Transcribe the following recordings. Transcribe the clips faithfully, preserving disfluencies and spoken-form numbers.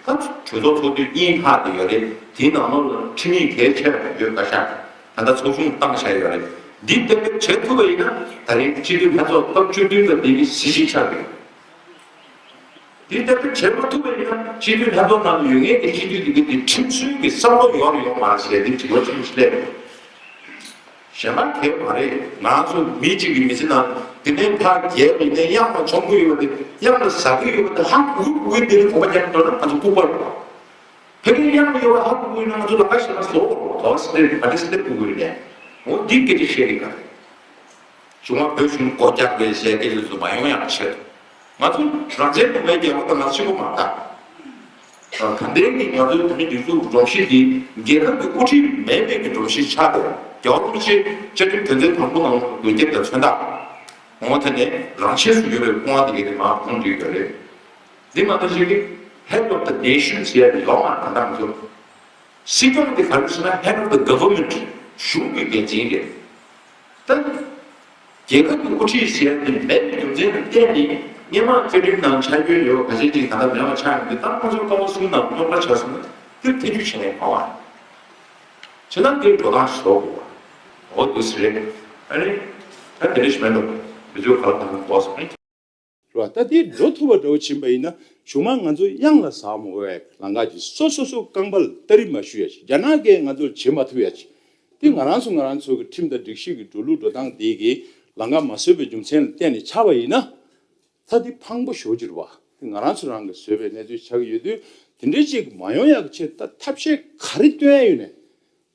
ད་གྲོས་ཚོགས་ཚོགས་དུས་གཉིས་ལྷག་དེ་ཡོད་རེད། དེའི་ནང་ལོགས་ལ་ཁྲིམས་ཡིག་གལ་ཆེ་བ་ཡོད་ཁ་ཤས་ད་ལྟ་ཚོགས་ཆུང་བཏང་བཞག་ཡོད་རེད། འདི་གཏན་འབེབས་བྱེད་ཐུབ་པ་ཡིན་ན་ད་རིང་སྤྱི་འཐུས་ལྷན་ཚོགས་སྐབས་བཅུ་བདུན་པ་འདི་གི་གཟི་བརྗིད་ཆགས་ཡོད། འདི་ལྟ་བུ་བྱེད་མ་ཐུབ་པ་ཡིན་ན་སྤྱི་འཐུས་ལྷན་ཚོགས་ནང་ལ་ཡོད་མཁན་གྱི་སྤྱི་འཐུས་འདི་གའི་དེ་ཁྲིམས་སྲོལ་གྱི་བསམ་བློ་ཡོད་རེད་ཡོད་མ་རེད་ཟེར་ཏེ་དྲི་བ་ཁྲིམས་སླེབས་ཡོད། གཞན་པ་གལ་མ་རེད། ང་ཚོ་མི་གཅིག་གི་མི་ཚེ་ནང་དེ་ནས་ཕར་རྒྱལ་བ་ཡིན་ནའི་གཡང་ལ་མཆོང་གི་ཡོད་པ་དེ་གཡང་ལ་ཟ་གི་ཡོད་པ་དེ་ཧ་གོ་གི་གོ་གི་དེ་ནས་གོམ་པ་རྒྱག་འགྲོ་ན་ང་ཚོ་ལྐུགས་པ་རེད་པ། ཕ་གིར་གཡང་ཡོད་པ་ཧ་གོ་གི་ཡོད་ན་ང་ཚོ་ལ་ཁ་ཞེ་ན་བཟོ་གོ་རེད་པ། དོ་སི་ཏེ་ཨ་ཏི་སི་ཏེ་གོ་གི་ཡོད་ནས་འོ་འདི་སྐད་ཆ་བཤད་གི་ག་རེད། གཞུང་ལ་བོད་གཞུང་སྒོ་རྒྱག་པའི་ཟས་སྐད་ཆ་ཚོ་མ་ཡོང་ཡག་ཆེད་དུ། ང་ཚོ་རང་བཙན་གོང་མའི་རྒྱལ་ཁབ་དང་ང་ཚོ་གཅིག་པོ་མ་རེད། ད་ག་འདྲའི་གི་ང་ཚོའི་བོད་མི་སྒྲིག་འཛུགས་སྒྲོམ་གཞི་འདི་རྒྱལ་ཁབ་ཀྱི་དབུ་ཁྲིད་མེད་པའི་གི་སྒྲོམ་གཞི་ཆགས་ཡོད། རྒྱལ་བ་རིན་པོ་ཆེ་བཅའ་ཁྲིམས་དོན་ཚན་དང་པོ་ནང་ལོགས་ཀྱི་མགོན་སྐྱབས་དང་མཚོན་རྟགས། འོ་དེ་ནས་རང་ཆས་སུ་ཡོད་པའི་སྐུ་དབང་དེ་གའི་དེ་མར་ཁོང་བསྡུས་ཡོད་རེད། འདི་མ་གཏོགས་ཅིག་གི་Head of the Nation ཟེར་ཡ་དེ་ཡོད་མ་རེད། ད་ལྟ་ང་ཚོ་སྲིད་སྐྱོང་དེ་ག་རེ་ཟེར་ན་Head of the Government གཞུང་གི་འགན་འཛིན་རེད། ད་རྒྱལ་ཁབ་ཀྱི་དབུ་ཁྲིད་ཟེར་ཡ་དེ་མེད་པའི་རྒྱུ་མཚན་ལ་བརྟེན་ནས་སྔོན་མ་བཅའ་ཁྲིམས་ནང་ཆ་རྒྱུས་ཡོད་ཁ་ཤས་ཅིག་ད་ལྟ་མེད་པ་ཆགས་ཡོང་དུས་ད་ཁོང་ཚོའི་ཀ་བ་གསུམ་ནང་རྙོག་དྲ་ཆགས་སོང་ན་དེར་ཐེ་ཇུས་བྱེད་ནས་གང་བ་བྱས་ན་དེར་འགྲོ་སྟངས་བཟོ་དགོས་པ་འོ་འདུག་སེ་རེད། ཨ་ནི་ད་དེ་འདྲ་ཞིག་མེད་འགྲོ་མི་ཚོས་ག་ལ་གང་གོ་སོང་། རེད་བ། ད་དེ་འགྲོ་ཐུབ་པ་འདྲ་བོ་ཕྱིན་པ་ཡིན་ན་གཞུག་མ་ང་ཚོ་གཡང་ལ་ཟག་མ་དགོས་པའི་ལམ་ཁ་ཅིག་སོ་སོ་སོ་རྐང་པ་ལ་སྟ་རེ་མ་གཞུ་ཡ་ཅིག་རྒྱ་ནག་གིས་ང་ཚོར་བྱེད་མ་ཐུབ་ཡ་ཅིག་དེ་ང་རང་ཚོ་ང་རང་ཚོ་གི་ཁྲིམས་དང་སྒྲིག་གཞི་གི་འགྲོ་ལུགས་འགྲོ་སྟངས་དེ་གི་ལམ་ཁ་མ་བཟོས་པའི་རྒྱུ་མཚན་ལ་བརྟེན་ནས་ཆགས་པ་ཡིན་ན་ད་དེ་ཕངས་པོ་ཞེ་པོ་ཅིག་རེད་བ། དེ་ང་རང་ཚོ་རང་གིས་བཟོས་པའི་གནས་ཚུལ་ཆགས་ཀྱི་ཡོད་དུས་དེ་འདྲའི་ཅིག་མ་ཡོང་ཡག་གི་ཆེད་ད་ཐབས་ཤེས་ག་རེ་བཏོན་ཡ་ཡོད་ནས།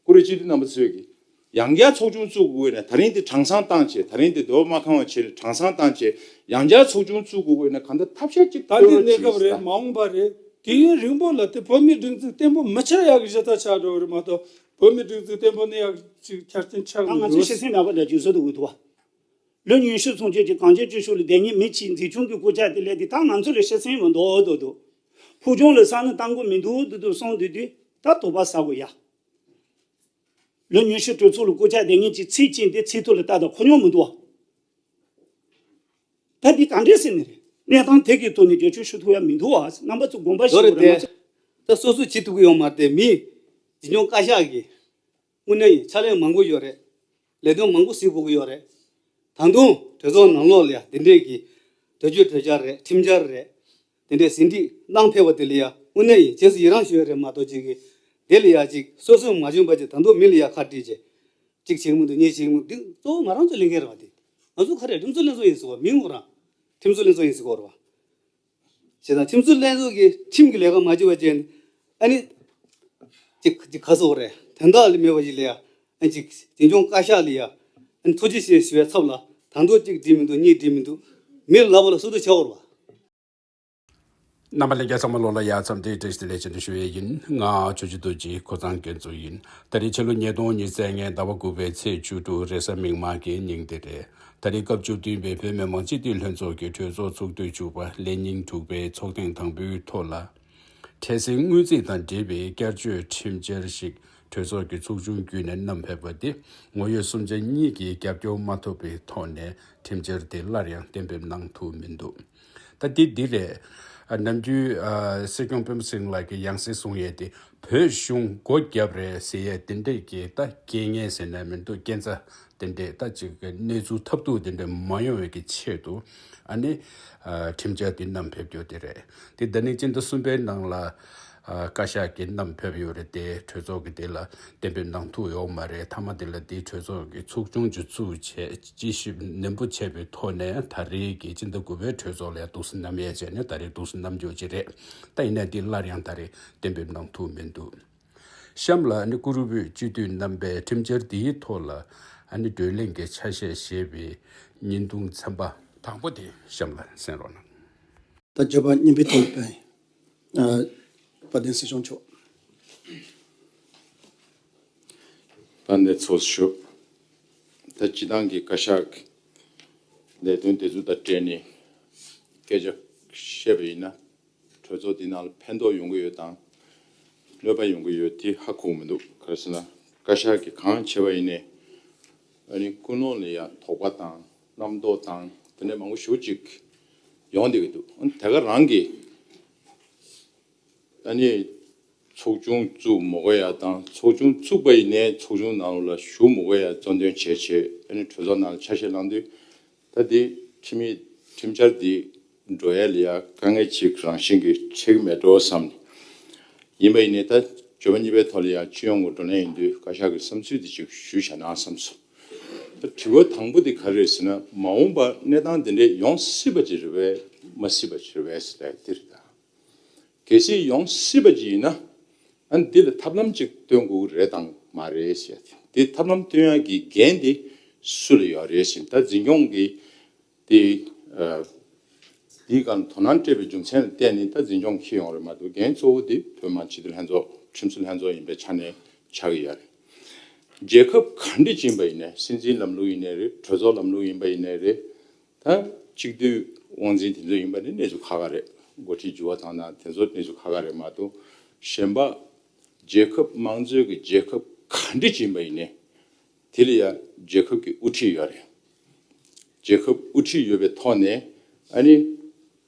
ཀུ་རེ་སྤྱི་འཐུས་རྣམ་པ་ཚོས་ཀྱིས་ཡང་བསྐྱར་ཚོགས་ཆུང་བཙུགས་དགོས་ན་ད་རིང་འདི་གྲངས་ཚང་བཏང་བྱས་ད་རིང་འདི་འདོད་པ་མ་ཁེངས་པ་བྱས་ནས་གྲངས་ཚང་བཏང་བྱས་ཡང་བསྐྱར་ཚོགས་ཆུང་བཙུགས་དགོས་ན་གང་ལྟར་ཐབས་ཤེས་ཅིག་ད་འདི་གནས་སྐབས་རེད། མ་འོངས་པ་རེད། དུས་ཡུན་རིང་པོ་ལ་དེ་བོད་མིའི་སྒྲིག་འཛུགས་བརྟན་པོ་མི་ཆགས་ཡག་གི་གཞི་རྩ་ཆགས་འགྲོ་གི་རེད་མ་གཏོགས་བོད་མིའི་སྒྲིག་འཛུགས་བརྟན་པོ་གནས་ཡག་ཅིག་ཆ་རྐྱེན་ཆགས་ད་ང་ཚོའི་ཤེས་ཚད་ནག་པ་འདྲ་རྒྱུན་སྲོལ་དུ་འོས་ཐུབ་བ། ལོ་ཉི་ཤུ་སོང་རྗེས་ཀྱི་གངས་ཅན་སྤྱི་ཚོགས་ལ་བསྡད་མཁན་མི་གཅིག་འཛིན་སྐྱོང་གི་སྐུ་ཕྱྭ་དེ་སླེབས་དུས་ད་ང་ཚོ་ལ་ཤེས་ཚད་མི་འདུག་འདུག་འདུག་ཕུགས་རྒྱང་ལ་བསམ་བློ་བཏང་དགོས་མི་འདུག་འདུག་འདུག་གསུངས་དུས་དུས་ད་དོགས་པ་ཟ་དགོས་ཡ། ལོ་ཉི་ཤུ་གྲོས་ཚོགས་ལ་སྐུ་ཕྱྭ་བསྡད་མཁན་གྱི་ཚིག་གཅིག་འདི་ཚིག་ཐོག་ལ་ལྟ་དང་ཁོ་སྙོམས་མི་འདུག་བ། ད་འདི་ག་འདྲས་ཟེར་ནི་རེད། གནས་སྟངས་དེ་གའི་ཐོག་ནས་བསྒྱུར་བཅོས་ཞུ་ཐུབ་ཡ་མི་འདུག་བ། རྣམ་པ་ཚོ་དགོངས་པ་ཞུ་དགོས་རེད་མ་ཚོ། ད་སོ་སོ་བྱེད་ཐུབ་ཀྱི་ཡོད་མ་རེད་དེ་མི། འཛིན་སྐྱོང་བཀའ་ཤག་གིས། དངོས་གནས་ཡིན་ཕྱག་ལས་མང་པོ་ཡོད་རེད། ལས་དོན་མང་པོ་གཟིགས་དགོས་ཀྱི་ཡོད་རེད། ད་དུང་གྲོས་ཚོགས་ནང་ལོགས་ལ་ཡ་འདི་འདྲས་ཀྱི་གྲོས་ཆོད་གྲོས་འཆར་རེད་ཁྲིམས་འཆར་རེད། དེ་འདྲས་ཟིན་བྲིས་གནང་ཕེབས་པ་དེ་ལ་ཡ་དངོས་གནས་ཡིན་རྗེས་སུ་ཡི་རང་ཞུ་ཡ་རེད་མ་གཏོགས་ཅིག་གི་དེ་ལ་ཡ་ཅིག་སོ་སོས་མ་བྱུང་བ་ཅིག་ད་དུང་མི་ལ་ཡ་ཁ་བྲིས་བྱས་ཅིག་བྱེད་ཀྱི་མི་འདུག་གཉིས་བྱེད་ཀྱི་མི་འདུག་འདི་གཙོ་བོ་ང་རང་ཚོའི་ལས་འགན་རེད་བ། དེ་ང་ཚོ་ག་རེ་ཁྲིམས་བཟོ་ལྷན་ཚོགས་ཡིན་ཟེར་བ་མིང་ངོ་རང་ཁྲིམས་བཟོ་ལྷན་ཚོགས་ཡིན་ཟེར་གོ་རེད་བ། བྱས་ཙང་ཁྲིམས་བཟོ་ལྷན་ཚོགས་ཀྱིས་ཁྲིམས་ཀྱི་ལས་ཀ་མ་བྱེད་པ་བྱས་ནས་ཨ་ནི། ཅིག་ཅིག་ག་སོགས་རེད་དོན་དག་ལ་མེད་པ་ཞིག་ལ་ཡ། ཨ་ཅིག་འཛིན་སྐྱོང་བཀའ་ཤག་ལ་ཡ། ཨ་ནི་ཐུགས་རྗེ་ཆེ་ཞུ་བའི་ཚབ་ལ་ད་དུང་གཅིག་འགྲིག་མི་འདུག་གཉིས་འགྲིག་མི་འདུག་མི་ལ་ལབ་པ་ལ་སུ་དུ་ཆགས་འོར་བ། རྣམ་པ་ལྷན་རྒྱས་ཚང་མ་ལོ་ལ་ཡ་འཚམས་འདྲི་བཀྲ་ཤིས་བདེ་ལེགས་ཅན་དུ་ཞུ་ཡས་ཡིན། ང་ཆོས་རྗེ་རྡོ་རྗེ་ཁོ་ཚང་འགན་འཛུགས་ཡིན། ད་རེས་ཕྱི་ལོ་ཉིས་སྟོང་ཉི་ཤུ་རྩ་ལྔའི་ཟླ་བ་དགུ་པའི་ཚེས་བཅུ་དྲུག་རེས་གཟའ་མིག་དམར་གྱི་ཉིན་དེ་རེད། ད་རེས་སྐབས་བཅུ་བདུན་པའི་བོད་མི་མང་སྤྱི་འཐུས་ལྷན་ཚོགས་ཀྱི་གྲོས་ཚོགས་ཚོགས་དུས་བཅུ་པ་ལས་ཉིན་དྲུག་པའི་ཚོགས་ཐེངས་དང་པོའི་ཐོག་ལ། འཕྲལ་སེལ་དངུལ་རྩིས་དང་འབྲེལ་བའི་བསྐྱར་བཅོས་ཁྲིམས་འཆར་ཞིག་གྲོས་ཚོགས་ཀྱི་ཚོགས་ཆུང་བརྒྱུད་ནས་བསྣམས་ཕེབས་པ་དེ་ངོ་ཡོད་གསུམ་ཆ་གཉིས་ཀྱིས་རྒྱབ་སྐྱོར་མ་ཐོབ་པའི་ཐོག་ནས་ཁྲིམས་འཆར་དེ་སླར་ཡང་གཏན་འབེབས་གནང་ཐུབ་མི་འདུག་ད་འདི་འདི་རེད། ཨ་ནམ་རྒྱུན་ཨ་སྲིད་སྐྱོང་སྤེན་པ་ཚེ་རིང་ལགས་ཀྱིས་ཡང་སེ་གསུངས་ཡས་དེ་བོད་གཞུང་སྒོ་བརྒྱབ་རེད་ཟེར་ཡས་དེ་འདྲས་ཀྱི་ད་རྐྱེན་ངན་ཟེར་ན་མི་འདུག་རྐྱེན་རྩ། དེ་འདྲས་ད་ཅིག་གི་གནས་ཚུལ་ཐབས་སྡུག་དེ་འདྲས་མ་ཡོང་བའི་གི་ཆེད་དུ་ཨ་ནི་ཨ་ཁྲིམས་འཆར་དེ་བསྣམས་ཕེབས་རྒྱུ་དེ་རེད། དེ་ཟླ་ནིང་སྤྱི་ཟླ་གསུམ་པའི་ནང་ལ་ཨ་བཀའ་ཤག་གིས་བསྣམས་ཕེབས་ཡོད་རེད་དེ་གྲོས་ཚོགས་ཀྱི་དེ་ལ་གཏན་འབེབས་གནང་ཐུབ་ཡོད་མ་རེད། མཐའ་མ་དེ་ལ་དེའི་གྲོས་ཚོགས་ཀྱི་ཚོགས་ཆུང་ཅིག་བཙུགས་བྱས་དཔྱད་ཞིབ་ནན་པོ་བྱས་པའི་ཐོག་ནས་ད་རེས་ཀྱི་སྤྱི་ཟླ་དགུ་པའི་གྲོས་ཚོགས་ལ་ཡང་འདུག་སེ་བསྣམས་ཡས་བྱས་ནས་ད་རེས་འདུག་སེ་བསྣམས་རྒྱུ་ཅིག་རེད། ད་ཡིན་ནའི་དེ་སླར་ཡང་ད་རེས་གཏན་འབེབས་གནང་ཐུབ་མི་འདུག་གཤམ་ལ་ནི་ཀུ་རུ་བུས་སྤྱི་འཐུས་རྣམ་པས་ཁྲིམས་འཆར་འདིའི་ཐོག་ལ་ཨ་ནི་བགྲོ་གླེང་གི་ཆ་ཤས་ཞེས་པའི་བརྙན་ཐུང་ཚན་པ་དང་པོ་དེ་གཤམ་ལ་གསན་རོགས་གནང་། ད་བརྗོད་པ་སྙན་པའི་ཐོག་ལ་ཕན། ཨ་དཔལ་ལྡན་སྲིད་སྐྱོང་མཆོག་དཔལ་ལྡན་ཚོགས་ཞུགས། ད་སྤྱི་བཏང་གི་བཀའ་ཤག་གི་ལས་དོན་དེ་ཚོ་དང་འབྲེལ་ནས་སྐད་ཆ་བཤད་པ་ཡིན་ན། གྲོས་ཚོགས་འདི་ནང་ལ་ཕན་ཐོགས་ཡོང་གི་ཡོད་དང་གནོད་པ་ཡོང་གི་ཡོད་དེ་ཧ་གོ་གི་མི་འདུག་ག་རེ་ཟེར་ན་བཀའ་ཤག་གིས་གང་བྱས་པ་ཡིན་ནའི་ཨ་ནི་ཀུན་སློང་ལ་ཡང་དོགས་པ་དང་རྣམ་རྟོག་དང་དེ་འདྲ་མང་པོ་ཞེ་པོ་ཅིག་ཡོང་བསྡད་ཀྱི་འདུག་དེ་ག་རང་གི་ ཨ་ནི་ཚོགས་ཆུང་བཙུགས་མི་དགོས་ཡ་དང་། ཚོགས་ཆུང་བཙུགས་པ་ཡིན་ནའི་ཚོགས་ཆུང་ནང་ལ་ཞུགས་མི་དགོས་ཡ་གཙོ་འདོན་བྱས་བྱས། ཨ་ནི་གྲོས་ཚོགས་ནང་ལ་ཆ་ཤས་བླངས་དུས། ད་འདི་ཁྲིམས་ཡིག་ཁྲིམས་འཆར་འདི་འགྲོ་ཡ་ལ་ཡ་དཀའ་ངལ་ཅིག་རང་བཞིན་གྱིས་འཕྲད་ཀྱི་མེད་འགྲོ་བསམ་ནས། ཡིན་པ་ཡིན་ནའི་ད་བརྗོད་པ་གཉིས་པའི་ཐོག་ལ་ཡ་སྤྱི་ཡོངས་ཀྱི་བགྲོ་གླེང་ཡིན་དུས་བཀའ་ཤག་གི་བསམ་ཚུལ་འདི་ཅིག་ཞུས་བཞག་ན་བསམ་སོང་། ད་དྲི་བ་དང་པོ་འདི་ག་རེ་རེད་ཟེར་ན། མ་འོངས་པ་གནས་སྟངས་འདི་འདྲས་ཡོང་སྲིད་པ་ཅིག་རེད་པས་མ་སྲིད་པ་ཅིག་རེད་པས་ཟེར་ཡ་འདི་རེད་ད། གལ་སྲིད་ཡོང་སྲིད་པ་ཅིག་ཡིན་ན། ཨ་ནི་འདི་ལ་ཐབས་ལམ་ཅིག་སྟོན་དགོས་ཀྱི་རེད་དང་མ་རེད་ཟེར་ཡ་དེ། འདི་ཐབས་ལམ་སྟོན་ཡ་གི་འགན་དེ་སུ་ལ་ཡོད་རེད་ཟེར་ན། ད་འཛིན་སྐྱོང་གི་དེ་ཨ་དེའི་སྒང་དོ་སྣང་སྤྲད་པའི་རྒྱུ་མཚན་ལ་བརྟེན་ནས་ད་འཛིན་སྐྱོང་འཁྱེར་ཡོང་རེད་མ་གཏོགས། འགན་གཙོ་བོ་དེ་བོད་མི་མང་སྤྱི་འཐུས་ལྷན་ཚོགས་ཁྲིམས་བཟོ་ལྷན་ཚོགས་ཡིན་པའི་ཆ་ནས་ཆགས་ཀྱི་ཡོད་རེད། རྒྱལ་ཁབ་ག་འདྲ་ཅིག་ཡིན་པ་ཡིན་ནའི། སྲིད་འཛིན་ལམ་ལུགས་ཡིན་ནའི་རེད། གྲོས་ཚོགས་ལམ་ལུགས་ཡིན་པ་ཡིན་ནའི་རེད། ད་སྤྱི་འཐུས་དབང་འཛིན་དེ་ཚོ་ཡིན་པ་ནི་གནས་ཚུལ་ཁག་ཁག་རེད། འགོ་ཁྲིད་འགྱུར་བ་བཏང་སྟངས་དེ་ཚོ་གནས་ཚུལ་ཁག་ཁག་རེད་མ་གཏོགས། གཞན་པ་རྒྱལ་ཁབ་དམངས་གཙོའི་གི་རྒྱལ་ཁབ་ག་འདྲ་ཅིག་ཡིན་པ་ཡིན་ནའི། དེ་ལ་ཡ་རྒྱལ་ཁབ་ཀྱི་དབུ་ཁྲིད་ཡོད་རེད། རྒྱལ་ཁབ་དབུ་ཁྲིད་ཡོད་པའི་ཐོག་ནས། ཨ་ནི་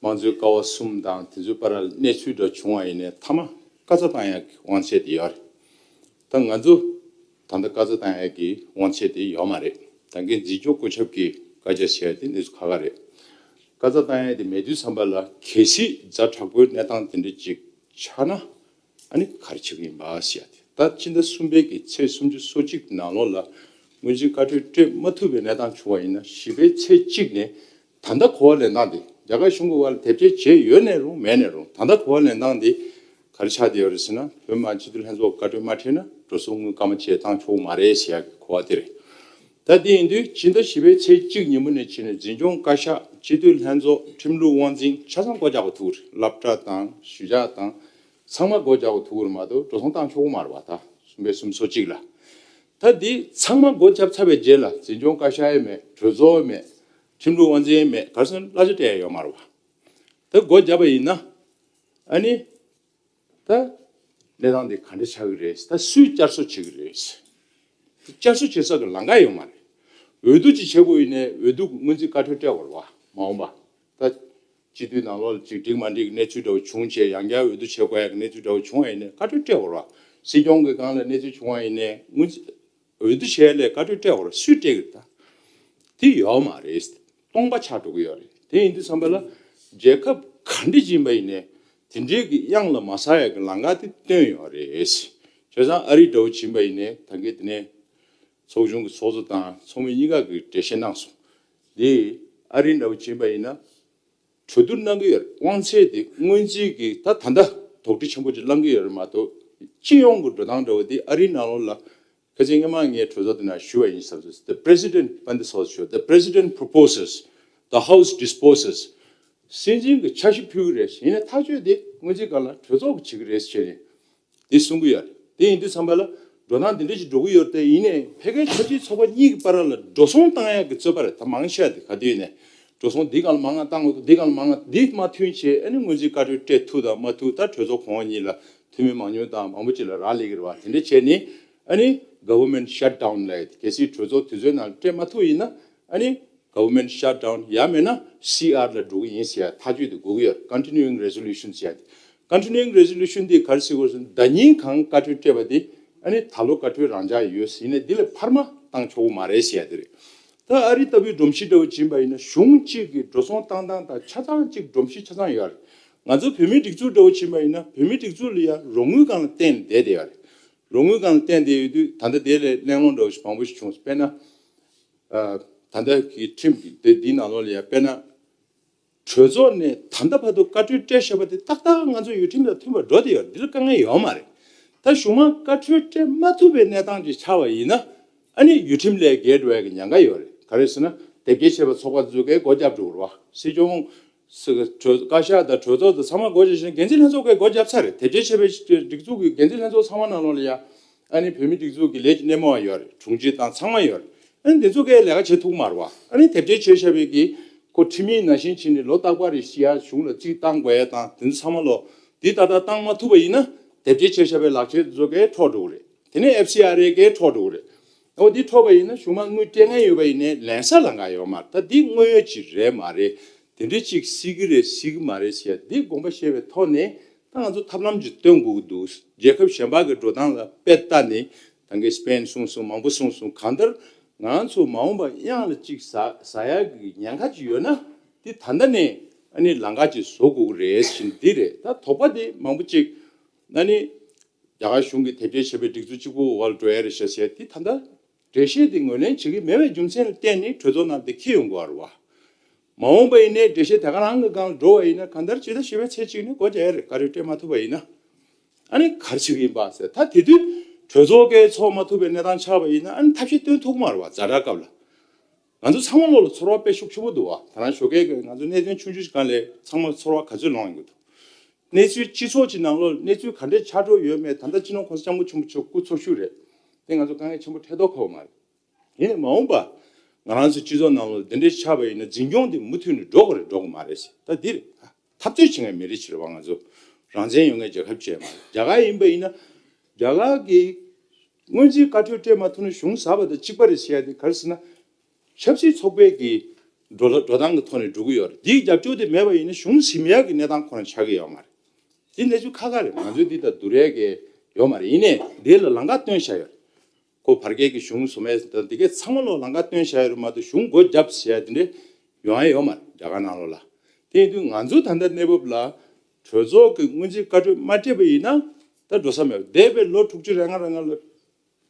དམངས་གཙོའི་ཀ་བ་གསུམ་དང་དེ་ཚོའི་བར་ལ་གནས་ཚུལ་འདྲ་བྱུང་བ་ཡིན་ནའི་མཐའ་མ་བཀའ་རྩ་བཏང་ཡག་གི་དབང་ཚད་དེ་ཡོད་རེད། ད་ང་ཚོ་ད་ལྟ་བཀའ་རྩ་བཏང་ཡག་གི་དབང་ཚད་དེ་ཡོད་མ་རེད། ད་གིན་འཛིན་སྐྱོང་བཀོད་ཁྱབ་ཀྱི་བཀའ་རྒྱ་བྱས་ཏེ་གནས་ཚུལ་ཁག་ཁག་རེད། བཀའ་རྩ་བཏང་ཡག་དེ་མེད་དུས་ཙམ་པ་ལ། གལ་སྲིད་ཛ་དྲག་པོའི་གནས་སྟངས་དེ་འདྲ་ཅིག་ཆགས་ན། ཨ་ནི་ག་རེ་བྱེད་ཀྱི་ཡིན་པ་ཟེར་ཡ་དེ། ད་ཕྱི་ཟླ་གསུམ་པའི་གི་ཚེས་སུམ་ཅུ་སོ་གཅིག་ནང་ལོགས་ལ་སྔོན་རྩིས་བཀའ་འཁྲོལ་སྤྲད་མ་ཐུབ་པའི་གནས་སྟངས་བྱུང་བ་ཡིན་ན། བཞི་པའི་ཚེས་གཅིག་ནས་ད་ལྟ་གོ་བ་ལེན་སྟངས་དེ། རྒྱ་གར་གཞུང་གི་བར་ལ་དེབ་སྐྱེལ་བྱས་ཡོད་ནའི་རུང་མེད་ནའི་རུང་། ད་ལྟ་གོ་བ་ལེན་སྟངས་དེ་ག་རེ་ཆགས་བསྡད་ཡོད་རེད་ཟེར་ན། བོད་མི་མང་སྤྱི་འཐུས་ལྷན་ཚོགས་བཀའ་འཁྲོལ་མ་འཁྲིལ་ན་འགྲོ་སོང་དངུལ་སྐར་མ་གཅིག་བཏང་ཆོག་གི་མ་རེད་ཟེར་ཡ་གི་གོ་བ་དེ་རེད། ད་དེ་ཡིན་དུས་ཕྱི་ཟླ་བཞི་པའི་ཚེས་གཅིག་ཉིན་མོ་ནས་བྱས་ནས་འཛིན་སྐྱོང་བཀའ་ཤག་སྤྱི་འཐུས་ལྷན་ཚོགས་ཁྲིམས་ལུགས་དབང་འཛིན་ཆ་ཚང་སྒོ་རྒྱག་དགོས་ཐུག་རེད། སློབ་གྲྭ་དང་གཞིས་ཆགས་དང་ཚང་མ་སྒོ་རྒྱག་དགོས་ཐུག་རེད་མ་གཏོགས་འགྲོ་སོང་བཏང་ཆོག་གི་མ་རེད་པ། ད་གསུམ་པའི་སུམ་ཅུ་སོ་གཅིག་ལ། ད་འདི་ཚང་མ་སྒོ་བརྒྱབ་ཚར་བའི་རྗེས་ལ་འཛིན་སྐྱོང་བཀའ་ཤག་ཡང་མེད། གྲོས་ཚོགས་ཡང་མེད། ཁྲིམས་ལུགས་དབང་འཛིན་ཡང་མེད། ག་རེ་ཟེར་ན་གླ་ཆ་སྤྲད་ཡ་ཡོད་མ་རེད་པ། ད་སྒོ་བརྒྱབ་པ་ཡིན་ན། ཨ་ནི་ད་གནས་སྟངས་འདི་ག་འདྲ་ཆགས་ཀྱི་རེད། ད་སུས་བསྐྱར་གསོ་བྱེད་ཀྱི་རེད། བསྐྱར་གསོ་བྱེད་ས་གི་ལམ་ཁ་ཡོད་མ་རེད། འོས་བསྡུ་ཅིག་བྱེད་དགོས་ཡིན་ནའི་འོས་བསྡུ་གི་སྔོན་རྩིས་བཀའ་འཁྲོལ་སྤྲད་དགོས་རེད་པ། མ་འོངས་པ་ད་སྤྱི་འཐུས་ནང་ལོགས་ལ་ཅིག་འགྲིག་མ་འགྲིག་གི་གནས་ཚུལ་འདྲ་བོ་བྱུང་བྱས། ཡང་བསྐྱར་འོས་བསྡུ་བྱེད་དགོས་ཡ་གི་གནས་ཚུལ་འདྲ་བོ་བྱུང་བ་ཡིན་ནའི་བཀའ་འཁྲོལ་སྤྲད་དགོས་རེད་པ། སྲིད་སྐྱོང་གི་སྒང་ལ་གནས་ཚུལ་བྱུང་བ་ཡིན་ནའི་སྔོན་རྩིས་འོས་བསྡུ་བྱས་ལས་བཀའ་འཁྲོལ་སྤྲད་དགོས་རེད། སུས་སྤྲད་ཀྱི་རེད། ད་དེ་ཡོད་མ་རེད། སྟོང་པ་ཆགས་འགྲོ་གི་ཡོད་རེད། དེ་ཡིན་དུས་ཙམ་པ་ལ་རྒྱལ་ཁབ་ག་འདྲ་ཅིག་ཡིན་པ་ཡིན་ནའི་དེ་འདྲའི་གི་གཡང་ལ་མ་ཟ་ཡ་གི་ལམ་ཁ་དེ་བཏོན་ཡོད་རེད། བྱས་ཙང་ཨ་རི་འདྲ་བོ་ཅིག་ཡིན་པ་ཡིན་ནའི་ད་གིན་དེ་ནས་ཚོགས་ཆུང་གི་ཚོགས་གཙོ་དང་ཚོགས་མི་གཉིས་ཀ་གིས་འགྲེལ་བཤད་གནང་སོང་། དེ་ཨ་རི་འདྲ་བོ་ཅིག་ཡིན་པ་ཡིན་ན་གྲོས་བསྡུར་གནང་གི་ཡོད་རེད། དབང་ཚད་དེ་སྔོན་རྩིས་ཀྱི་ད་ད་ལྟ་དོགས་འདྲི་ཆེན་པོ་ཅིག་བསླང་གི་ཡོད་རེད་མ་གཏོགས། སྤྱི་ཡོངས་ཀྱི་འགྲོ་སྟངས་འདྲ་བོ་དེ་ཨ་རིའི་ནང་ལོགས་ལ། ཁ་སང་སྔོན་མ་ངས་གྲོས་ཚོགས་དེ་ནང་ཞུས་པ་ཡིན་བསམ་སོང་། The president, པན་དེ་སོགས་ཞུ། The president proposes, the house disposes. སྲིད་འཛིན་གྱིས་འཆར་གཞི་ཕུལ་གྱི་རེད། ཡིན་ནའི་ཐག་གཅོད་དེ་སྔོན་རྩིས་སྒང་ལ་གྲོས་ཚོགས་ཀྱིས་བྱེད་ཀྱི་རེད་ཟེར་ནས་དེ་གསུང་གི་ཡོད་རེད། དེ་ཡིན་དུས་ཙམ་པ་ལ་འགྲོ་སྟངས་དེ་འདྲ་ཞིག་འགྲོ་གི་ཡོད་རེད་དེ། ཡིན་ནའི་ཕལ་སྐད་ཆབ་སྲིད་ཚོགས་པ་གཉིས་ཀྱི་བར་ལ་འགྲོ་སོང་བཏང་ཡག་གི་རྩོད་པ་རེད། ད་མང་ཆེ་བ་དེ་ག་དུས་ནས་འགྲོ་སོང་འདི་སྒང་ལ་མང་ང་བཏང་དགོས། འདི་སྒང་ལ་མང་ང་འདི་མ་མཐུན་བྱས། ཨ་ནི་སྔོན་རྩིས་བཀའ་འཁྲོལ་སྤྲད་ཐུབ་དང་མ་ཐུབ་ད་གྲོས་ཚོགས་གོང་འོག་གཉིས་ལ་འཐུས་མི་མང་ཉུང་དང་མང་པོ་ཅིག་ལ་རག་ལས་ཀྱི་རེད་པ། དེ་འདྲ་བྱས་ནས་ཨ་ནི་government shutdown ལབ་ཡ་དེ། གལ་སྲིད་གྲོས་ཚོགས་དུས་ཚོད་ནང་སྤྲད་མ་ཐུབ་ཡིན་ན། ཨ་ནི་government shutdown ཡང་མེད་ན་སི་ཨར་ལ་འགྲོ་གི་ཡིན་ཟེར་ཡ་ཐག་གཅོད་དེ་དགོས་ཀྱི་ཡོད་རེད། Continuing resolution ཟེར་ཡ་དེ། Continuing resolution དེ་ག་རེ་ཟེར་དགོས་ཟེར་ན། ཟླ་ཉིན་གང་བཀའ་འཁྲོལ་སྤྲད་པ་དེ་ཨ་ནི་ད་ལོ་བཀའ་འཁྲོལ་རང་འཇགས་ཡོད་ཟེར། ཡིན་ནའི་འདི་ལས་འཕར་མ་བཏང་ཆོག་གི་མ་རེད་ཟེར་ཡ་དེ་རེད། ད་ཨ་རི་ལྟ་བུའི་སྒྲོམ་གཞི་འདྲ་བོ་ཅིག་ཡིན་པ་ཡིན་ན་གཞུང་གཅིག་གི་འགྲོ་སོང་བཏང་སྟངས་དང་ཆ་ཚང་གཅིག་སྒྲོམ་གཞི་ཆ་ཚང་ཡོད་རེད། ང་ཚོ་བོད་མིའི་སྒྲིག་འཛུགས་འདྲ་བོ་ཅིག་ཡིན་པ་ཡིན་ན་བོད་མིའི་སྒྲིག་འཛུགས་ལ་ཡ་རོགས་དངུལ་སྒང་ལ་བརྟེན་བསྡད་བསྡད་ཡོད་རེད། རོགས་དངུལ་སྒང་ལ་བརྟེན་བསྡད་ཡོད་དུས་ད་ལྟ་དེ་ལས་གླེང་སློང་འདྲ་བོ་ཞིག་མང་པོ་ཞིག་བྱུང་སོང་། དཔེར་ན། ཨ། ད་ལྟ་གི་ཁྲིམས་ཀྱི་དེ་འདིའི་ནང་ལོགས་ལ་ཡ་དཔེར་ན། གྲོས་ཚོགས་ནས་ད་ལྟ་བར་དུ་བཀའ་འཁྲོལ་སྤྲད་བཞག་པ་དེ་ཏག་ཏག་ང་ཚོ་ཡུལ་ཁྲིམས་དང་མཐུན་པར་འགྲོ་བསྡད་ཡོད་རེད། འདི་ལ་དཀའ་ངལ་ཡོད་མ་རེད། ད་གཞུག་མ་བཀའ་འཁྲོལ་སྤྲད་མ་ཐུབ་པའི་གནས་སྟངས་ཅིག་ཆགས་པ་ཡིན་ན། ཨ་ནི་ཡུལ་ཁྲིམས་ལས་འགལ་འགྲོ་ཡ་གི་ཉེན་ཁ་ཡོད་རེད། ག་རེ་ཟེར་ན་དེབ་སྐྱེལ་བྱས་པ་ཚོགས་པ་དེ་ཚོ་གས་སྒོ་བརྒྱབ་འགྲོ་གི་རེད་པ། སྲིད་སྐྱོང་། སྲིད་གྲོས། བཀའ་ཤག་དང་གྲོས་ཚོགས་དང་ཚང་མ་སྒོ་བརྒྱབ་བཞག་འགན་འཛིན་ལྷན་ཚོགས་ཀས་སྒོ་བརྒྱབ་ཚར་རེད། དེབ་སྐྱེལ་བྱས་པའི་སྒྲིག་འཛུགས་ཀྱི་འགན་འཛིན་ལྷན་ཚོགས་ཚང་མ་ནང་ལོགས་ལ་ཡ། ཨ་ནི་བོད་མི་སྒྲིག་འཛུགས་ཀྱི་ལས་ཀྱི་སྣེ་མོ་བ་ཡོད་རེད། དྲུང་ཆེ་དང་ཚང་མ་ཡོད་རེད། ཨ་ནི་དེ་ཚོ་གས་ལས་ཀ་བྱེད་ཐུབ་མ་རེད་པ། ཨ་ནི་དེབ་སྐྱེལ་བྱས་བཞག་པའི་གི་ཁོ་ཁྲིམས་ཡིག་ནང་བཞིན་བྱས་ནས་ལོ་རྟག་པར་རེ་བཞིན་ཡ་གཞུང་ལ་རྩིས་བཏང་དགོས་ཡ་དང་དེ་ཚོ་ཚང་མ་ལོ། འདི་ཏག་ཏག་བཏང་མ་ཐུབ་པ་ཡིན་ན་དེབ་སྐྱེལ་བྱས་བཞག་པའི་ལག་ཁྱེར་དེ་ཚོ་གས་འཕྲོག་འགྲོ་གི་རེད། དེ་ནས་ཨེཕ་སི་ཨར་ཨེ་གས་འཕྲོག་འགྲོ་གི་རེད། འོ་འདི་འཕྲོག་པ་ཡིན་ན་གཞུག་མ་དངུལ་སྤྲད་མཁན་ཡོད་པ་ཡིན་ནའི་ལེན་ས་ལམ་ཁ་ཡོད་མ་རེད། ད་འདི་དངོས་ཡོད་ཅིག་རེད་མ་རེད། དེ་འདྲ་ཅིག་སྲིད་ཀྱི་རེད་སྲིད་ཀྱི་མ་རེད་ཟེར་ཡ་འདི་དགོངས་པ་བཞེས་པའི་ཐོག་ནས། ད་ང་ཚོ་ཐབས་ལམ་ཅིག་སྟོན་དགོས་ཀྱི་འདུག་རྒྱལ་ཁབ་གཞན་པ་གི་འགྲོ་སྟངས་ལ་དཔེ་ལྟ་ནས་ད་གིན་སི་པེན་གསུངས་སོང་། མང་པོ་གསུངས་སོང་། གང་ལྟར་ང་ཚོ་མ་འོངས་པ་གཡང་ལ་ཅིག་ཟ་ཟ་ཡ་གི་ཉེན་ཁ་ཅིག་ཡོད་ན་དེ་ད་ལྟ་ནས་ཨ་ནི་ལམ་ཁ་ཅིག་བཟོ་དགོས་ཀྱི་རེད་ཟེར་འདི་རེད། ད་དོགས་པ་དེ་མང་པོ་ཅིག་ཨ་ནི་རྒྱ་གར་གཞུང་གིས་དེབ་སྐྱེལ་བྱས་པའི་སྒྲིག་འཛུགས་གཅིག་པུ་འོག་ལ་འགྲོ་ཡ་རེད་ཤག་ཟེར་དེ་ད་ལྟ་འགྲེལ་བཤད་དེ་ངོས་ལེན་བྱེད་ཀྱི་མེད་པའི་རྒྱུ་མཚན་ལ་བརྟེན་ནས་གྲོས་ཚོགས་ནང་དེ་འཁྱེར་ཡོང་དགོས་པ་རེད་བ། མ་འོངས་པ་ཡིན་ནའི་འགྲེལ་བཤད་དེ་ག་རང་གི་སྒང་ལ་འགྲོ་བ་ཡིན་ན་གང་ལྟར་ཇི་ལྟར་ཞུ་བའི་ཚེ་གཅིག་ནས་སྒོ་རྒྱག་ཡ་རེད། བཀའ་འཁྲོལ་སྤྲད་མ་ཐུབ་པ་ཡིན་ན། ཨ་ནི་ག་རེ་བྱེད་ཀྱི་ཡིན་པ་ཟེར། ད་དེ་དུས་གྲོས་ཚོགས་ཀྱི་ཚོགས་མ་ཐུབ་པའི་གནས་སྟངས་ཆགས་པ་ཡིན་ན་ཨ་ནི་ཐབས་ཤེས་སྟོན་ཐུབ་ཀྱི་མ་རེད་བ། ཛ་དྲག་སྐབས་ལ། ང་ཚོ་ཚང་མ་ལོག་ལ་ཚོར་བ་དཔེ་ཤུགས་ཆེན་པོ་འདུག་བ། ད་རང་ཞོགས་ཀས་ཀྱི་ང་ཚོ་གནད་དོན་ཆུང་ཆུང་ཞིག་སྒང་ལ་ཚང་མ་ཚོར་བ་ག་ཚོད་ལངས་ཡོང་གི་འདུག་གནས་ཚུལ་སྤྱི་ཚོགས་ཀྱི་ནང་ལོགས་གནས་ཚུལ་ག་འདྲས་ཆགས་འགྲོ་ཡོད་མེད་ད་ལྟ་སྤྱི་ནོར་གོང་ས་སྐྱབས་མགོན་ཆེན་པོ་མཆོག་སྐུ་འཚོ་བཞུགས་རེད། དེ་ང་ཚོ་དཀའ་ངལ་ཆེན་པོ་འཕྲད་མདོག་ཁ་པོ་མ་རེད། ཡིན་ནའི་མ་འོངས་པ་ང་རང་ཚོ་སྤྱི་ཚོགས་ནང་ལོགས་འདི་འདྲས་ཆགས་པ་ཡིན་ན་འཛིན་སྐྱོང་དེ་མུ་མཐུད་ནས་འགྲོ་དགོས་རེད་འགྲོ་དགོས་མ་རེད་ཟེར། ད་འདིར་འཐབ་རྩོད་བྱེད་མཁན་མི་རིགས་ཕྱིར་བ་ང་ཚོ་རང་བཙན་ཡོད་མཁན་རྒྱལ་ཁབ་ཅིག་མ་རེད། རྒྱ་གར་ཡིན་པ་ཡིན་ན་རྒྱ་གར་གྱི་སྔོན་རྩིས་བཀའ་འཁྲོལ་སྤྲད་མ་ཐུབ་ན་གཞུང་ཟ་བ་དང་གཅིག་པ་རེད་ཟེར་ཡ་དེ་ག་རེ་ཟེར་ན། ཆབ་སྲིད་ཚོགས་པའི་གི་འགྲོ་ལ་འགྲོ་སྟངས་ཀྱི་ཐོག་ནས་འགྲོ་གི་ཡོད་རེད། འདིའི་རྒྱབ་སྐྱོར་དེ་མེད་པ་ཡིན་ན་གཞུང་ཟིན་ཡག་གི་གནས་སྟངས་ཁོ་ན་ཆགས་ཀྱི་ཡོད་མ་རེད། འདི་གནས་ཚུལ་ཁག་ཁག་རེད། ང་ཚོས་འདི་ལྟར་བསྡུར་ཡས་ཀྱི་ཡོད་མ་རེད། ཡིན་ནའི་འདི་ལ་ལམ་ཁ་སྟོན་བཞག་ཡོད་རེད། ཁོ་བར་བརྒལ་གྱི་གཞུང་བཟོ་མེད་དང་འདི་གའི་ཚང་མ་ལོ་ལམ་ཁ་སྟོན་བཞག་ཡོད་རེད་མ་གཏོགས་གཞུང་སྒོ་བརྒྱབ་ཟེར་ཡ་དེ་འདྲས་ཡོང་ཡ་ཡོད་མ་རེད་རྒྱ་གར་ནང་ལོགས་ལ། དེ་ཡིན་དུས་ང་ཚོ་ད་ལྟ་གནས་བབ་ལ་གྲོས་ཚོགས་ཀྱི་སྔོན་རྩིས་བཀའ་འཁྲོལ་མ་སྤྲད་པ་ཡིན་ན་ད་འགྲོ་ས་མེད་པ། འདས་པའི་ལོ་དྲུག་ཅུ་རེ་ལྔ་རེ་ལྔ་ལ་ད་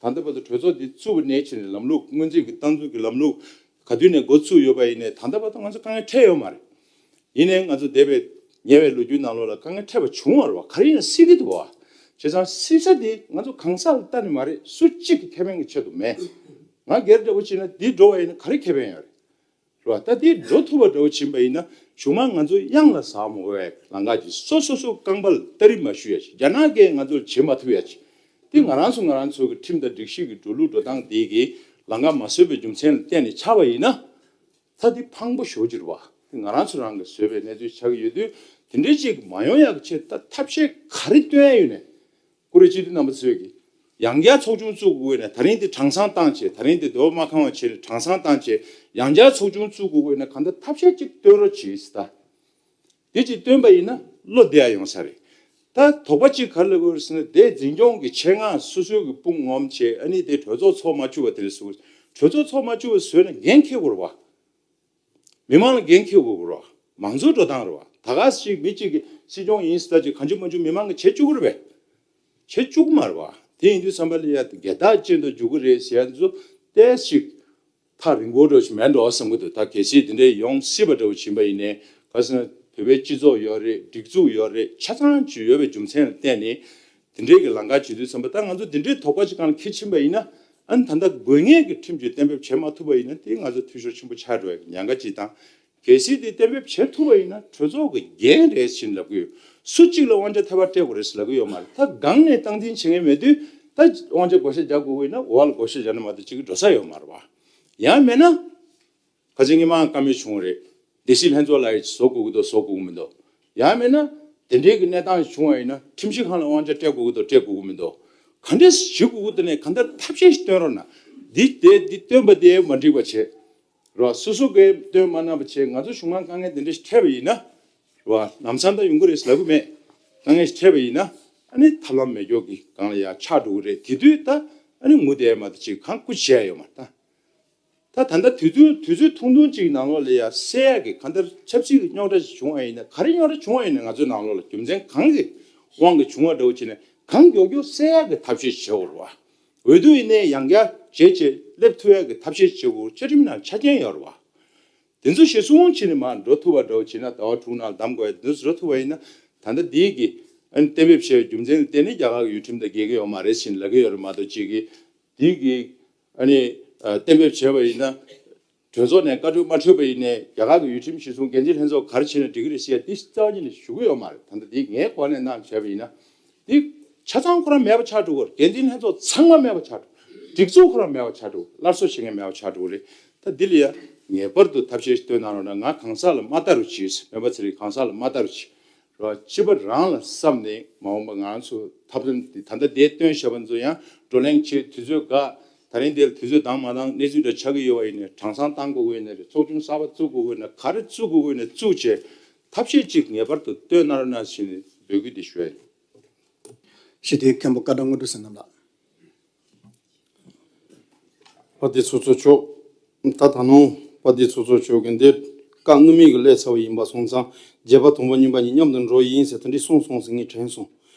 ལྟ་བར་དུ་གྲོས་ཚོགས་འདི་བཙུགས་པ་ནས་བྱས་ནས་ལམ་ལུགས་སྔོན་རྩིས་ཀྱི་རྟག་འཛུགས་ཀྱི་ལམ་ལུགས་ག་དུས་ནས་འགོ་བཙུགས་ཡོད་པ་ཡིན་ནའི་ད་ལྟ་བར་དུ་ང་ཚོ་དཀའ་ངལ་འཕྲད་ཡོད་མ་རེད། ཡིན་ནའི་ང་ཚོ་འདས་པའི་ཉེ་བའི་ལོ་རྒྱུས་ནང་ལོགས་ལ་དཀའ་ངལ་འཕྲད་པ་བྱུང་བ་རེད་བ། ག་རེ་ཡིན་ན་སྲིད་ཀྱི་འདུག་བ། བྱས་ཙང་སྲིད་ས་འདི་ང་ཚོ་གང་ཟག་ལ་ལྟ་ནི་མ་རེད། སུ་གཅིག་གི་ཁེ་ཕན་གྱི་ཆེད་དུ་མེད། ང་སྒེར་འདྲ་བོ་བྱས་ན་འདི་འགྲོ་བ་ཡིན་ན་ག་རེ་ཁེ་ཕན་ཡོད་རེད། རེད་བ། ད་འདི་འགྲོ་ཐུབ་པ་འདྲ་བོ་ཕྱིན་པ་ཡིན་ན་གཞུག་མ་ང་ཚོ་གཡང་ལ་ཟ་མ་དགོས་པའི་ལམ་ཁ་ཅིག་སོ་སོ་སོ་རྐང་པ་ལ་སྟ་རེ་མ་གཞུ་ཡ་ཅིག་རྒྱ་ནག་གིས་ང་ཚོར་བྱེད་མ་ཐུབ་ཡ་ཅིག་འདི་ང་རང་ཚོ་ང་རང་ཚོ་གི་ཁྲིམས་དང་སྒྲིག་གཞི་གི་འགྲོ་ལུགས་འགྲོ་སྟངས་དེ་གི་ལམ་ཁ་མ་བཟོས་པའི་རྒྱུ་མཚན་ལ་བརྟེན་ནས་ཆགས་པ་ཡིན་ན། ད་འདི་ཕངས་པོ་ཞེ་པོ་ཅིག་རེད་བ། འདི་ང་རང་ཚོ་རང་གིས་བཟོས་པའི་གནས་ཚུལ་ཆགས་ཀྱི་ཡོད་དུས་དེ་འདྲའི་ཅིག་མ་ཡོང་ཡག་གི་ཆེད་ད་ཐབས་ཤེས་ག་རེ་སྟོན་ཡ་ཡོད་ནས། ཀུ་རེ་སྤྱི་འཐུས་རྣམ་པ་ཚོས་ཀྱིས་ཡང་བསྐྱར་ཚོགས་ཆུང་བཙུགས་དགོས་ན་ད་རིང་འདི་གྲངས་ཚང་བཏང་བྱས། ད་རིང་འདི་འདོད་པ་མ་ཁེངས་པ་བྱས་ནས་གྲངས་ཚང་བཏང་བྱས་ཡང་བསྐྱར་ཚོགས་ཆུང་བཙུགས་དགོས་ན་གང་ལྟར་ཐབས་ཤེས་ཅིག་སྟོན་རོགས་གྱིས་ཟེར། ད་འདི་ཅིག་སྟོན་པ་ཡིན་ན་བློ་བདེ་ཡ་ཡོང་ས་རེད། ད་དོགས་པ་གཅིག་ག་རེ་སླེབས་ཀྱི་ཡོད་རེད་ཟེར་ན། དེ་འཛིན་སྐྱོང་གི་ཆེད་མངགས་སོ་སོའི་གི་དཔུང་ངོམ་བྱས། ཨ་ནི་དེ་གྲོས་ཚོགས་ཚོགས་མ་བཅུག་པ་དེ་ལས་སུ་གྲོས་ཚོགས་ཚོགས་མ་བཅུག་པ་བཟོས་ན་འགན་འཁྱེར་དགོས་རེད་བ། མི་མང་ལ་འགན་འཁྱེར་དགོས་རེད་བ། མང་གཙོའི་འགྲོ་སྟངས་རེད་བ། ད་ག་ཞིག་མི་གཅིག་གིས་སྲིད་སྐྱོང་ཡིན་ཟེར་ད་ཅིག་གང་བྱུང་མང་བྱུང་མི་མང་གིས་བྱེད་བཅུག་གི་རེད་པས། བྱེད་བཅུག་གི་མ་རེད་བ། དེ་ཡིན་དུས་བསམ་པ་ལ་ཡ་དགེ་རྟགས་ཅན་དུ་འཇུག་གི་རེད་ཟེར་ཡ་ཚོ་ཏོག་ཙམ་ཅིག་ཐག་རིང་པོ་འདྲ་ཞིག་མེད་འགྲོ་བསམ་གྱི་འདུག་ད་གལ་སྲིད་དེ་འདྲའི་ཡོང་སྲིད་པ་འདྲ་བོ་ཕྱིན་པ་ཡིན་ནའི་ག་ཟེར་ན་བོད་པའི་སྤྱི་ཚོགས་ཡོད་རེད། སྒྲིག་འཛུགས་ཡོད་རེད། ཆ་ཚང་ཅིག་ཡོད་པའི་རྒྱུ་མཚན་ལ་བརྟེན་ནས་དེ་འདྲའི་གི་ལམ་ཁ་བྱེད་དུས་ཙམ་པ་ད་ང་ཚོ་དེ་འདྲའི་དོགས་པ་ཅིག་སྒང་ལ་འཁྱེར་ཕྱིན་པ་ཡིན་ན། ཨ་ནི་ད་ལྟ་དགོས་ངེས་ཀྱི་ཁྲིམས་ཀྱི་གཏན་འབེབས་བྱེད་མ་ཐུབ་པ་ཡིན་ན་དེ་ང་ཚོ་འཐུས་ཤོར་ཆེན་པོ་ཆགས་འགྲོ་བའི་ཉེན་ཁ་ཅིག་དང་། གལ་སྲིད་དེ་གཏན་འབེབས་བྱེད་ཐུབ་པ་ཡིན་ན་གྲོས་ཚོགས་ཀྱི་འགན་རེད་ཟེར་ལབ་ཀྱི་ཡོད། སུ་གཅིག་ལ་དབང་ཆ་ཐེ་བ་སྤྲད་དགོས་རེད་ཟེར་ལབ་ཀྱི་ཡོད་མ་རེད། ད་སྒང་ནས་སྟངས་འཛིན་བྱེད་མཁན་མེད་དུས་ད་དབང་ཆ་བགོ་བཤའ་རྒྱག་དགོས་ཀྱི་ཡིན་ན་འོག་ལ་བགོ་བཤའ་རྒྱག་ན་མ་གཏོགས་གཅིག་གི་འགྲོ་ས་ཡོད་མ་རེད་བ། ཡང་མེད་ན། ཁ་སང་ཉི་མ་བཀའ་མོལ་བྱུང་བ་རེད། སྡེ་སྲིད་ལྷན་ཚོགས་ལ་ཡི་བཟོ་དགོས་ཀྱི་འདུག་བཟོ་དགོས་ཀྱི་མི་འདུག་ཡང་མེད་ན་དེ་འདྲའི་གི་གནས་སྟངས་བྱུང་བ་ཡིན་ན་ཁྲིམས་ཞིབ་ཁང་ལ་དབང་ཆ་སྤྲད་དགོས་ཀྱི་འདུག་སྤྲད་དགོས་ཀྱི་མི་འདུག་ག་འདྲས་བྱེད་དགོས་ཀྱི་འདུག་ནས་གང་ལྟར་ཐབས་ཤེས་ཤིག་སྟོན་རོགས་གནང་། འདི་དེ་འདི་སྟོན་པ་དེ་མ་འགྲིག་པ་བྱས། རོགས་སོ་སོ་གིས་སྟོན་མ་གནང་བ་བྱས། ང་ཚོ་གཞུང་མང་དཀའ་ངལ་དེ་འདྲ་ཞིག་འཕྲད་པ་ཡིན་ན། རོགས་ལམ་སང་ད་ཡོང་གི་རེད་ཟེར་ལབ་གི་མེད། དཀའ་ངལ་ཞིག་འཕྲད་པ་ཡིན་ན་ཨ་ནི་ཐབས་ལམ་མེད་སྐྱོ་གི་སྒང་ལ་ཡ་ཆགས་འགྲོ་གི་རེད། དེ་དུས་ད་ཨ་ནི་ངུ་བསྡད་མ་གཏོགས་ཅིག་གང་སྐུ་བྱས་ཡོད་མ་རེད་ད། ད་ད་ལྟ་དུས་ཚོད་དུས་ཚོད་ཐུང་ཐུང་ཅིག་ནང་ལོགས་ལ་ཡ་སེལ་ཡག་གི་གང་ལྟར་ཆབ་སྲིད་ཀྱི་རྙོག་དྲ་ཞིག་བྱུང་བ་ཡིན་ན། ག་རེ་རྙོག་དྲ་བྱུང་བ་ཡིན་ན་ང་ཚོའི་ནང་ལོགས་ལ་རྒྱུ་མཚན་གང་གི་དབང་གིས་བྱུང་བ་འདྲ་བོ་བྱས་ནས་གང་མགྱོགས་མགྱོགས་སེལ་ཡག་གི་ཐབས་ཤེས་བྱེད་དགོས་རེད་བ། འོས་བསྡུ་ཡིན་ནའི་ཡང་བསྐྱར་བྱས་བྱས་སླེབས་ཐུབ་ཡག་གི་ཐབས་ཤེས་བྱེད་དགོས། བཅའ་ཁྲིམས་ནང་ཆ་རྐྱེན་ཡོད་རེད་བ། དེ་ཚོ་གཞིར་བཟུང་བྱས་ནས་མར་འགྲོ་ཐུབ་པ་འདྲ་བོ་བྱས་ན་ཟླ་བ་དྲུག་ནང་བདམས་དགོས་ཡ་དེ་ཚོ་འགྲོ་ཐུབ་པ་ཡིན་ན། ད་ལྟ་འདི་གི་ཨ་ནི་གཏན་འབེབས་བྱས་པའི་རྒྱུ་མཚན་ལ་བརྟེན་ནས་རྒྱ་གར་གྱི་ཡུལ་ཁྲིམས་དང་འགལ་གྱི་ཡོད་རེད་མ་གཏོགས་ཅིག་གི་འདི་གི་ཨ་ནི་ཨ་གཏན་འབེབས་བྱས་པ་ཡིན་ན། གྲོས་ཚོགས་ནས་བཀའ་འཁྲོལ་མ་འཁྲོལ་བ་ཡིན་ནའི་རྒྱ་གར་གྱི་ཡུལ་ཁྲིམས་གཞིར་བཟུང་འགན་འཛིན་ལྷན་ཚོགས་ག་རེ་བྱས་ན་འགྲིག་གི་རེད་ཟེར་ཡ་འདི་རྩ་བ་ཉིད་ནས་ཞུ་གི་ཡོད་མ་རེད། ད་ལྟ་འདི་ངའི་གོ་གནས་ནང་བྱས་པ་ཡིན་ན། འདི་ཆ་ཚང་ཁོ་རང་མེད་པ་ཆགས་འགྲོ་གི་རེད། འགན་འཛིན་ལྷན་ཚོགས་ཚང་མ་མེད་པ་ཆགས་འགྲོ། སྒྲིག་འཛུགས་ཁོ་རང་མེད་པ་ཆགས་འགྲོ། སླར་གསོ་བྱེད་མཁན་མེད་པ་ཆགས་འགྲོ་གི་རེད། ད་འདི་ལ་ཡ་ངེས་པར་དུ་ཐབས་ཤེས་ཤིག་སྟོན་གནང་རོགས་གནང་། ང་གང་ཟག་ལ་མ་ལྟ་རོགས་གྱིས། མེམ་བར་ཚེ་རིང་གང་ཟག་ལ་མ་ལྟ་རོགས་གྱིས། རོགས་སྤྱི་པ་རང་ལ་བསམ་ནས་མ་འོངས་པ་ང་ཚོ་ཐབས་ལམ་འདི་ད་ལྟ་འདིར་བཏོན་བཞག་པ་ཚོ་ཡང་བགྲོ་གླེང་བྱེད་དུས་ཚོད་འགའ། ད་རིང་འདིར་དུས་ཚོད་འདང་མ་འདང་གནས་ཚུལ་འདྲ་ཆགས་ཀྱི་ཡོད་པ་ཡིན་ནའི་གྲངས་ཚང་བཏང་དགོས་ཀྱི་ཡོད་ནའི་རེད། ཚོགས་ཆུང་གསར་པ་བཙུགས་དགོས་ཀྱི་ཡོད་ནའི་ག་རེ་བཙུགས་དགོས་ཀྱི་ཡོད་ནའི་བཙུགས་བྱས་ཐབས་ཤེས་ཅིག་ངེས་པར་དུ་སྟོན་གནང་རོགས་གནང་ཞེས་ནས་ འབོད་སྐུལ་དེ་ཞུ་ཡ་ཡིན། ཞི་བདེའི་མཁན་པོ་བཀའ་བགྲང་དངོས་གྲུབ་བསོད་ནམས་ལགས། དཔལ་ལྡན་ཚོགས་གཙོ་མཆོག་ད་ད་ནང་དཔལ་ལྡན་ཚོགས་གཙོ་མཆོག་གིས་འདིར་བཀའ་དངོས་མེད་ཀྱི་སླེབས་ཚར་བ་ཡིན་པ་སོང་ཙང་བརྗེད་པ་དང་པོ་གཉིས་པ་གཉིས་མཉམ་དུ་འགྲོ་ཡིན་ཟེར་དེ་འདྲའི་གསུངས་སོང་ཟེར་ངས་དྲན་སོང་།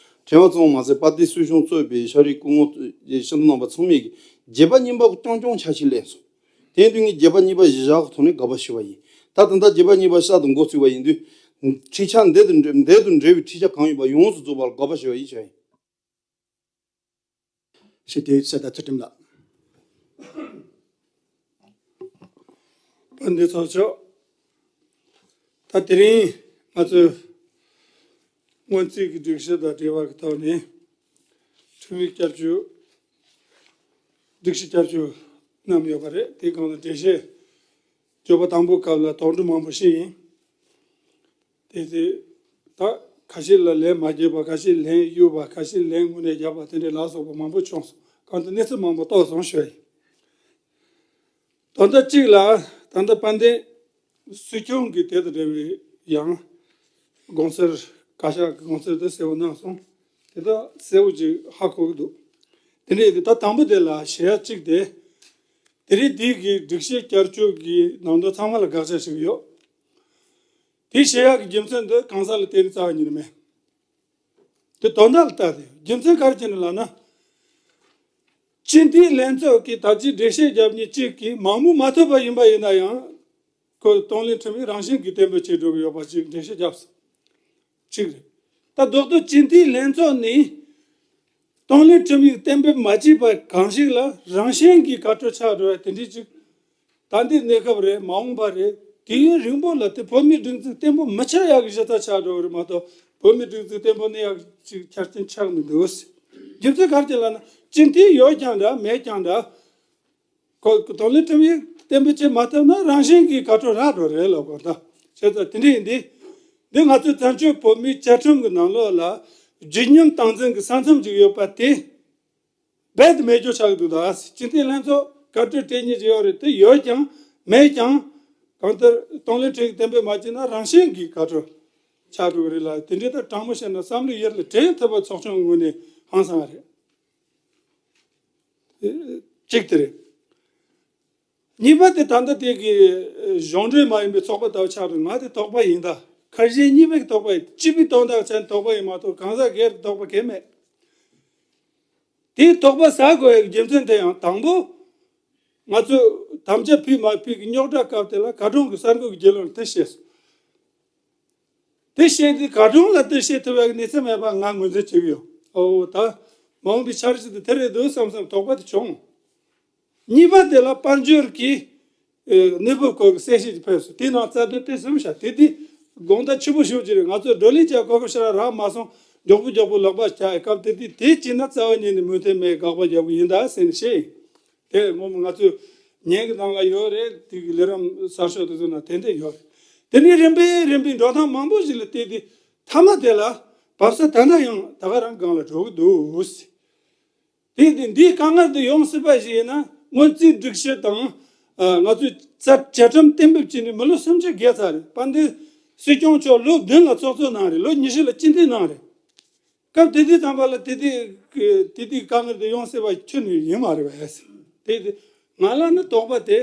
དྲན་པ་ཙམ་མ་ཟད་དཔལ་ལྡན་སྲིད་སྐྱོང་གཙོས་པའི་ཤ་རིག་སྐུ་ངོ་ཞིང་འཛིན་རྣམ་པ་ཚང་མས་ཀྱིས་བརྗེད་པ་གཉིས་པ་རྐྱང་རྐྱང་ཆ་ཞིག་སླེབས་སོང་། དེ་དུས་ངས་བརྗེད་པ་གཉིས་པ་གཞི་བཞག་གི་ཐོག་ནས་དགག་པ་ཞུས་པ་ཡིན། ད་ད་ལྟ་བརྗེད་པ་གཉིས་པ་ཤ་དང་འགོ་བཙུགས་པ་ཡིན་དུས། འཁྲིག་ཆ་འདི་དང་འབྲེལ་འདི་དང་འབྲེལ་བའི་འཁྲིག་ཆ་གང་ཡོད་པ་ཡོངས་སུ་རྫོགས་པར་དགག་པ་ཞུས་པ་ཡིན་ཞུ་ཡིན། ཞི་བདེའི་གསེར་རྟ་ཚུལ་ཁྲིམས་ལགས། དཔལ་ལྡན་ཚོགས་གཙོ། ད་དེ་རིང་ང་ཚོས་སྔོན་རྩིས་ཀྱི་སྒྲིག་གཞི་དང་འབྲེལ་བ་གི་ཐོག་ནས་ཁྲིམས་ཡིག་བསྐྱར་བཅོས། སྒྲིག་གཞི་བསྐྱར་བཅོས་གནང་ཡོད་པ་རེད། དེའི་སྒང་ལ་འགྲེལ་བཤད་བརྗོད་པ་དང་པོའི་སྐབས་ལ་དོགས་འདྲི་མང་པོ་ཞིག་ཡིན། དེ་དེ་ད་ཁ་ཤས་ལ་ལན་མ་བརྒྱབ་པ། ཁ་ཤས་ལན་གཡུགས་པ། ཁ་ཤས་ལན་དངོས་གནས་བརྒྱབ་པ། དེ་འདྲའི་ལ་སོགས་པ་མང་པོ་བྱུང་སོང་། གང་ལྟར་གནས་ཚུལ་མང་པོ་རྟོགས་སོང་ཞུ་ཡ་ཡིན། དོན་དག་གཅིག་ལ་ད་ལྟ་དཔལ་ལྡན་སྲིད་སྐྱོང་གིས་དེ་དང་འབྲེལ་བའི་ཡང་དགོངས་སེལ། བཀའ་ཤག་གི་དགོངས་སེལ་དེ་གསལ་པོ་གནང་སོང་། དེ་དག་གསལ་པོ་ཅིག་ཧ་གོ་གི་འདུག་དེ་འདྲའི་དེ་ད་དང་པོ་དེ་ལ་ཞུ་ཡ་གཅིག་དེ། དེ་རིང་འདི་གི་སྒྲིག་གཞི་བསྐྱར་བཅོས་ཀྱི་ནང་དོན་ཚང་མ་ལ་དགག་བྱ་ཞིག་ཡོད། དེ་བཤད་ཡག་གི་རྒྱུ་མཚན་འདི་གང་ཟག་ལ་བརྟེན་ནས་རྩ་བ་ཉིད་ནས་མེད། དེ་དོན་དག་ལ་ལྟ་སྟེ་རྒྱུ་མཚན་ག་རེ་བྱས་ནས་ལབ་ན། སྤྱི་འཐུས་ལྷན་ཚོགས་ཀྱིས་ད་ཅི་འགྲེལ་བཤད་རྒྱབ་མཁན་གཅིག་གིས་མང་མོས་མ་ཐོབ་པ་ཡིན་པ་ཡིན་ན་ཡང་། ཁོ་གཏོང་ལེན་ཁྲིམས་ཡིག་རང་བཞིན་གྱིས་གཏན་འབེབས་བྱེད་འགྲོ་གི་ཡོད་པ་ཅིག་འགྲེལ་བཤད་བརྒྱབ་སོང་། གཅིག་རེད། ད་རྡོག་རྡོག་སྤྱི་འཐུས་ལྷན་ཚོགས་ནས་གཏོང་ལེན་ཁྲིམས་ཡིག་གཏན་འབེབས་མ་བྱས་པ་གང་ཞིག་ལ་རང་བཞིན་གྱིས་དགག་བྲལ་ཆགས་འགྲོ་བ་དེ་འདྲའི་ཅིག་ད་ལྟའི་གནས་སྐབས་རེད། མ་འོངས་པ་རེད། དུས་ཡུན་རིང་པོ་ལ་དེ་བོད་མིའི་སྒྲིག་འཛུགས་བརྟན་པོ་མི་ཆགས་ཡག་གི་གཞི་རྩ་ཆགས་འགྲོ་བ་རེད་མ་གཏོགས། བོད་མིའི་སྒྲིག་འཛུགས་བརྟན་པོ་གནས་ཡག་ཅིག་ཆ་རྐྱེན་ཆགས་མི་འདུག་རྒྱུ་མཚན་ག་རེ་ལབ་ན། སྤྱི་འཐུས་ཡོད་ཀྱང་འདྲ་མེད་ཀྱང་འདྲ། ཁོ་གདོང་ལེན་ཁྲིམས་ཡིག་གཏན་འབེབས་བྱེད་མ་ཐུབ་ན་རང་བཞིན་གྱིས་དགག་བྲལ་རག་འགྲོ་རེད་ལབ་དགོས། ད་བྱས་ཙང་དེ་འདྲ་ཡིན་དུས། འདི་ང་ཚོའི་བཙན་བྱོལ་བོད་མིའི་བཅའ་ཁྲིམས་ཀྱི་ནང་ལོགས་ལ་བརྗིད་ཉམས་སྟངས་འཛིན་གྱི་ས་མཚམས་ཅིག་ཡོད་པ་དེ་རྦད་དེ་མེད་རྒྱུ་ཆགས་ཀྱི་འདུག་ད་སྤྱི་འཐུས་ལྷན་ཚོགས་བཀའ་འཁྲོལ་སྤྲད་མཁན་ཅིག་ཡོད་རེད། དེ་ཡོད་ཀྱང་མེད་ཀྱང་གང་ལྟར་གདོང་ལེན་ཁྲིམས་ཡིག་གཏན་འབེབས་མ་བྱས་ན་རང་བཞིན་གྱིས་དགག་བྲལ་ཆགས་འགྲོ་གི་རེད་ལ། དེ་འདྲའི་ད་དྲང་མོ་བཤད་ན་བསམ་བློ་ཡར་ལ་དྲན་ཐུབ་པ་ཚོགས་ཆུང་གི་ངོས་ནས་ཧང་སང་བ་རེད། གཅིག་དེ་རེད། གཉིས་པ་དེ་ད་ལྟ་དེ་གི་གཞུང་འབྲེལ་མ་ཡིན་པའི་ཚོགས་པ་ལྟ་བུ་ཆགས་འདུག་ང་དེ་དོགས་པ་ཡིན། ད་ཁ་ཞེ་གཉིས་པའི་དོགས་པ་ཡིན། སྤྱི་པའི་དོན་དག་ཆ་ནས་དོགས་པ་ཡིན་མ་གཏོགས་གང་ཟག་སྒེར་གྱི་དོགས་པ་གང་ཡང་མེད། དེའི་དོགས་པ་ཟ་དགོས་ཡག་རྒྱུ་མཚན་དེ་ཡང་དང་པོ། ང་ཚོས་དམ་བཅའ་ཕུལ་མ་ཕུལ་གྱི་རྙོག་དྲ་སྐབས་དེ་ལ་བཀའ་དྲུང་གིས་གསར་འགོད་ཀྱི་རྒྱུས་ལོན་དེ་བཤད་སོང་། དེ་བཤད་དུས་བཀའ་དྲུང་ལ་དེ་བཤད་ཐུབ་ཡག་གི་གནས་ཚུལ་མེད་པ་ང་ངོས་འཛིན་བྱེད་ཀྱི་ཡོད། ཨོ་ད་མ་འོངས་པའི་འཆར་གཞི་དེ་དེ་རེད་འདུག་བསམ་བསམ་དོགས་པ་དེ་བྱུང་། གཉིས་པ་དེ་ལ་དཔལ་འབྱོར་གྱི་ཨེ་གནས་བབ་སྐོར་གྱི་གསལ་བཤད་ཅིག་ཕེབས་སོང་། དེའི་ནང་རྩ་དོན་དེ་གསུམ་བཞག་དེ་དུས་དགོངས་དག་ཆེན་པོ་ཞེ་པོ་ཅིག་རེད། ང་ཚོས་བགྲོ་གླེང་བྱ་གོ་སྐབས་ཞེ་དྲག་རག་མ་སོང་། མགྱོགས་པོ་མགྱོགས་པོ་ལག་པ་བྱ་ཡི་སྐབས་དེ་དུས་དེ་བྱས་ན་རྩ་བ་ཉིད་ནས་མོས་མཐུན་མེད། དགག་པ་རྒྱག་གི་ཡིན་ད་ཟེར་ནས་བཤད་ཡིན། དེ་སྔོན་མ་ང་ཚོས་ཉན་གྱི་ནང་ལ་ཡོད་རེད། དེ་གི་ལས་རིམ་གསར་ཤོག་དེ་ཚོ་ནང་ཏན་ཏན་ཡོད་རེད། དེ་ནས་རིམ་པས་རིམ་པས་འགྲོ་སྟངས་མང་པོ་ཞིག་ལ་བལྟས་ཏེ་མཐའ་མ་དེ་ལ་བབས་ས་ད་ལྟ་ཡང་ད་ག་རང་སྒང་ལ་འགྲོ་གི་འདུག་དེ་དེ་འདིའི་དཀའ་ངལ་དེ་ཡོང་སྲིད་པ་ཞིག་ཡིན་ན་སྔོན་རྩིས་སྒྲིག་གཞི་དང་ཨ་ང་ཚོའི་རྩ་བཅའ་ཁྲིམས་གཏན་འབེབས་བྱས་ནས་མི་ལོ་སུམ་ཅུ་བརྒལ་ཚར་རེད། དཔལ་ལྡན་སྲིད་སྐྱོང་མཆོག་ལོ་བདུན་ལ་ཚོགས་གཙོ་གནང་རེད། ལོ་ཉི་ཤུ་ལ་སྤྱི་འཐུས་གནང་རེད། སྐབས་དེ་དུས་ཙམ་པ་ལ་དེ་དུས་དེ་དུས་དཀའ་ངལ་དེ་ཡོང་སྲིད་པ་ཁྱོན་ནས་ཡིན་མ་རེད་པས། དེ་དུས་ང་ལ་ནི་དོགས་པ་དེ་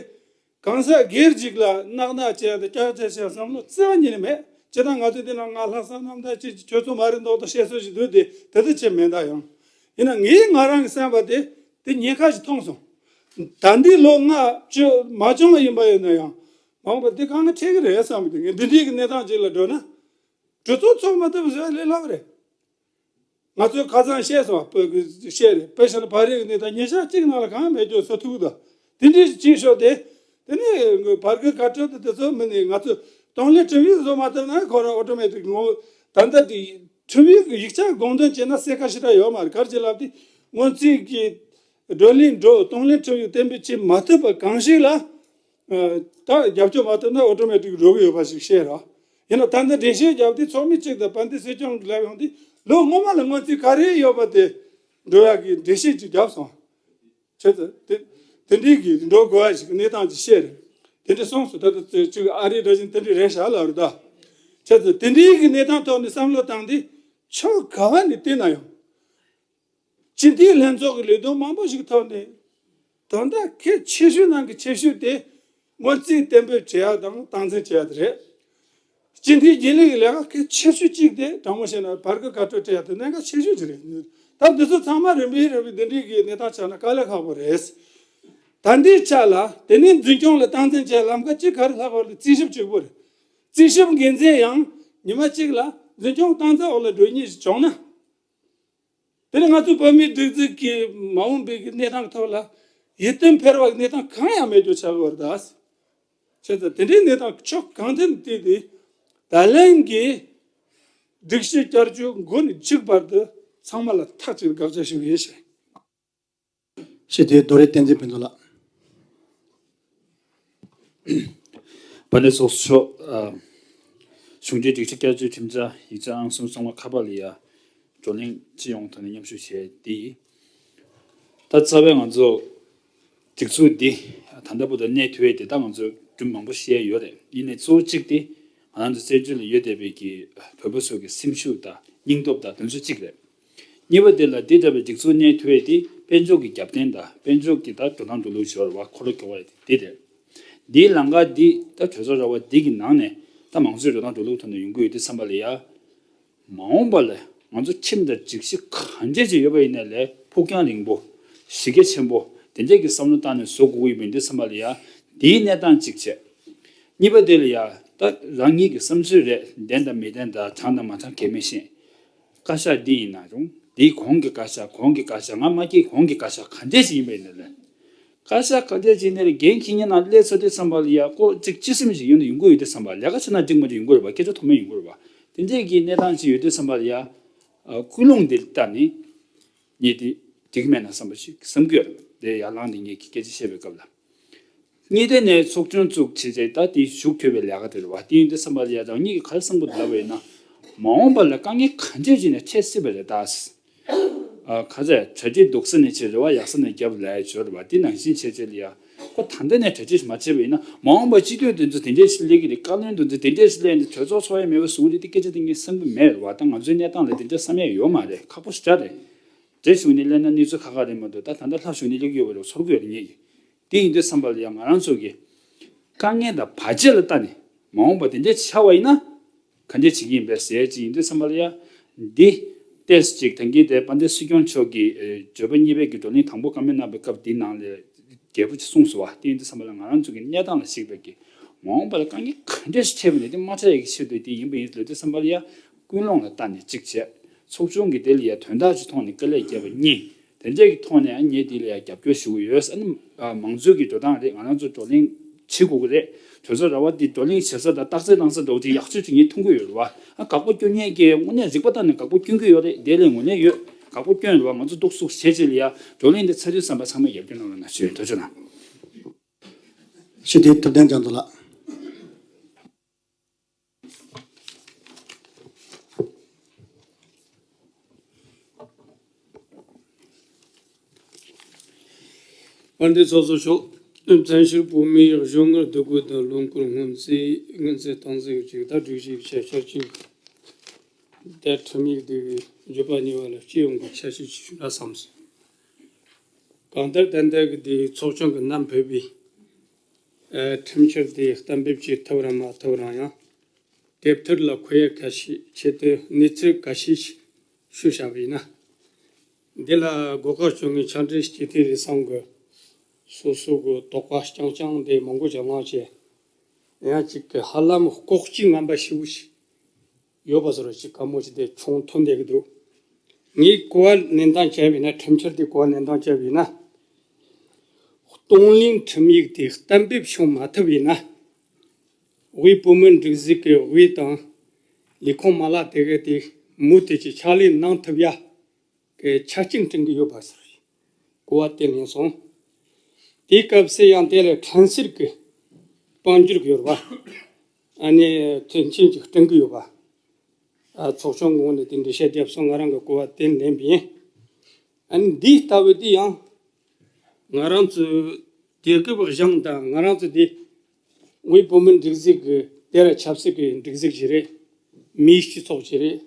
གང་ཟག་སྒེར་གཅིག་ལ་གནག་གནག་བྱས་ཏེ་སྐྱག་བྱས་བྱས་བསམ་བློ་རྩ་བ་ཉིད་ནས་མེད། ཇི་ལྟར་ང་ཚོ་འདི་ན་ང་ལྷག་བསམ་རྣམ་དག་ཅིག་ཁྱོད་ཚོ་མ་རེད་མདོག་མདོག་བཤད་སྲོལ་ཞིག་འདུག་དེ་དེ་ལྟ་ཅིག་མེད་ད་ཡང་། ཡིན་ན་ངས་ང་རང་གི་བསམ་པ་དེ་དེ་ཉེན་ཁ་ཞིག་མཐོང་སོང་། ད་འདི་ལོ་ལྔ་བཅུ་མ་བྱུང་བ་ཡིན་པ་ཡིན་ན་ཡང་མ་འོངས་པ་འདི་དཀའ་ངལ་འཕྲད་ཀྱི་རེད་བསམ་གི་འདུག་ངས་འདི་འདྲའི་གི་གནས་སྟངས་ཅིག་ལ་འགྲོ་ན། གྲོས་ཚོགས་ཚོགས་མ་ཐུབ་ཟེར་ལས་སླ་བ་རེད། ང་ཚོས་ཁ་སང་བཤད་སོང་བ། བཤད་རེད། དཔེ་བཞག་ན་བར་རིས་ཀྱི་གནས་སྟངས་ཉིན་ཞག་གཅིག་ནང་ལ་གང་མེད་རྒྱུ་བཟོ་ཐུབ་ད། དེ་འདྲའི་ཅིག་ཤོག་དེ། དེ་ནས་བར་སྐབས་བཀའ་ཁྲོལ་དེ་དེ་ཚོ་མིན་ནས་ང་ཚོས་གཏོང་ལེན་ཁྲིམས་ཡིག་བཟོ་མ་ཐུབ་ན་ཁོ་རང་ཨོ་ཊོ་མེ་ཊིག་ངོ་། ད་ལྟ་དེ་ཁྲིམས་ཡིག་གི་ཡིག་ཆ་དགོངས་དོན་བྱས་ན་གསལ་ཁ་ཞེ་དྲག་ཡོད་མ་རེད། ག་རེ་བྱས་ལབ་དུས་སྔོན་རྩིས་ཀྱི་བགྲོ་གླེང་འགྲོ་གཏོང་ལེན་ཁྲིམས་ཡིག་གཏན་འབེབས་བྱེད་མ་ཐུབ་པ་གང་ཞིག་ལ། ད་རྒྱབ་སྐྱོར་མ་ཐུབ་ན་ཨོ་ཊོ་མེ་ཊིག་འགྲོ་གི་ཡོད་པ་ཞིག་བཤད་རོགས། ཡིན་ན་ད་ལྟ་འགྲེལ་བཤད་བརྒྱབ་དུས་ཚོགས་མི་གཅིག་དང་དཔལ་ལྡན་སྲིད་སྐྱོང་གིས་ལབ་ཡོང་དུས་ལོ་སྔོན་མ་ལ་སྔོན་རྩིས་ག་རེ་ཡོད་པ་དེ་འགྲོ་ཡག་གི་འགྲེལ་བཤད་ཅིག་བརྒྱབ་སོང་། བྱས་ཙང་དེ་དེ་འདྲའི་གི་འགྲོ་དགོས་ཡ་ཞིག་གི་གནས་སྟངས་ཅིག་བཤད་རེད། དེ་འདྲ་སོང་སོང་། ད་ལྟ་ཅིག་ཨ་རིའི་སྒྲ་གཞུང་དེ་འདྲ་རེད་ཤག་ལབ་རེད་ད། བྱས་ཙང་དེ་འདྲའི་གི་གནས་སྟངས་ཐོག་ནས་བསམ་བློ་བཏང་དུས་ ཕྱོགས་ག་བ་ནས་བལྟས་ན་ཡང་། སྤྱི་འཐུས་ལྷན་ཚོགས་ཀྱི་ལས་དོན་མང་པོ་ཞིག་ཐོག་ནས་ད་ལྟ་གལ་ཆེ་ཤོས་ནང་གི་ཆེ་ཤོས་དེ་སྔོན་རྩིས་གཏན་འབེབས་བྱེད་ཡ་དང་སྟངས་འཛིན་བྱེད་ཡ་དེ་རེད། སྤྱི་འཐུས་རྒྱུན་ལས་ཀྱི་ལས་ཀ་གལ་ཆེ་ཤོས་གཅིག་དེ་དྲང་མོ་བཤད་ན་བར་བརྒལ་བཀའ་འཁྲོལ་སྤྲད་ཡ་དེ་གནད་འགག་ཆེ་ཤོས་ཅིག་རེད། ད་འདི་ཚོ་ཚང་མ་རིམ་པས་རིམ་པས་འདི་འདྲའི་གི་གནས་སྟངས་ཆགས་ན་དཀའ་ལས་ཁག་པོ་རེད། ད་ལྟའི་ཆ་ལ་དེ་ནས་འཛིན་སྐྱོང་ལ་སྟངས་འཛིན་བྱེད་ལམ་ཁ་གཅིག་ག་རེ་ལྷག་པ་རེད། རྩིས་ཞིབ་གཅིག་པོ་རེད། རྩིས་ཞིབ་འགན་འཛིན་ཡང་ཉི་མ་གཅིག་ལ་འཛིན་སྐྱོང་སྟངས་འཛིན་འོག་ལ་འགྲོ་མཁན་ཞིག་བྱུང་ན། དེ་ནི་ང་ཚོ་བོད་མིའི་སྒྲིག་འཛུགས་ཀྱི་མ་འོངས་པའི་གནས་སྟངས་ཐོག་ལ་ཡིད་རྟོན་འཕེར་བའི་གནས་སྟངས་གང་ཡང་མེད་རྒྱུ་ཆགས་ཀྱི་ཡོད་རེད་ད། བྱས་ཙང་དེ་འདྲའི་གནས་སྟངས་ཕྱོགས་གང་ཐད་ནས་བལྟས་ཏེ། ད་ལན་གྱི་སྒྲིག་གཞི་བསྐྱར་བཅོས་འགོ་ནས་མཇུག་བར་དུ་ཚང་མ་ལ་ཐག་གཅོད་དགག་བྱ་ཞུ་གི་ཡིན་ཞེས། ཞེས་དེ་རྡོ་རེ་བསྟན་འཛིན་ཕུན་ཚོགས་ལགས། དཔལ་ལྡན་ཚོགས་གཙོ་མཆོག་ཨ། གཞུང་འབྲེལ་སྒྲིག་གཞི་བསྐྱར་བཅོས་ཁྲིམས་འཆར་ཡིག་ཆ་ཨང་གསུམ་གསུམ་པ་ཁ་པར་ལ་ཡ་བགྲོ་གླེང་སྤྱི་ཡོངས་ཐོག་ནས་མཉམ་ཞུགས་བྱས་ཏེ། ད་རྩ་བའི་ང་ཚོ་སྒྲིག་འཛུགས་འདི་ད་ལྟ་བར་དུ་གནས་ཐུབ་ཡས་དེ་ད་ང་ཚོ་སྒྲུང་མང་པོ་བཤད་ཡོད་རེད། ཡིན་ནའི་གཙོ་བོ་གཅིག་དེ་ང་རང་ཚོ་བཙན་བྱོལ་ལ་ཡོད་བསྡད་པའི་གི་བོད་པ་ཚོ་གི་སེམས་ཤུགས་དང་སྙིང་སྟོབས་དང་དེ་ཚོ་གཅིག་རེད། གཉིས་པ་དེ་ལ་འདི་ལྟ་བུའི་སྒྲིག་འཛུགས་གནས་ཐུབ་ཡས་དེ་དཔལ་འབྱོར་གྱི་རྒྱབ་རྟེན་དང་དཔལ་འབྱོར་གྱི་ད་འགྲོ་སྟངས་འགྲོ་ལུགས་ཞོར་བ་འཁོར་ལོ་སྐྱོ་བ་དེ་རེད། འདིའི་ལམ་ཁ་འདི་ད་གྲོས་ཚོགས་ར་བ་འདི་གི་ནང་ནས་ད་མང་གཙོའི་འགྲོ་སྟངས་འགྲོ་ལུགས་ཐོག་ནས་ཡོང་གི་ཡོད་དུས་ཙམ་པ་ལ་ཡ། མ་འོངས་པ་ལ་ང་ཚོ་ཁྲིམས་དང་སྒྲིག་གཞི་གང་འདྲ་ཅིག་ཡོད་པ་ཡིན་ན་ལས་ཕུགས་རྒྱང་རིང་པོ་གཞི་རྒྱ་ཆེན་པོ་དེ་འདྲས་ཀྱི་བསམ་བློ་བཏང་ནས་བཟོ་དགོས་ཀྱི་ཡོད་པ་ཡིན་དུས་ཙམ་པ་ལ་ཡ། འདིའི་གནས་སྟངས་གཅིག་བྱས། གཉིས་པ་དེ་ལ་ཡ་ད་རང་ཉིད་ཀྱི་བསམ་ཚུལ་རེད། བདེན་དང་མི་བདེན་དང་དྲང་དང་མ་དྲང་གལ་མི་ཤེས། བཀའ་ཤག་འདི་ཡིན་ན་རུང་འདིའི་གོང་གི་བཀའ་ཤག་གོང་གི་བཀའ་ཤག་ང་མ་སྐྱེས་གོང་གི་བཀའ་ཤག་ག་འདྲས་ཞིག་ཡིན་པ་ཡིན་ན་ལས། བཀའ་ཤག་ག་འདྲས་ཞིག་ཡིན་ན་ལས་འགན་འཁྱེར་མཁན་ནང་སླེབས་ཚར་དུས་ཙམ་པ་ལ་ཡ་ཁོ་གཅིག་སྤྱི་སེམས་ཤིག་ཡོད་ན་ཡོང་གི་ཡོད་དུས་ཙམ་པ་ལས་ཀ་བྱེད་ན་འགྲིག་མ་འགྲིག་ཡོང་གི་རེད་པ། སྐད་ཆ་མཐོ་དམན་ཡོང་གི་རེད་པ། དེ་འདྲས་ཀྱི་གནས་སྟངས་ཤིག་ཡོད་དུས་ཙམ་པ་ལ་ཡ། ཨ་ཀུན་སློང་འདི་ལྟར་ནི། ངས་དེ་འགྲིག་མེད་ན་བསམ་པ་ཞིག་བསམ་གྱི་ཡོད་རེད། དེ་ཡར་ལངས་ནས་ངས་ཀྱི་སྐད་ཆ་བཤད་པའི་སྐབས་ལ། གཉིས་ལྡན་ནས་ཚོགས་ཆུང་བཙུགས་བྱས་རྗེས་ད་དེ་ཞུགས་ཐུབ་པའི་ལས་ཀ་དེ་རེད་བ། དེ་ཡིན་དུས་ཙམ་པ་ལ་ཡ་རང་ཉིད་ཀྱིས་ག་རེ་བསམ་གྱི་འདུག་ལབ་པ་ཡིན་ན། མ་འོངས་པ་ལ་དཀའ་ངལ་ག་འདྲས་ཅིག་ནས་འཕྲད་སྲིད་པ་རེད་ད། ཨ་ག་ཚད་གྲ་སྒྲིག་སྡུག་ས་ནས་བྱས་རེ་བ་ཡག་ས་ནས་རྒྱབ་ལ་ཡ་ཞོར་རེད་བ། དེ་ནང་བཞིན་བྱས་རྗེས་ལ་ཡ། ཁོ་ད་ལྟ་ནས་གྲ་སྒྲིག་མ་བྱས་པ་ཡིན་ན་མ་འོངས་པ་སྤྱི་འཐུས་འདི་ཚོ་དེ་འདྲས་ཞིག་སླེབས་ཀྱི་རེད། བཀའ་བློན་འདི་ཚོ་དེ་འདྲས་ཞིག་སླེབས་ནས་གྲོས་ཚོགས་ཚོགས་ཡ་མེད་པ་བཟོ་གི་རེད། དེ་སྐད་ཆ་དེ་ངས་བསམ་གྱི་མེད་རེད་བ། ད་ང་ཚོའི་གནས་སྟངས་ལ་དེ་འདྲས་བསམ་ཡ་ཡོད་མ་རེད། ཁག་པོ་ཞེ་དྲག་རེད། རྗེས་ཞུགས་ནས་སླེབས་ན་གནས་ཚུལ་ཁག་ཁག་རེད་མ་གཏོགས། ད་ད་ལྟ་ལྷག་ཞུགས་ནས་སླེབས་ཀྱི་ཡོད་པ་རེད། ཚོར་གྱི་ཡོད་རེད་ངེད་ཀྱིས། དེ་ཡིན་དུས་ཙམ་པ་ལ་ཡང་ང་རང་ཚོ་གི་དཀའ་ངལ་དང་བར་ཆད་ལ་ལྟ་ནས་མ་འོངས་པ་དེ་འདྲས་ཆགས་པ་ཡིན་ན་ག་འདྲས་བྱེད་ཀྱི་ཡིན་པས་ཟེར་ཅིག་ཡིན་དུས་ཙམ་པ་ལ་ཡང་འདི་ཏོག་ཙམ་ཅིག་ད་གིན་དེ་དཔལ་ལྡན་སྲིད་སྐྱོང་མཆོག་གིས་ཨེ་བརྗོད་པ་གཉིས་པའི་གི་བགྲོ་གླེང་དང་པོ་བཀའ་མོལ་གནང་པའི་སྐབས་འདིའི་ནང་ལ་རྒྱས་པོ་ཅིག་གསུངས་སོང་བ། དེ་ཡིན་དུས་ཙམ་པ་ལ་ང་རང་ཚོ་གི་གནས་སྟངས་ལ་གཞིགས་པའི་གི་མ་འོངས་པ་ལ་དཀའ་ངལ་ག་འདྲས་ཤིག་འཕྲད་པ་ནས་དེ་མ་འཕྲད་ཡག་གི་ཆེད་དུ་དེ་ཡིན་པ་ཡིན་ལབ་དུས་ཙམ་པ་ལ་ཡང་ཀུན་སློང་ལ་ལྟ་ནས་གཅིག་བྱས། ཚོགས་ཆུང་གི་དེ་ལ་ཡ་དོན་དག་ཅིག་ཐོག་ནས་དཀའ་ལས་བརྒྱབ་པ་གཉིས། དེ་འདྲས་ཀྱི་ཐོག་ནས་ཨ་ངས་དེ་ལ་ཡ་རྒྱབ་སྐྱོར་ཞུ་གི་ཡོད། ཨ་ནི་ཨ་མང་གཙོའི་གི་འགྲོ་སྟངས་རེད། ང་རང་ཚོ་བགྲོ་གླེང་བྱེད་དགོས་ཀྱི་རེད། གྲོས་ཚོགས་ར་བ་འདི་བགྲོ་གླེང་བྱེད་ས་དང་རྟགས་གསལ་གནང་ས་འདྲ་བོ་ཅིག་ཡག་ཤོས་ཅིག་ངས་མཐོང་གི་ཡོད་རེད་བ། ཨ་དགག་པ་སྐྱོན་མཁན་གྱིས་དངོས་གནས་རིག་པ་བཏང་ནས་དགག་པ་སྐྱོན་གྱི་ཡོད་རེད། དེ་ལས་ངོས་ལེན་ཡོད། དགག་པ་སྐྱོན་རེད་བ། ང་ཚོ་འདུག་སེ་བྱས་བྱས་ལ་ཡ་བགྲོ་གླེང་འདི་ཚར་དུས་ཙམ་པ་ཚང་མས་རྒྱབ་སྐྱོར་གནང་རོགས་གནང་ཞུ། ཐུགས་རྗེ་ཆེ་གནང་། ཞུ་དེ་ཐུབ་བསྟན་རྒྱ་མཚོ་ལགས། དཔལ་ལྡན་ཚོགས་གཙོ་མཆོག་བཙན་བྱོལ་བོད་མིའི་གཞུང་ངར་འདུ་འགོད་དང་ལོ་འཁོར་སྔོན་རྩིས་སྔོན་རྩིས་སྟངས་འཛིན་གྱི་ད་སྒྲིག་གཞི་ཆ་ཆ་གཅིག་དེ་ཁྲིམས་ཡིག་འདི་བརྗོད་པ་གཉིས་པ་ལ་སྤྱི་ཡོངས་ཀྱི་ཆ་ཤས་ཅིག་ཞུ་ན་བསམ་སོང་། གང་ལྟར་ད་ལྟ་གི་དེ་ཚོགས་ཆུང་གི་བསྣམས་ཕེབས་པའི་ཨ་ཁྲིམས་འཆར་དེ་གཏན་འབེབས་བྱེད་ཐུབ་རང་མ་ཐུབ་རང་ཡང་དེབ་ཐེར་ལ་འཁོད་ཡ་ཁ་ཤས་ཆེད་དུ་གནས་ཚུལ་ཁ་ཤས་ཤིག་ཞུ་བྱ་བ་ཡིན་ན། འདི་ལ་གོ་སྐབས་བྱུང་བའི་ཕྱག་སྦྲེལ་སྤྱི་འཐུས་རེ་ཟུང་གི་སོ་སོ་གི་དོགས་པ་རྐྱང་རྐྱང་དེ་མང་པོ་ཅིག་གླེང་བྱས། ཡང་གཅིག་གི་ཧ་ལམ་ལྐོག་ཇུས་ངན་པ་ཞེ་པོ་ཞིག་ཡོད་པ་བཟོ་འདྲ་ཅིག་དཀའ་མོ་ཅིག་དེ་བྱུང་ཐོན་བསྡད་ཀྱི་འདུག་ངས་གོ་བ་ལེན་སྟངས་བྱས་པ་ཡིན་ན། ཁྲིམས་འཆར་དེ་གོ་བ་ལེན་སྟངས་བྱས་པ་ཡིན་ན། གཏོང་ལེན་ཁྲིམས་ཡིག་དེ་གཏན་འབེབས་བྱུང་མ་ཐུབ་ཡིན་ན། དབུས་བོད་མིའི་སྒྲིག་འཛུགས་ཀྱི་དབུས་དང་ལས་ཁུངས་མ་ལག་དེ་ག་དེ་མུ་མཐུད་ཀྱི་ཕྱག་ལས་གནང་ཐུབ་ཡ་གི་ཆ་རྐྱེན་བསྐྲུན་གྱི་ཡོད་པ་ཟེར་གོ་བ་དེ་ལེན་སོང་། དེའི་སྐབས་སུ་ཡང་དེ་ལ་ཁྲིམས་སྲིད་ཀྱི་དཔལ་འབྱོར་གྱི་ཡོད་རེད་པ། ཨ་ནི་མཐུན་རྐྱེན་ཅིག་བསྐྲུན་གྱི་ཡོད་པ། ཨ་ཚོགས་ཆུང་ངོས་ནས་དེ་འགྲེལ་བཤད་བརྒྱབ་སོང་། ང་རང་གི་གོ་བ་དེ་ལེན་པ་ཡིན། ཨ་ནི་འདི་ལྟ་བུ་དེ་ཡང་ང་རང་ཚོའི་རྒྱལ་ཁབ་གཞུང་དང་ང་རང་ཚོ་དེ་དབུས་བོད་མིའི་སྒྲིག་འཛུགས་ཀྱི་དེ་ལ་ཆབ་སྲིད་ཀྱི་སྒྲིག་འཛུགས་ཤིག་རེད། མིའི་སྤྱི་ཚོགས་ཤིག་རེད།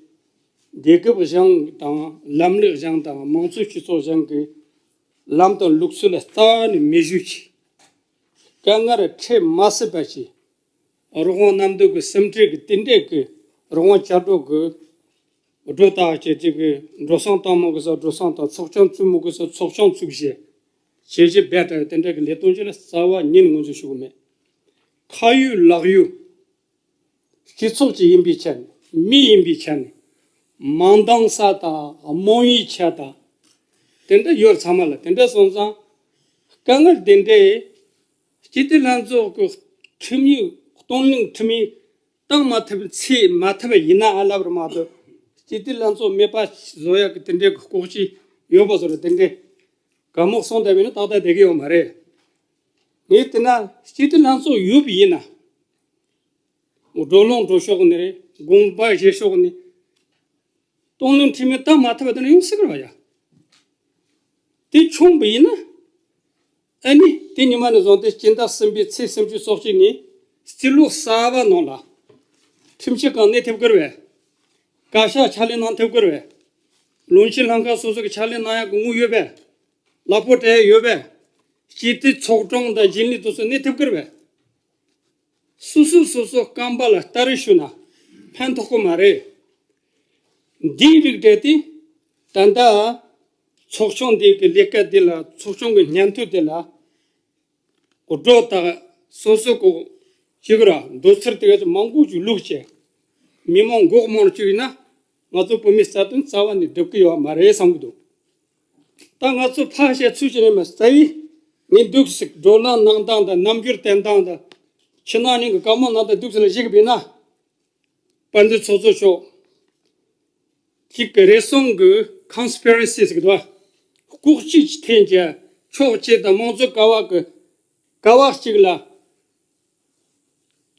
དེ་སྐབས་གཞུང་དང་ལམ་ལུགས་གཞུང་དང་དམངས་གཙོའི་སྤྱི་ཚོགས་གཞུང་གི་ལམ་དང་ལུགས་སྲོལ་ལ་རྩ་བ་ནས་མི་གཞི་ཅིག་དཀའ་ངལ་འཕྲད་མ་སྲིད་པ་ཞིག་རང་དབང་རྣམ་འདུལ་གྱི་སེམས་ཁྲལ་གྱི་དེ་འདྲས་ཀྱི་རང་དབང་བཅའ་སྒྲོག་གི་སྒྲོ་བཏགས་བྱས་ཏེ་གི་འགྲོ་སོང་གཏོང་མི་དགོས་ས་འགྲོ་སོང་གཏོང་། ཚོགས་ཆུང་བཙུགས་མི་དགོས་ས་ཚོགས་ཆུང་བཙུགས་བྱས་བྱས་བྱས་རྦད་དེ་དེ་འདྲ་གི་ལས་དོན་ཅིག་ལ་རྩ་བ་ཉིད་ནས་ངོས་འཛིན་ཞུ་གི་མེད། ཁ་ཡོད་ལག་ཡོད་སྤྱི་ཚོགས་ཅིག་ཡིན་པའི་ཆ་ནས་མི་ཡིན་པའི་ཆ་ནས་མ་འདང་ས་དང་རྨོངས་ཡིད་ཆགས་དང་དེ་འདྲ་ཡོད་ཚང་མ་ལ། དེ་འདྲ་སོང་ཙང་དཀའ་ངལ་དེ་འདྲའི་སྤྱི་འཐུས་ལྷན་ཚོགས་ཀྱི་ཁྲིམས་ཡིག་གཏོང་ལེན་ཁྲིམས་ཡིག་བཏང་མ་ཐུབ་ཚེ་མ་ཐུབ་ཡིན་ན་ཨ་ལབ་རེད་མ་གཏོགས་སྤྱི་འཐུས་ལྷན་ཚོགས་མེད་པ་བཟོ་ཡག་གི་དེ་འདྲའི་ལྐོག་ཇུས་ཡོད་པ་བཟོ་རེད། དེ་འདྲའི་གད་མོ་གསུང་བསྡད་པ་ཡིན་ན་ཏག་ཏག་བསྡད་ཀྱི་ཡོད་མ་རེད། ངས་བལྟས་ན་སྤྱི་འཐུས་ལྷན་ཚོགས་ཡོད་པ་ཡིན་ན་བགྲོ་གླེང་འགྲོ་ཕྱོགས་ནས་རེད། དགོངས་པ་བཞེས་ཕྱོགས་ནས་གཏོང་ལེན་ཁྲིམས་ཡིག་བཏང་མ་ཐུབ་པ་དེ་འདྲ་ཡོང་སྲིད་ཀྱི་རེད་བ་ཡ། དེ་བྱུང་བ་ཡིན་ན། ཨ་ནི་དེ་ཉི་མ་ནས་བཟུང་སྟེ་སྤྱི་ཟླ་གསུམ་པའི་ཚེས་སུམ་ཅུ་སོ་གཅིག་ཉིན་སྤྱི་ལོ་གསར་པ་ནང་ལ་ཁྲིམས་ཞིབ་ཁང་གནས་ཐུབ་ཀྱི་རེད་པས། བཀའ་ཤག་ཕྱག་ལས་གནང་ཐུབ་ཀྱི་རེད་པས། བློན་ཆེན་ལྷན་ཁང་སོ་སོ་གི་ཕྱག་ལས་གནང་ཡག་གི་དངུལ་ཡོད་པས། གླ་ཕོགས་སྤྲད་ཡག་ཡོད་པས། སྤྱི་འཐུས་ཚོགས་དྲུང་དང་རྒྱུན་ལས་དེ་ཚོ་གནས་ཐུབ་ཀྱི་རེད་པས། སོ་སོས་སོ་སོའི་རྐང་པ་ལ་སྟ་རེ་གཞུས་ན་ཕན་ཐོགས་ཀྱི་མ་རེད། འདིའི་རིགས་བྲལ་ཏེ་ད་ལྟ་ཚོགས་ཆུང་འདི་གི་ལས་ཀ་འདི་ལ་ཚོགས་ཆུང་གི་སྙན་ཐོ་འདི་ལ་སྒྲོ་བཏགས་སོ་སོ་གི་ཅིག་ར་འདོད་ཚུལ་དེ་ག་ཚོད་མང་པོ་ཅིག་བླུགས་བྱས་མི་མང་མགོ་རྨོངས་བཅུག་ཡིན་ན་ང་ཚོ་བོད་མིའི་རྩ་དོན་རྩ་བ་ནས་སྒྲུབ་ཀྱི་ཡོད་མ་རེད་བསམ་གྱི་འདུག་ད་ང་ཚོ་ཕར་བཤད་ཚུར་བཤད་ནས་མ་རྩ་བའི་ངས་འདུག་སེ་བགྲོ་གླེང་གནང་སྟངས་དང་རྣམ་འགྱུར་བསྟན་སྟངས་དང་ཕྱི་ནང་གཉིས་ཀྱི་བཀའ་མོལ་གནང་སྟངས་འདུག་སེ་ལ་གཞིགས་པ་ཡིན་ན། དཔལ་ལྡན་ཚོགས་གཙོ་མཆོག་གཅིག་གི་རེ་ཟུང་གི་ཀོན་སི་པི་རེ་སི་ཟེར་གི་འདུག་བ། ལྐོག་ཇུས་ཀྱི་འཐེན་བྱས་ཕྱོགས་གཅིག་དང་དམངས་གཙོ་ཀ་བ་གི་ཀ་བ་གཅིག་ལ་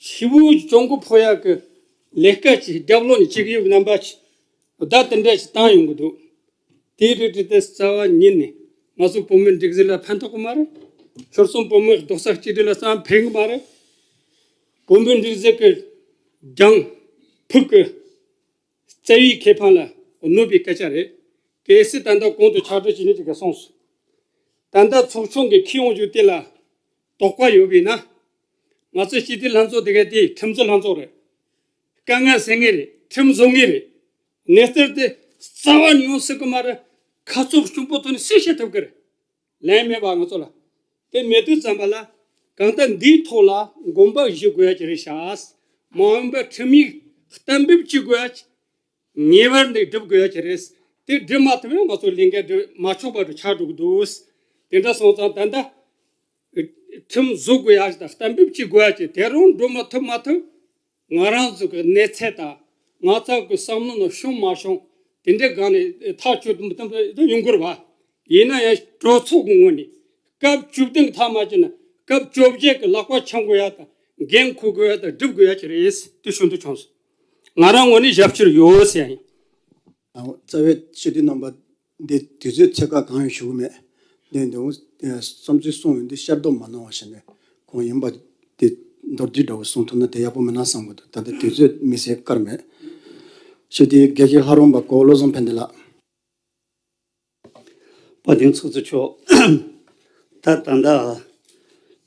ཆུ་བོའི་གྱོང་གུན་ཕོག་ཡག་གི་ལས་ཀ་ཅིག་རྒྱབ་ལོགས་ནས་བྱེད་ཀྱི་ཡོད་པའི་རྣམ་པ་ཅིག་བརྡ་དེ་འདྲ་ཞིག་བཏང་ཡོང་གི་འདུག་དེའི་རིགས་དེ་རྩ་བ་ཉིད་ནས་ང་ཚོ་བོད་མིའི་སྒྲིག་འཛུགས་ལ་ཕན་ཐོགས་ཀྱི་མ་རེད། ཆོལ་གསུམ་བོད་མིའི་རྡོག་རྩ་གཅིག་སྒྲིལ་ལ་རྩ་བ་ནས་ཕན་གྱི་མ་རེད། བོད་མིའི་སྒྲིག་འཛུགས་ཀྱི་སྦྲང་ཕུག་གི་རྩ་བའི་ཁེ་ཕན་ལ་གནོད་པའི་སྐད་ཆ་རེད། གལ་སྲིད་ད་ལྟ་གོང་དུ་ཕྱག་བྲིས་བྱས་ནས་ཅིག་ག་གསུངས་སོང་། ད་ལྟ་ཚོགས་ཆུང་གི་ཁེ་དབང་ཞུ་དེ་ལ་དོགས་པ་ཡོད་པས་ན། ང་ཚོ་སྤྱི་འཐུས་ལྷན་ཚོགས་དེ་ག་དེ་ཁྲིམས་བཟོ་ལྷན་ཚོགས་རེད། དཀའ་ངལ་སེལ་ངེས་རེད། ཁྲིམས་བཟོ་ངེས་རེད། གནས་ཚུལ་དེ་རྩ་བ་ནས་ཡོང་སྲིད་ཀྱི་མ་རེད། ཁ་ཚོགས་གཅིག་པོ་ཐོག་ནས་སུས་བཤད་ཐུབ་ཀྱི་རེད། ལན་མེད་པ་ང་ཚོ་ལ། དེ་མེད་དུས་ཙམ་པ་ལ་གང་ལྟར་འདིའི་ཐོག་ལ་དགོངས་པ་བཞེས་དགོས་ཡ་ཅིག་རེད་ཤག་མ་འོངས་པར་ཁྲིམས་ཡིག་གཏན་འབེབས་བྱེད་དགོས་ཡ་ཅིག་ངེས་པར་དུ་སྒྲུབ་དགོས་ཡ་ཅིག་རེད། དེ་སྒྲུབ་མ་ཐུབ་ན་ང་ཚོ་ལས་འགན་སྒྲུབ་མ་ཆོག་པ་དུ་ཆགས་འགྲོ་གི་འདུག་དེ་འདྲ་སོང་ཙང་ད་ལྟ་ཁྲིམས་བཟོ་དགོས་ཡ་ཅིག་དང་གཏན་འབེབས་བྱེད་དགོས་ཡ་ཅིག་དེ་རུང་སྒྲུབ་མ་ཐུབ་མ་ཐུབ། ང་རང་ཚོ་གི་གནས་ཚད་དང་ང་ཚོ་གི་བསམ་བློ་ནང་ཤོང་མ་ཤོང་དེ་འདྲའི་སྒང་ནས་ཐག་གཅོད་མི་ཐུབ་པ་ཡོང་གི་རེད་བ། ཡིན་ན་ཡང་གྲོས་ཚོགས་ཀྱི་ངོས་ནས་སྐབས་བཅུ་བདུན་གྱི་མཐའ་མ་བྱས་ན་སྐབས་བཅོ་བརྒྱད་ཀྱི་ལག་པ་འཆང་དགོས་ཡ་དང་འགན་འཁུར་དགོས་ཡ་དང་སྒྲུབ་དགོས་ཡ་ཅིག་རེད། དེ་ཞུ་འདོད་བྱུང་སོང་། ང་རང་ངོས་ནས་ཞབས་ཕྱི་ཡོད་ཟེར་ཡ་ཡིན། རྩ་བའི་སྤྱི་འཐུས་རྣམ་པ་འདི་དུས་ཚོད་ཚད་བཀག་གང་ཡང་ཞུ་གི་མེད། འདི་འདི་བསམ་ཚུལ་གསུངས་ཡོང་དུས་ཤར་བསྡོམས་མ་གནང་བ་ཞིག་ནས་ཁོང་ཡིན་པ་འདི་མདོར་བསྡུས་འདྲ་བོ་གསུང་ཐུབ་ན་དེ་ཡག་པོ་མིན་ན་བསམ་གི་འདུག་ད་ལྟ་དུས་ཚོད་མི་སེར་བཀར་མེད། ཞུ་དེ་དགེ་བཤེས་ལྷ་རམས་པ་གོ་བློ་བཟང་ཕན་བདེ་ལགས། དཔལ་ལྡན་ཚོགས་གཙོ་མཆོག་ད་ད་ལྟ་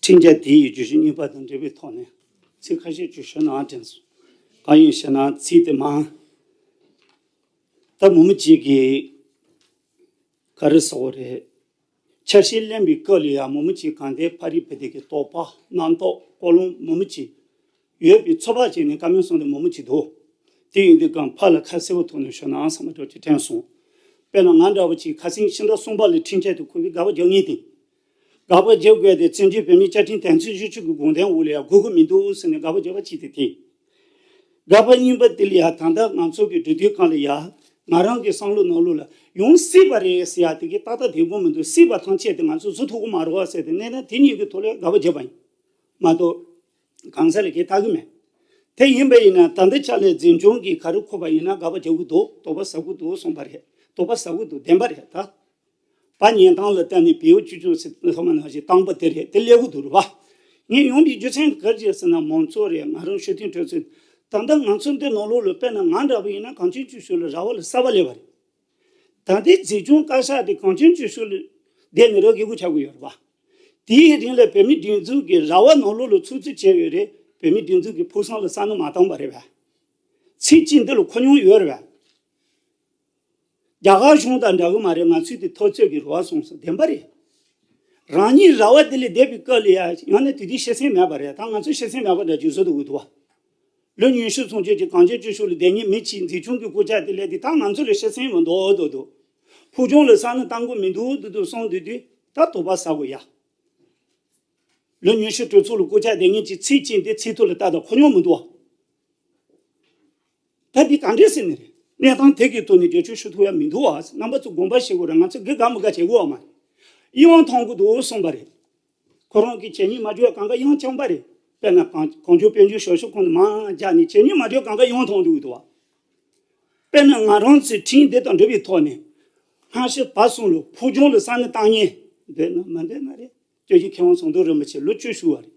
ཁྲིམས་འཆར་དེ་ཡི་བརྗོད་གཞི་གཉིས་པ་དང་འབྲེལ་བའི་ཐོག་ནས་ཚིག་ཁ་ཤས་ཅིག་ཞུ་ན་དྲན་སོང་། གང་ཡིན་ཞེ་ན་ཚིག་དེ་མ་ད་མི་མི་གཅིག་གིས་ག་རེ་ཟེར་དགོས་རེད། འཆར་གཞི་ལེན་པའི་སྐབས་ལ་ཡང་མི་མི་གཅིག་གང་དེ་ཕ་རི་བེ་དེ་གི་དོགས་པ་རྣམ་རྟོག་ཀོ་ལོང་མི་མི་གཅིག་ཡོད་པའི་ཚོད་དཔག་བྱས་ནས་བཀའ་མོལ་གསུངས་ཏེ་མི་མི་གཅིག་འདུག་དེ་ཡིན་དུས་གང་ཕ་ལ་ཁ་གསལ་པོ་ཐོག་ནས་ཞུ་ན་བསམ་པ་འདྲ་ཅིག་དྲན་སོང་། དཔེར་ན་ང་འདྲ་བོ་གཅིག་ཁ་སང་ཕྱི་ཟླ་གསུམ་པ་ལ་ཁྲིམས་འཆར་དེ་ཁུར་བའི་དགག་པ་རྒྱག་ངེས་དེ། དགག་པ་རྒྱག་དགོས་ཏེ་བཙན་བྱོལ་བོད་མིའི་བཅའ་ཁྲིམས་དོན་ཚན་བཞི་བཅུ་གི་དགོངས་དོན་འོག་ལ་ཡང་དགོས་ཀྱི་མི་འདུག་ཟེར་ནས་དགག་པ་རྒྱག་པ་གཅིག་དེ་དེ། དགག་པ་གཉིས་པ་དེ་ལ་ཡང་ད་ལྟ་ང་ཚོ་གི་འབྲེལ་མཐུད་ཁང་ལ་ཡང་ང་རང་གི་བསམ་བློ་ནང་ལོགས་ལ་ཡོང་སྲིད་པ་རེད་ཟེར་ཡ་དེ་གི་ཏག་ཏག་བདེ་པོ་མི་འདུག་སྲིད་པ་ཐམས་ཅད་དེ་ང་ཚོ་བཟོ་ཐུབ་ཀྱི་མ་རེད་བ་ཟེར་ཏེ་གནས་སྟངས་དེ་གཉིས་ཀྱི་ཐོག་ལ་དགག་པ་བརྒྱབ་པ་ཡིན་མ་གཏོགས་གང་ཟག་ལ་གི་ལྟ་གི་མེད། དེ་ཡིན་པ་ཡིན་ན་ད་ལྟ་ཆ་ལས་འཛིན་སྐྱོང་གིས་ག་རེ་འཁོད་པ་ཡིན་ན་དགག་པ་རྒྱག་གི་འདུག་དོགས་པ་ཟ་གི་འདུག་གསུངས་པ་རེད། དོགས་པ་ཟ་གི་འདུག་བདེན་པ་རེད་ད། པ་ཉན་སྟངས་ལ་བལྟས་ནས་བེའུ་ཅུ་ཅུ་ཟེར་ཐོག་མ་ནང་བཞིན་བཏང་པ་དེ་རེད། དེ་ལས་གི་འདུག་རེད་བ། ངས་ཡོང་པའི་རྒྱུ་མཚན་ག་རེ་ཟེར་ན་མང་ཚོགས་རེད། ང་རང་ཤོད་ཐེངས་གྲོས་ཚོད་ ད་ལྟ་ང་ཚོ་འདི་ནང་ལོགས་ལ་དཔེར་ན་ང་འདྲ་པོ་ཡིན་ན་གངས་ཅན་སྐྱིད་གཤོངས་ལ་ར་བ་ལ་གསར་པ་སླེབས་པ་རེད། ད་ལྟའི་མཛེས་ལྗོངས་བཀའ་ཤག་དེ་གངས་ཅན་སྐྱིད་གཤོངས་ལ་བསྡད་ནས་ར་བ་རྒྱལ་སྒོ་ཆགས་ཀྱི་ཡོད་རེད་པ། དེའི་རིང་ལ་བོད་མིའི་སྒྲིག་འཛུགས་ཀྱི་ར་བ་ནང་ལོགས་ལ་ཚུད་ཚུད་བྱས་ཡོད་རེད། བོད་མིའི་སྒྲིག་འཛུགས་ཀྱི་ཕུགས་བསམ་ལ་བསམ་བློ་མ་བཏང་པ་རེད་པ། ཚིག་གཅིག་འདི་ལ་ཁོ་མྱོང་ཡོད་རེད་པ། རྒྱ་གར་གཞུང་དང་འདྲ་གི་མ་རེད། ང་ཚོའི་དེ་འཐབ་རྩོད་ཀྱི་རེ་བ་སོང་སོང་བདེན་པ་རེད། རང་ཉིད་ར་བ་དེ་ལས་བསྡད་པའི་སྐབས་ལ་ཡ་ཡང་ན་དེ་དུས་ཤེས་ཚད་མེད་པ་རེད། ད་ང་ཚོ་ཤེས་ཚད་མེད་པ་འདྲ་བརྗོད་བཟོ་འདུག་གི་འདུག་བ། ལོ་ཉི་ཤུ་ཙམ་ཅིག་གི་གངས་ཅན་སྐྱིད་གཤོངས་ལ་བསྡད་མཁན་མི་གཅིག་མཛེས་ལྗོངས་ཀྱི་སྐུ་ཕྱྭ་དེ་ལས་དེ་ད་ང་ཚོ་ལས་ཤེས་ཚད་མི་འདུག་འདུག་འདུག་ཕུགས་རྒྱང་ལ་བསམ་བློ་བཏང་དགོས་མི་འདུག་འདུག་འདུག་གསུངས་དུས་དུས་ད་དོགས་པ་ཟ་དགོས་ཡ། ལོ་ཉི་ཤུ་གྲོས་ཚོགས་ལ་སྐུ་ཕྱྭ་བསྡད་མཁན་གྱི་ཚིག་གཅིག་འདི་ཚིག་ཐོག་ལ་ལྟ་དང་ཁོ་མྱོང་མི་འདུག་བ། ད་འདི་ག་འདྲས་ཟེར་ནི་རེད། གནས་སྟངས་དེ་གི་ཐོག་ནས་བསྒྱུར་བཅོས་ཞུ་ཐུབ་ཡ་མི་འདུག་བ། རྣམ་པ་ཚོ་དགོངས་པ་བཞེས་དགོས་རེད། ང་ཚོ་དགེ་དགའ་མི་དགའ་བྱེད་དགོས་བ་མ་རེད། གཡས་དབང་ཐོན་གི་འདུག་གསུངས་པ་རེད། ཁོ་རང་གིས་བྱས་ཉེས་མ་བྱུང་བ་གང་ག་གཡས་དབང་བཅངས་པ་རེད། དཔེར་ན་གངས་གངས་ལྗོངས་དཔལ་འབྱོར་ཞབས་ཞུ་ཁང་དུ་མར་རྒྱག་ནས་བྱས་ཉེས་མ་བྱུང་བ་གང་ག་གཡས་དབང་ཐོན་འགྲོ་གི་འདུག་བ། དཔེར་ན་ང་རང་ཚོའི་ཁྲིམས་འདི་དང་འབྲེལ་བའི་ཐོག་ནས་སྔ་ཕྱི་བར་གསུམ་ལ་ཕུགས་རྒྱང་ལ་བསམ་བློ་བཏང་མཁན་འདོད་ན་མ་འདོད་ན་རེད། སྐྱབས་རྗེ་མཁས་དབང་ཟམ་གདོང་རིན་པོ་ཆེ་ལོ་བཅུ་བཞུགས་པ་རེད།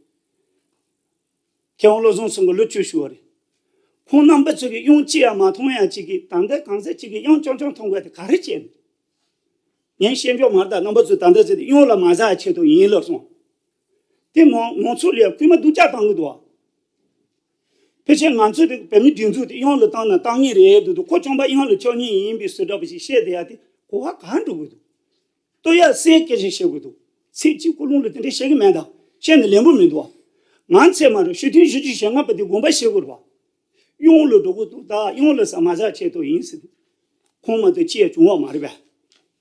མཁས་དབང་བློ་བཟང་སེང་གེ་ལོ་བཅུ་བཞུགས་པ་རེད། ཁོང་རྣམ་པ་ཚོ་གིས་གཡས་གཅིག་ཡང་མ་ཐོན་ཡ་གཅིག་གིས་ད་ལྟ་གང་ཟག་གཅིག་གིས་གཡས་རྐྱང་རྐྱང་ཐོན་དགོས་དེ་ག་རེ་བྱས་ནས། ངས་བཤད་འཇོག་མ་རེད། ད་རྣམ་པ་ཚོས་ད་ལྟ་ཟེར་ཏེ་གཡས་ལ་མ་ཟ་ཡ་ཆེད་དུ་ཡིན་ལབ་སོང་། དེ་མང་མང་ཚོགས་ལ་ཡང་སྐུལ་མ་སྡུག་ཅག་བཏང་གི་འདུག་བ། ཕལ་ཆེར་ང་ཚོས་དེ་བོད་མི་སྒྲིག་འཛུགས་དེ་གཡས་ལ་བཏང་ན་བཏང་ངེས་རེད་འདུག་འདུག་ཁོ་རྐྱང་པ་གཡས་ལ་ཆགས་ངེས་ཡིན་པའི་བཟོ་འདྲ་པོ་ཞིག་བཤད་བསྡད་ཡ་དེ་གོ་བ་ག་འགྲོ་གི་འདུག་ལྟོས་ཡ་གསལ་སྐད་ཆ་བཤད་དགོས་འདུག་ཚིག་གཅིག་ཀུན་སློང་ལ་དེ་འདྲ་བཤད་གི་མེད་ད། བཤད་ནས་ལན་པོ་མི་འདུག་བ། ང་ཚད་མ་རུ་ཞུ་དུས་ཞུ་རྒྱུ་ཞེ་ལྔ་པ་དེ་དགོངས་པ་བཞེས་དགོས་རེད་བ། གཡོན་ལ་འགྲོ་གི་འདུག་ད་གཡོན་ལ་ཟ་མ་ཟ་ཆེད་དུ་ཡིན་ཟེར། ཁོང་མ་གཏོགས་ཅི་ཡང་བྱུང་བ་མ་རེད་པས།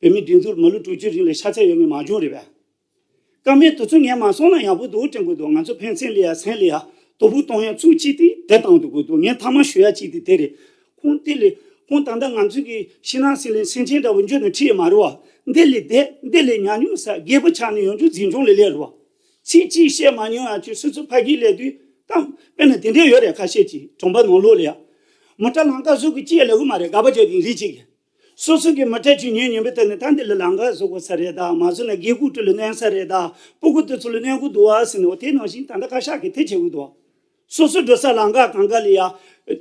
བོད་མི་སྒྲིག་འཛུགས་མི་ལོ་དྲུག་ཅུ་རིང་ལ་ཤ་ཚ་ཡོད་མཁན་མ་བྱུང་རེད་པས། སྐར་མའི་དུས་ཚོད་ངས་མ་སོང་ན་ཡག་པོ་འདུག་དྲན་གི་འདུག་ང་ཚོ་ཕན་ཚུན་ལ་ཡ་སེམས་ལ་ཡ་དོ་ཕོག་གཏོང་ཡ་ཚུགས་གཅིག་དེ་དེ་བཏང་འདུག་གི་འདུག་ངས་མཐའ་མ་ཞུ་ཡ་གཅིག་དེ་དེ་རེད། ཁོང་དེ་ལས་ཁོང་ད་ལྟ་ང་ཚོ་གི་ཕྱི་ནང་སྲིད་ལས་སེམས་ཅན་འདྲ་བོ་འཇོན་ནས་ཁྲིད་ཡ་མ་རེད་བ། འདི་ལས་བསྡད་འདི་ལས་ཉམས་མྱོང་ས་རྒད་པོ་ཆགས་ནས་ཡོང་རྒྱུ་འཛིན་སྐྱོང་ལས་ལས་རེད་བ། ཚིག་གཅིག་བཤད་མ་མྱོང་ཡ་ཆོས་སོ་སོ་ཕ་གིའི་ལས་དུས་དང་དཔེར་ན་དེ་འདྲ་ཡོད་རེད། ཁ་ཤས་ཀྱིས་གྲོང་པ་ནང་ལོགས་ལ་ཡ་མོ་ཊ་ལམ་ཁ་བཟོ་གི་ཅི་ཡ་ལས་གི་མ་རེད། དགའ་པ་བྱས་ཏེ་རིགས་གཅིག་གི་སོ་སོ་གི་མི་ཏྲ་ཆུ་ཉོས་ཉོས་པའི་ཐད་ནས་ད་འདི་ལ་ལམ་ཁ་བཟོ་དགོས་ས་རེད་ད། མ་བཟོ་ན་རྒས་འཁོགས་དེ་ལ་གནོད་ས་རེད་ད། སྤུ་གུ་དེ་ཚོ་ལ་གནོད་གི་འདུག་ཨ་ཟེར་ནས་འོ་དེ་ནང་བཞིན་ད་ལྟ་བཀའ་ཤག་གིས་དེ་བྱེད་གི་འདུག་སོ་སོ་འགྲོ་ས་ལམ་ཁ་གང་ག་ལ་ཡ་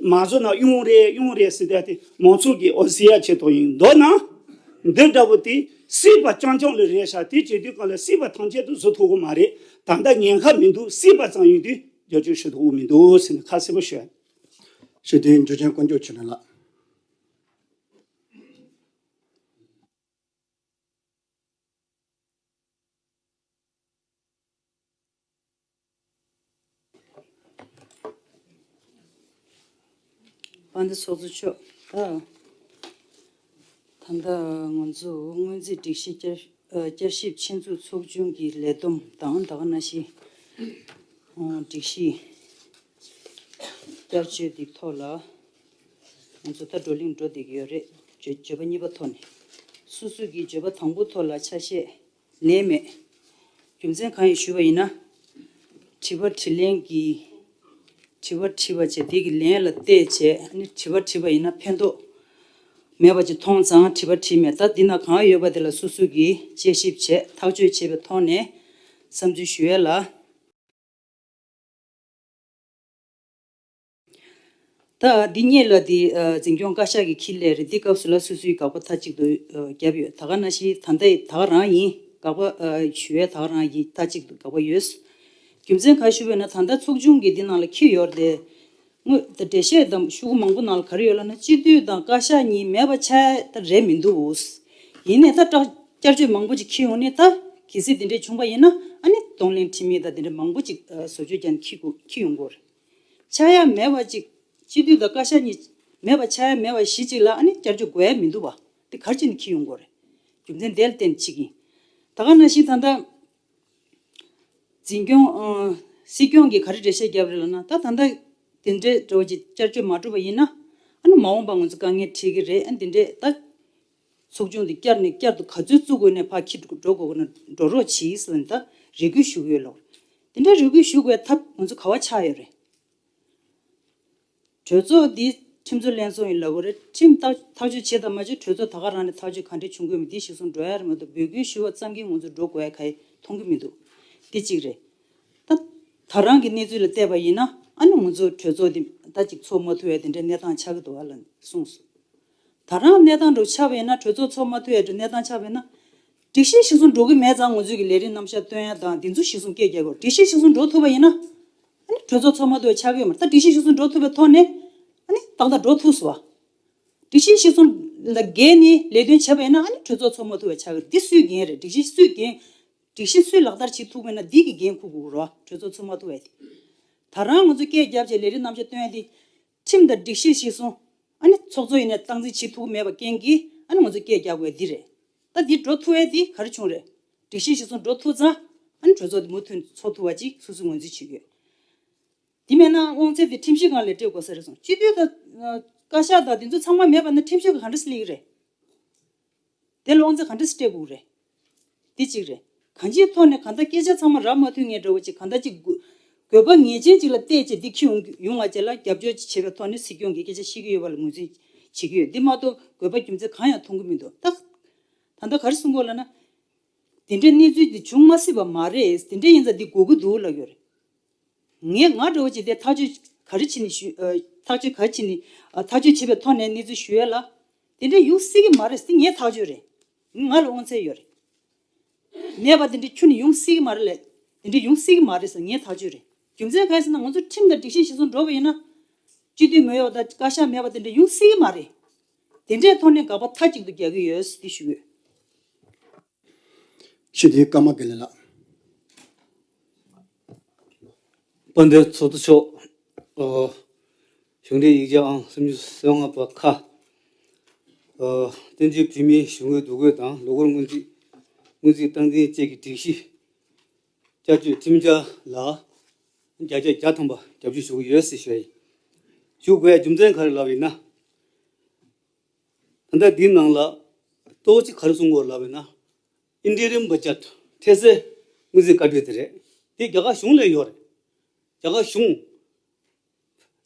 མ་བཟོ་ན་གཡོན་རེད་གཡོན་རེད་ཟེར་ད། དེ་མང་ཚོགས་ཀྱི་འོ་ཟེར་ཡ་ཆེད་དུ་ཡིན་མདོར་ན་འདི་འདྲ་བོ་དེ་སྲིད་པ་རྐྱང་རྐྱང་ལ་རེད་ཤག་དེ་བྱེད་དུས་གང་ལ་སྲིད་པ་ཐམས་ཅད་དུ་བཟོ་ཐུབ་གི་མ་རེད། ད་ལྟ་ཉེན་ཁ་མི་འདུག་སྲིད་པ་ཙམ་ཡིན་དུས་བསྒྱུར་བཅོས་ཞུ་ཐུབ་གི་མི་འདུག་ཟེར་ནས་ཁ་གསལ་པོ་ཞུ། ཞུ་དོན་འཇུ་ཆེན་དཀོན་མཆོག་ཆོས་སྒྲོན་ལགས། དཔལ་ལྡན་ཚོགས་གཙོ་མཆོག་ད་ད་ལྟ་ང་ཚོ་སྔོན་རྩིས་སྒྲིག་གཞི་བསྐྱར་ཨ་བསྐྱར་ཞིབ་ཆེད་འཛུགས་ཚོགས་ཆུང་གི་ལས་བསྡོམས་དང་ད་ག་ནང་བཞིན་ཨ་སྒྲིག་གཞི་བསྐྱར་བཅོས་འདི་ཐོག་ལ་ང་ཚོ་ད་བགྲོ་གླེང་འགྲོ་བསྡད་ཀྱི་ཡོད་རེད། བརྗོད་བརྗོད་པ་གཉིས་པ་ཐོག་ནས་སོ་སོ་གི་བརྗོད་པ་དང་པོ་ཐོག་ལ་ཆ་ཤས་ལན་མེད། རྒྱུ་མཚན་གང་ཡིན་ཞུས་པ་ཡིན་ན། དྲི་བ་དྲིས་ལན་གྱི་དྲི་བ་དྲིས་པ་བྱས་དེ་གི་ལན་ལ་བལྟས་བྱས་ཨ་ནི་དྲི་བ་དྲིས་པ་ཡིན་ན་ཕན་ཐོགས་མེད་པ་ཅིག་མཐོང་ཙང་དྲི་བ་དྲིས་མེད། ད་འདི་ན་གང་ཡོད་པ་དེ་ལ་སོ་སོ་གིས་དཔྱད་ཞིབ་བྱས་ཐག་གཅོད་བྱས་པའི་ཐོག་ནས་བསམ་ཚུལ་ཞུ་ཡས་ལ། ད་འདི་གཉིས་ལ་འདི་ཨ་འཛིན་སྐྱོང་བཀའ་ཤག་གིས་འཁྱེར་སླེབས་རེད། འདི་སྐབས་སུ་ལ་སོ་སོའི་དགག་པ་མཐའ་གཅིག་ཏུ་ཨ་བརྒྱབ་ཡོད། ད་ག་ནང་བཞིན་ད་ལྟ་ད་ག་རང་ཡིན། དགག་པ་ཨ་ཞུ་ཡས་ད་ག་རང་ཡིན། མཐའ་གཅིག་ཏུ་དགག་པ་ཡོད། རྒྱུ་མཚན་ག་ཞུ་བས་ན་ད་ལྟ་ཚོགས་ཆུང་གི་འདི་ནང་ལ་འཁྱེར་ཡོད་རེད། དངོས་ད་འགྲེལ་བཤད་དང་ཤོག་གུ་མང་པོ་ནང་ལ་ག་རེ་ཡོད་ལབ་ན་སྤྱི་འཐུས་དང་བཀའ་ཤག་གཉིས་མེད་པ་ཆགས་ད་རེད་མི་འདུག་ཡིན་ནའི་ད་བསྐྱར་བཅོས་མང་པོ་ཅིག་འཁྱེར་ཡོང་ནས་ད་གལ་སྲིད་འདི་འདྲས་བྱུང་པ་ཡིན་ན་ཨ་ནི་གདོང་ལེན་འཕྲི་མིན་ད་འདི་འདྲས་མང་པོ་ཅིག་བཟོ་བཅོས་ཀྱང་འཁྱེར་དགོས་འཁྱེར་ཡོང་དགོས་རེད། ཆགས་ཡ་མེད་པ་ཅིག་སྤྱི་འཐུས་དང་བཀའ་ཤག་གཉིས་མེད་པ་ཆགས་ཡ་མེད་པ་གཞི་གཅིག་ལ་ཨ་ནི་བསྐྱར་བཅོས་དགོས་ཡ་མི་འདུག་བ། དེ་ག་རེ་བྱས་ནས་འཁྱེར་ཡོང་དགོས་རེད། རྒྱུ་མཚན་དེ་ལ་བརྟེན་ནས་འཁྱེར་གྱིན། ད་ག་ནང་བཞིན་ད་ལྟ་འཛིན་སྐྱོང་ཨ་སྲིད་སྐྱོང་གིས་ག་རེ་འགྲེལ་བཤད་བརྒྱབ་རེད་ལབ་ན་ད་ད་ལྟ་དེ་འདྲའི་འདྲ་བོ་ཅིག་བསྐྱར་བཅོས་མ་གྲུབ་པ་ཡིན་ན་ཨ་ནི་མ་འོངས་པ་ང་ཚོ་དཀའ་ངལ་འཕྲད་ཀྱི་རེད། ཨ་འདི་འདྲས་ད་ཚོགས་ཆུང་འདི་བསྐྱར་ནས་བསྐྱར་དུ་ག་ཚོད་བཙུགས་དགོས་ནས་ཕར་འཁྱེར་འགྲོ་དགོས་ན་འགྲོ་རོགས་གྱིས་ཟེར་ནས་ད་རེ་སྐུལ་ཞུ་གི་ཡོད་ལོ། དེ་འདྲ་རེ་སྐུལ་ཞུ་དགོས་ཐབས་ང་ཚོ་ག་བ་ཆགས་ཡོད་རེད། གྲོས་ཚོགས་འདི་ཁྲིམས་བཟོ་ལྷན་ཚོགས་ཡིན་ལབ་དགོས་རེད། ཁྲིམས་ཐག་ཐག་གཅོད་བྱེད་དང་མ་བྱེད་གྲོས་ཚོགས་ད་ག་རང་ནས་ཐག་གཅོད་ག་འདྲས་བྱུང་དགོས་མིན་འདི་གཞིར་བཟུང་འགྲོ་ཡ་རེད་མ་གཏོགས་འབོད་སྐུལ་ཞུ་བ་ཙམ་གྱིས་ང་ཚོ་འགྲོ་དགོས་ཡ་ག་ཡེ་མཐོང་གི་མི་འདུག་འདི་གཅིག་རེད། ད་ ད་རང་གི་གནས་ཚུལ་ལ་བལྟས་པ་ཡིན་ན་ཨ་ནི་ང་ཚོ་གྲོས་ཚོགས་འདི་ད་ཅིག་ཚོགས་མ་ཐུབ་པའི་དེ་འདྲའི་གནས་སྟངས་ཆགས་ཀྱི་འདུག་ཨ་ལ་གསུངས་སོང་། ད་རང་གནས་སྟངས་འདྲ་ཆགས་པ་ཡིན་ན་གྲོས་ཚོགས་ཚོགས་མ་ཐུབ་པའི་གནས་སྟངས་ཆགས་པ་ཡིན་ན། སྒྲིག་གཞི་གཞིར་བཟུང་འགྲོ་གི་མེད་ཙང་ང་ཚོས་ཀྱི་ལས་རིམ་རྣམ་གཞག་སྟོན་ཡ་དང་འདི་ཚོ་གཞིར་བཟུང་སྐད་རྒྱག་དགོས། སྒྲིག་གཞི་གཞིར་བཟུང་འགྲོ་ཐུབ་པ་ཡིན་ན། ཨ་ནི་གྲོས་ཚོགས་ཚོགས་མ་ཐུབ་པ་ཆགས་ཀྱི་ཡོད་མ་རེད། ད་སྒྲིག་གཞི་གཞིར་བཟུང་འགྲོ་ཐུབ་པའི་ཐོག་ནས་ཨ་ནི་ཏག་ཏག་འགྲོ་ཐུབ་སོང་བ། སྒྲིག་གཞི་གཞིར་བཟུང་ལ་འགལ་ནས་ལས་དོན་བྱས་པ་ཡིན་ན་ཨ་ནི་གྲོས་ཚོགས་ཚོགས་མ་ཐུབ་པ་ཆགས་ཀྱི་རེད། འདི་སུའི་འགན་རེད། སྒྲིག་གཞི་སུའི་འགན། སྒྲིག་གཞི་སུས་ལག་བསྟར་བྱེད་ཐུབ་མེད་ན་འདི་གི་འགན་འཁུར་དགོས་རེད་བ། གྲོས་ཚོགས་ཚོགས་མ་ཐུབ་པ་དེ། ད་རང་ང་ཚོ་སྐད་རྒྱབ་བྱས་ལས་རིམ་རྣམ་གཞག་སྟོན་ཡ་དེ། ཁྲིམས་དང་སྒྲིག་གཞི་གཞིར་བཟུང་། ཨ་ནི་ཚོགས་གཙོ་ཡིན་ནའི་སྟངས་འཛིན་བྱེད་ཐུབ་ཀྱི་མེད་པ་རྐྱེན་གྱིས་ཨ་ནི་ང་ཚོ་སྐད་རྒྱག་དགོས་འདི་རེད། ད་འདི་འགྲོ་ཐུབ་ཡ་དེ་ག་རེ་བྱུང་རེད། སྒྲིག་གཞི་གཞིར་བཟུང་འགྲོ་ཐུབ་ཙང་ཨ་ནི་གྲོས་ཚོགས་འདི་མུ་མཐུད་ཚོགས་ཐུབ་པ་ཅིག་སོ་སོས་ངོས་འཛིན་བྱེད་དགོས། འདི་མེད་ན་དབང་ཚད་དེ་ཁྲིམས་ཞིབ་ཁང་ལ་སྤྲད་དགོས་ས་རེད་གསུངས། སྤྱི་འཐུས་དང་བཀའ་ཤག་དང་དེ་ཚོ་ཚང་མ་མེད་པ་ན་ཁྲིམས་ཞིབ་ཁང་ག་འདྲ་སེ་སླེབས་ཀྱི་རེད། དེ་ལ་དབང་ཚད་ག་འདྲ་སེ་སྤྲད་དགོས་རེད། དེ་གཅིག་རེད། གང་ཅིའི་ཐོག་ནས་གང་ལྟར་སྐད་ཆ་ཚང་མ་རག་མ་ཐུབ་མཁན་འདྲ་བོ་ཅིག་གང་ལྟར་ཅིག་དགོས་དགོས་པ་ངེས་ཅན་ཅིག་ལ་བལྟས་བྱས་འདི་འཁྱེར་ཡོང་ཡོང་བ་བཅས་ལ་རྒྱབ་སྐྱོར་བྱེད་པའི་ཐོག་ནས་སྲིད་སྐྱོང་གིས་སྐད་ཆ་བཤད་ཀྱི་ཡོད་པ་ལ་ངོས་འཛིན་བྱེད་ཀྱི་ཡོད། འདི་མ་གཏོགས་དགོས་པ་རྒྱུ་མཚན་གང་ཡང་མཐོང་གི་མི་འདུག་ད་ད་ལྟ་ག་རེ་གསུང་དགོས་ལབ་ན། དེ་འདྲའི་གནས་ཚུལ་འདི་བྱུང་མ་སྲིད་པ་མ་རེད། དེ་འདྲ་ཡིན་ཙང་འདི་དགོས་ཀྱི་འདུག་ལབ་ཡོད་རེད། ངས་ང་འདྲ་བོ་ཅིག་དེ་ཐག་གཅོད་ག་རེ་བྱས་ནས་ཞུ། ཨ། ཐག་གཅོད་ག་རེ་བྱས་ནས། ཨ། ཐག་གཅོད་བྱས་པའི་ཐོག་ནས་གནས་ཚུལ་ཞུ་ཡ་ལ། དེ་འདྲ་ཡོང་སྲིད་ཀྱི་མ་རེད་ཟེར་ངའི་ཐག་གཅོད་རེད། ང་ལ་དབང་ཚད་ཡོད་རེད། མེད་པ་དེ་འདྲ་ཁྱོན་ནས་ཡོང་སྲིད་ཀྱི་མ་རེད་ལབ། དེ་འདྲ་ཡོང་སྲིད་ཀྱི་མ་རེད་ཟེར་ངའི་ཐག་གཅོད་རེད། རྒྱུ་མཚན་གང་ཡིན་ཟེར་ན་ང་ཚོ་ཁྲིམས་དང་སྒྲིག་གཞི་གཞིར་བཟུང་འགྲོ་བ་ཡིན་ན། སྤྱི་འཐུས་མི་ཡོང་དང་བཀའ་ཤག་མེད་པ་དེ་འདྲ་ཡོང་སྲིད་ཀྱི་མ་རེད། དེ་འདྲའི་ཐོག་ནས་དགག་པ་མཐའ་གཅིག་ཏུ་རྒྱག་གི་ཡོད་ཟེར་དེ་ཞུ་གི་ཡོད། སྤྱི་འཐུས་ཀརྨ་དགེ་ལེགས་ལགས། དཔལ་ལྡན་ཚོགས་གཙོ་མཆོག་ཨོ། གཞུང་འབྲེལ་ཡིག་ཆ་ཨང་སུམ་ཅུ་སོ་ལྔ་པ་ཁ། ཨོ། བཙན་བྱོལ་བོད་མིའི་གཞུང་གི་འདུ་འགོད་དང་ལོ་འཁོར་སྔོན་རྩིས། སྔོན་རྩིས་སྟངས་འཛིན་བཅས་ཀྱི་སྒྲིག་གཞི། བསྐྱར་བཅོས་ཁྲིམས་འཆར་ལ་བརྒྱ་ཆ་བརྒྱ་ཐམ་པ་རྒྱབ་སྐྱོར་ཞུ་གི་ཡོད་ཟེར་ཞུ་ཡ་ཡིན། ཞུ་དགོས་ཡ་རྒྱུ་མཚན་ག་རེ་ལབ་ཡིན་ན། ད་ལྟ་འདིའི་ནང་ལ་གཙོ་བོ་གཅིག་ག་རེ་གསུང་དགོས་ལབ་ཡིན་ན། ཨིན་ཊི་རིམ་བྷ་ཇེཊ་ཐེབས་རྩའི་དངུལ་རྩིས་བཀའ་འཁྲོལ་དེ་རེད། དེ་རྒྱ་གར་གཞུང་ལ་ཡོད་རེད། རྒྱ་གར་གཞུང་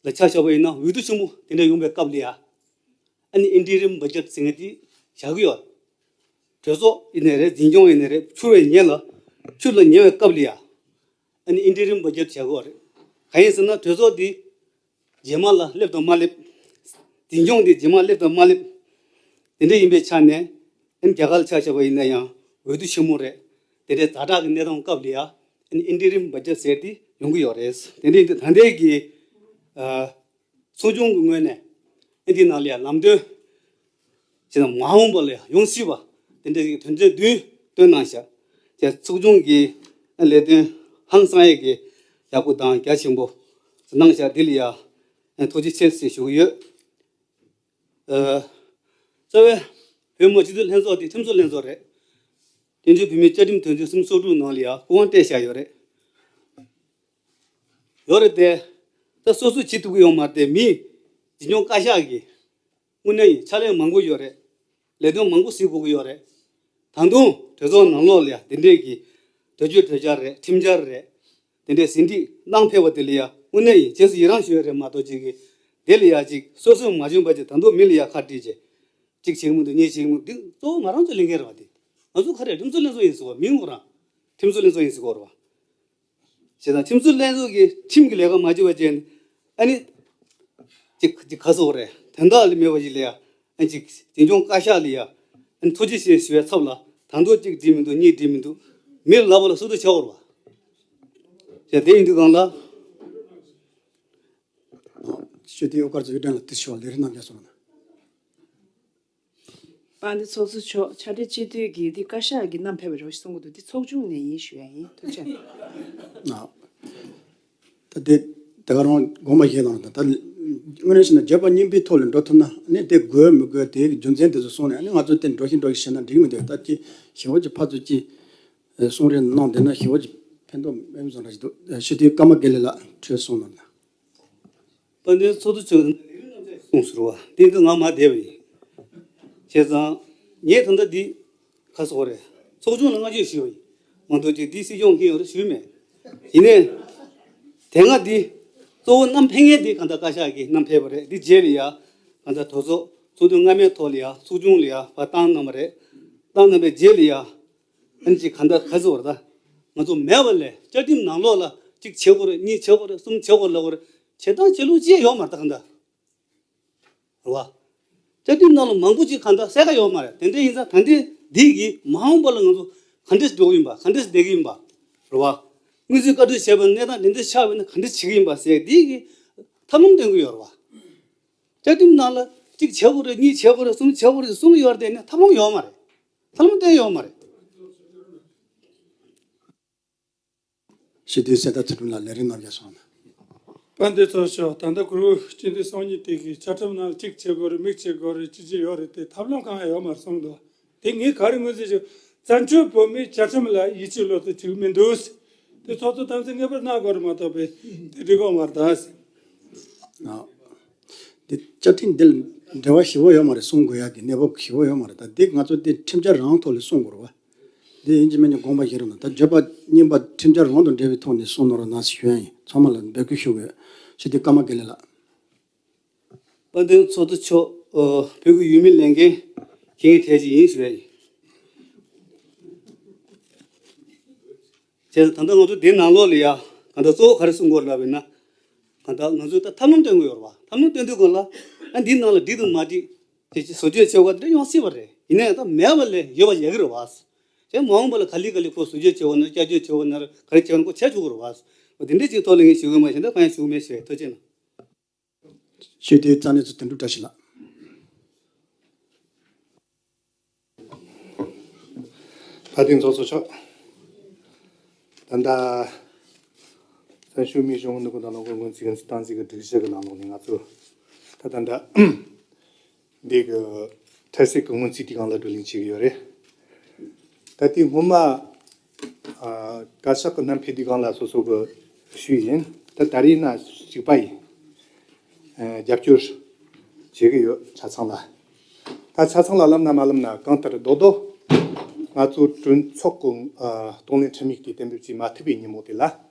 ལ་ཆ་བཞག་པ་ཡིན་ན་འོས་བསྡུ་ཆེན་མོ་དེ་འདྲ་ཡོང་བའི་སྐབས་ལ་ཡ། ཨ་ནི་ཨིན་ཊི་རིམ་བྷ་ཇེཊ་ཟེར་མཁན་དེ་བཞག་གི་ཡོད་རེད། གྲོས་ཚོགས་ཡིན་ནའི་རེད། འཛིན་སྐྱོང་ཡིན་ནའི་རེད། འཁྱུར་བའི་ཉེ་ལ་འཁྱུར་ལ་ཉེ་བའི་སྐབས་ལ་ཡ། ཨ་ནི་ཨིན་ཊི་རིམ་བྷ་ཇེཊ་བྱ་དགོས་རེད། གང་ཡིན་ཟེར་ན་གྲོས་ཚོགས་འདི་རྗེས་མ་ལ་སླེབས་དང་མ་སླེབས། འཛིན་སྐྱོང་འདི་རྗེས་མ་སླེབས་དང་མ་སླེབས། དེ་འདྲ་ཡིན་པའི་ཆ་ནས་ཨ་ནི་རྒྱ་གར་ལ་ཆ་བཞག་པ་ཡིན་ན་ཡང་འོས་བསྡུ་ཆེན་མོ་རེད། དེ་འདྲའི་ཛ་དྲག་གི་གནས་སྟངས་སྐབས་ལ་ཡ་ཨ་ནི་ཨིན་ཊི་རིམ་བྷ་ཇེཊ་ཟེར་དེ་ཡོང་གི་ཡོད་རེད། དེ་འདྲ་ཡིན་དུས་ད་ལྟའི་གི་ཨ། ཚོགས་ཆུང་གི་ངོས་ནས་ཨ་འདི་ནང་ལ་ཡང་ལམ་སྟོན་བྱས་ན་མ་འོངས་པ་ལ་ཡང་ཡོང་སྲིད་པ་དེ་འདྲ་ཞིག་དོན་ཚན་བདུན་བཏོན་གནང་ཤག་དེ་ཚོགས་ཆུང་གི་ལས་དོན་ཧང་སང་ཡས་ཀྱི་ཡག་པོ་དང་རྒྱ་ཆེན་པོ་གནང་ཤག་འདི་ལ་ཡང་ཐུགས་རྗེ་ཆེ་ཟེར་ཞུ་གི་ཡོད། ཨ། རྩ་བའི་བོད་མི་སྤྱི་འཐུས་ལྷན་ཚོགས་དེ་ཁྲིམས་བཟོ་ལྷན་ཚོགས་རེད། བཙན་བྱོལ་བོད་མིའི་བཅའ་ཁྲིམས་དོན་ཚན་སུམ་ཅུ་སོ་དྲུག་ནང་ལ་ཡང་སྐུ་དབང་སྤྲད་བཞག་ཡོད་རེད། ཡོད་རེད་དེ། ད་སོ་སོས་བྱེད་ཐུབ་ཀྱི་ཡོད་མ་རེད་དེ། མི་འཛིན་སྐྱོང་བཀའ་ཤག་གིས་དངོས་གནས་ཡིན་ཕྱག་ལས་མང་པོ་ཡོད་རེད། ལས་དོན་མང་པོ་གཟིགས་དགོས་ཀྱི་ཡོད་རེད། ད་དུང་གྲོས་ཚོགས་ནང་ལོགས་ལ་ཡང་དེ་འདྲས་ཀྱི་གྲོས་ཆོད་གྲོས་འཆར་རེད། ཁྲིམས་འཆར་རེད། དེ་འདྲས་ཟིན་བྲིས་གནང་ཕེབས་པ་དེ་ལ་ཡང་དངོས་གནས་ཡིན་རྗེས་སུ་ཡི་རང་ཞུ་ཡ་རེད་མ་གཏོགས་ཅིག་གིས་དེ་ལ་ཡང་ཅིག་སོ་སོས་མ་འཇོན་པ་ཅིག་ད་དུང་མི་ལ་ཡང་ཁ་བྲིས་བྱས། གཅིག་བྱེད་ཀྱི་མི་འདུག་གཉིས་བྱེད་ཀྱི་མི་འདུག་འདི་གཙོ་བོ་ང་རང་ཚོའི་ལས་འགན་རེད་བ། འདི་ང་ཚོ་ག་རེ་ཁྲིམས་བཟོ་ལྷན་ཚོགས་ཡིན་ཟེར་བ་མིང་ཁོ་རང་ཁྲིམས་བཟོ་ལྷན་ཚོགས་ཡིན་ཟེར་གོ་རེད་བ། བྱས་ཙང་ཁྲིམས་བཟོ་ལྷན་ཚོགས་ཀྱིས་ཁྲིམས་ཀྱི་ལས་ཀ་མ་བྱས་པ་བྱས་ནས་ཨ་ནི་ཅིག་ཅིག་ག་ཟེར་དགོས་རེད། དོན་དག་ལས་མེད་པ་ཞིག་ལ་ཡ་ཨ་ནི་ཅིག་འཛིན་སྐྱོང་བཀའ་ཤག་ལ་ཡ་ཨ་ནི་ཐུགས་རྗེ་ཆེ་ཞུ་བའི་ཚབ་ལ་ད་དུང་གཅིག་བྲིས་མི་འདུག་གཉིས་བྲིས་མི་འདུག་མི་ལ་ལབ་པ་ལ་སོ་སོ་ཆགས་དགོས་རེད་བ། བྱས་དེ་ཡིན་དུས་སྒང་ལ། སྤྱི་འཐུས་དབུ་དཀར་ཚོ་གཡུ་སྒྲོན་ལ་དེ་ཞུ་བ་ལས་རིམ་རྣམས་རྒྱག་སོང་ན། དཔལ་ལྡན་ཚོགས་གཙོ་མཆོག་ཕྱག་སྦྲེལ་སྤྱི་འཐུས་ཀྱིས་འདི་བཀའ་ཤག་གིས་བསྣམས་ཕེབས་པ་རེད་གསུང་གི་འདུག་འདི་ཚོགས་ཆུང་ནས་ཡིན་ཞུ་ཡ་ཡིན། ཐུགས་རྗེ་ཆེ། ད་དེ་དེ་ག་རང་དགོངས་པ་བཞེས་གནང་དང་ད་དངོས་གནས་བྱས་ན་བརྗོད་པ་སྙིང་པོའི་ཐོག་ལ་འགྲོ་ཐུབ་ན་ནི་དེ་དགོས་མི་དགོས་དེའི་རྒྱུ་མཚན་དེ་ཚོ་གསུངས་ནས་ནི་ང་ཚོ་དེ་འགྲོ་ཞིག་འགྲོ་ཞིག་བྱས་ན་འགྲིག་མི་འདུག་ད་ཅི་ཞེ་པོ་ཅིག་ཕར་ཚུར་ཅི་གསུང་རེ་གནང་བསྡད་ན་ཞེ་པོ་ཅིག་ཕན་ཐོགས་མེད་བཟོ་འདྲ་ཞིག་འདུག་སྤྱི་འཐུས་ཀརྨ་དགེ་ལེགས་ལགས་གྲོས་གསུངས་གནང་ན། དཔལ་ལྡན་ཚོགས་གཙོ་མཆོག་གསུངས་ཟེར་བ་དེ་ཚོ་ང་མ་བསྡད་པ་ཡིན། བྱས་ཙང་ངས་ད་ལྟ་འདི་ཁ་སོགས་རེད། ཚོགས་ཆུང་ལ་བསྔགས་བརྗོད་ཞུས་པ་ཡིན། མ་གཏོགས་ཅིག་འདི་སྲིད་སྐྱོང་གིས་ཡོད་རེད་ཞུས་མེད། ཡིན་ནའི་དེ་སྔ་འདི་གཙོ་བོ་བསྣམས་ཕེབས་མཁན་འདི་གང་ལྟར་བཀའ་ཤག་གིས་བསྣམས་ཕེབས་པ་རེད། འདི་རྗེས་ལ་ཡ་གང་ལྟར་གྲོས་ཚོགས་ཚོགས་དུས་སྔ་མའི་ཐོག་ལ་ཡ་ཚོགས་ཆུང་ལ་ཡ་ཕར་བཏང་གནང་བ་རེད། བཏང་གནང་བའི་རྗེས་ལ་ཡ། ཨ་ནི་ཅིག་གང་ལྟར་ག་ཚོད་བར་ད་ང་ཚོ་མེད་པ་ལས་བཅའ་ཁྲིམས་ནང་ལོགས་ལ་ གཅིག་བྱེད་དགོས་རེད། གཉིས་བྱེད་དགོས་རེད། གསུམ་བྱེད་དགོས་ལབ་དགོས་རེད། བྱེད་སྟངས་བྱེད་ལུགས་ཅི་ཡང་ཡོད་མ་རེད་ད་གང་ལྟར། རེད་བ། བཅའ་ཁྲིམས་ནང་ལ་མང་པོ་ཅིག་གང་ལྟར་གསལ་ཁ་ཡོད་མ་རེད། དེ་འདྲ་ཡིན་ཙང་ད་ལྟའི་འདི་གིས་མ་འོངས་པ་ལ་ང་ཚོ་ག་འདྲས་འགྲོ་གི་ཡིན་པ། ག་འདྲས་བསྡད་ཀྱི་ཡིན་པ། རེད་བ། དངུལ་རྩིས་བཀའ་འཁྲོལ་བྱས་པ་གནས་སྟངས་དེ་འདྲས་ཆགས་པ་ཡིན་ན་ག་འདྲས་བྱེད་ཀྱི་ཡིན་པ་ཟེར་འདི་གིས་ཐབས་ལམ་སྟོན་གྱི་ཡོད་རེད་བ། བཅའ་ཁྲིམས་ནང་ལ་གཅིག་བྱེད་དགོས་རེད། གཉིས་བྱེད་དགོས་རེད། གསུམ་བྱེད་དགོས་རེད་ཟེར་གསུང་གི་ཡོད་རེད། དེ་ནི་ཐབས་ལམ་ཡོད་མ་རེད། ཐབས་ལམ་སྟོན་ཡོད་མ་རེད། སྤྱི་འཐུས་གསལ་ཐར་ཚུལ་ཁྲིམས་ལགས་ལས་རིམ་ནང་བཞག་སོང་ན། དཔལ་ལྡན་ཚོགས་གཙོ། ད་ལྟ་གུ་རུ་སྤྱི་འཐུས་སང་ཉིན་དེ་གིས་བཅའ་ཁྲིམས་ནང་གཅིག་བྱེད་དགོས་རེད། མིག་བྱེད་དགོས་རེད། ཅི་ཅི་ཡོད་རེད། དེ་ཐབས་ལམ་གང་ཡང་ཡོད་མ་རེད་གསུངས་འདུག་དེ་ངས་ག་རེ་ངོས་འཛིན་བྱེད། བཙན་བྱོལ་བོད་མིས་བཅའ་ཁྲིམས་ལ་ཡིད་ཆེས་བློ་གཏད་བྱེད་ཀྱི་མི་འདུག་དེ་ཚོགས་གཙོ་དམ་ཚིག་ངེས་པར་གནང་དགོས་རེད་མ་གཏོགས་པའི་དེ་འགྲིག་གི་མ་རེད་ད། ཨ། འདི་བཅའ་ཁྲིམས་འདི་ལ་འབྲེལ་བ་ཞེ་པོ་ཡོད་མ་རེད། གསུང་དགོས་ཡག་གི་གནས་བབ་ཞེ་པོ་ཡོད་མ་རེད། ད་འདི་ང་ཚོ་འདི་ཁྲིམས་འཆར་རང་ཐོག་ལ་གསུང་དགོས་རེད་བ། འདི་ཡིན་གཅིག་མིན་གཅིག་དགོངས་པ་བཞེས་རོགས་གནང་། ད་བརྗོད་པ་རྙིང་པ་ཁྲིམས་འཆར་རང་དང་འབྲེལ་བའི་ཐོག་ནས་གསུང་གནང་རོགས་གནང་ཞེས་ཞུ་ཡ་ཡིན། ཚང་མ་ལ་འབོད་སྐུལ་ཞུ་དགོས། སྤྱི་འཐུས་ཀརྨ་དགེ་ལེགས་ལགས། དཔལ་ལྡན་ཚོགས་གཙོ་མཆོག་ཨ། བོད་ཀྱི་ཡུལ་མི་ལས་འགན་འཁྱེར་མཁན་གྲས་ཤིག་ཡིན་ཞུ་ཡ་ཡིན། བྱས་ཙང་ད་ལྟ་ང་ཚོ་འདིའི་ནང་ལོགས་ལ་ཡ་གང་ལྟར་གཙོ་བོ་ག་རེ་གསུང་དགོས་རེད་ལབ་ཡིན་ན། གང་ལྟར་ང་ཚོས་ད་ཐབས་ལམ་སྟོན་དགོས་ཡོད་རེད་བ། ཐབས་ལམ་སྟོན་དུས་སྒང་ལ་ཨ་འདིའི་ནང་ལ་འགྲིག་དང་མ་འགྲིག་དེ་ཅིག་བཟོ་བཅོས་བྱེད་དགོས་དེ་འདྲ་ཡོང་སྲིད་པ་རེད། ཡིན་ན་ཡང་ད་མེད་པ་ལས་ཡོད་པ་ཡག་གི་རེད་བ། དེ་མ་འོངས་པ་ལ་ག་ལེ་ག་ལེ་ཁོ་བཟོ་བཅོས་བྱེད་དགོས་ན་བསྐྱར་བཅོས་བྱེད་དགོས་ན་ག་རེ་བྱེད་དགོས་ན་ཁོ་བྱེད་ཆོག་གི་རེད་བ། འོ་དེ་འདྲ་ཅིག་ཐོག་ལ་ངས་ཞུ་གི་མ་གཞི་ད་གང་ཡང་ཞུ་གི་མེད་ཞུ་བའི་ཐུགས་རྗེ་གནང་། ཆོས་དད་རྩ་གནས་ཚོ་དོན་གྲུབ་བཀྲ་ཤིས་ལགས། དཔལ་ལྡན་ཚོགས་གཙོ་མཆོག་ད་ལྟ་བཙན་བྱོལ་མིའི་གཞུང་གི་ནང་ལོགས་སྔོན་རྩིས་ཡིན་གཟིགས་སྟངས་འཛིན་གྱི་སྒྲིག་གཞི་གི་ནང་ལོགས་ནས་ང་ཚོ་ད་ད་ལྟ་འདི་གི་འཕྲལ་སེལ་གྱི་སྔོན་རྩིས་དེའི་སྒང་ལ་བགྲོ་གླེང་བྱེད་ཀྱི་ཡོད་རེད། ད་ལྟའི་སྔོན་མ་ཨ། བཀའ་ཤག་གི་བསྣམས་ཕེབས་དུས་སྒང་ལ་སོ་སོ་གི་ཞུས་ཡིན། ད་ད་རེས་ན་གཅིག་པ་ཡིན། ཨ། རྒྱབ་སྐྱོར་བྱེད་ཀྱི་ཡོད་ཆ་ཚང་ལ། ད་ཆ་ཚང་ལ་ལབ་ན་མ་ལབ་ན་གང་ལྟར་རྡོག་རྡོག་ང་ཚོ་གྲོས་ཚོགས་ཀྱི་ཨ། གཏོང་ལེན་ཁྲིམས་ཡིག་དེ་གཏན་འབེབས་བྱེད་མ་ཐུབ་པའི་ཉིན་མོ་དེ་ལ་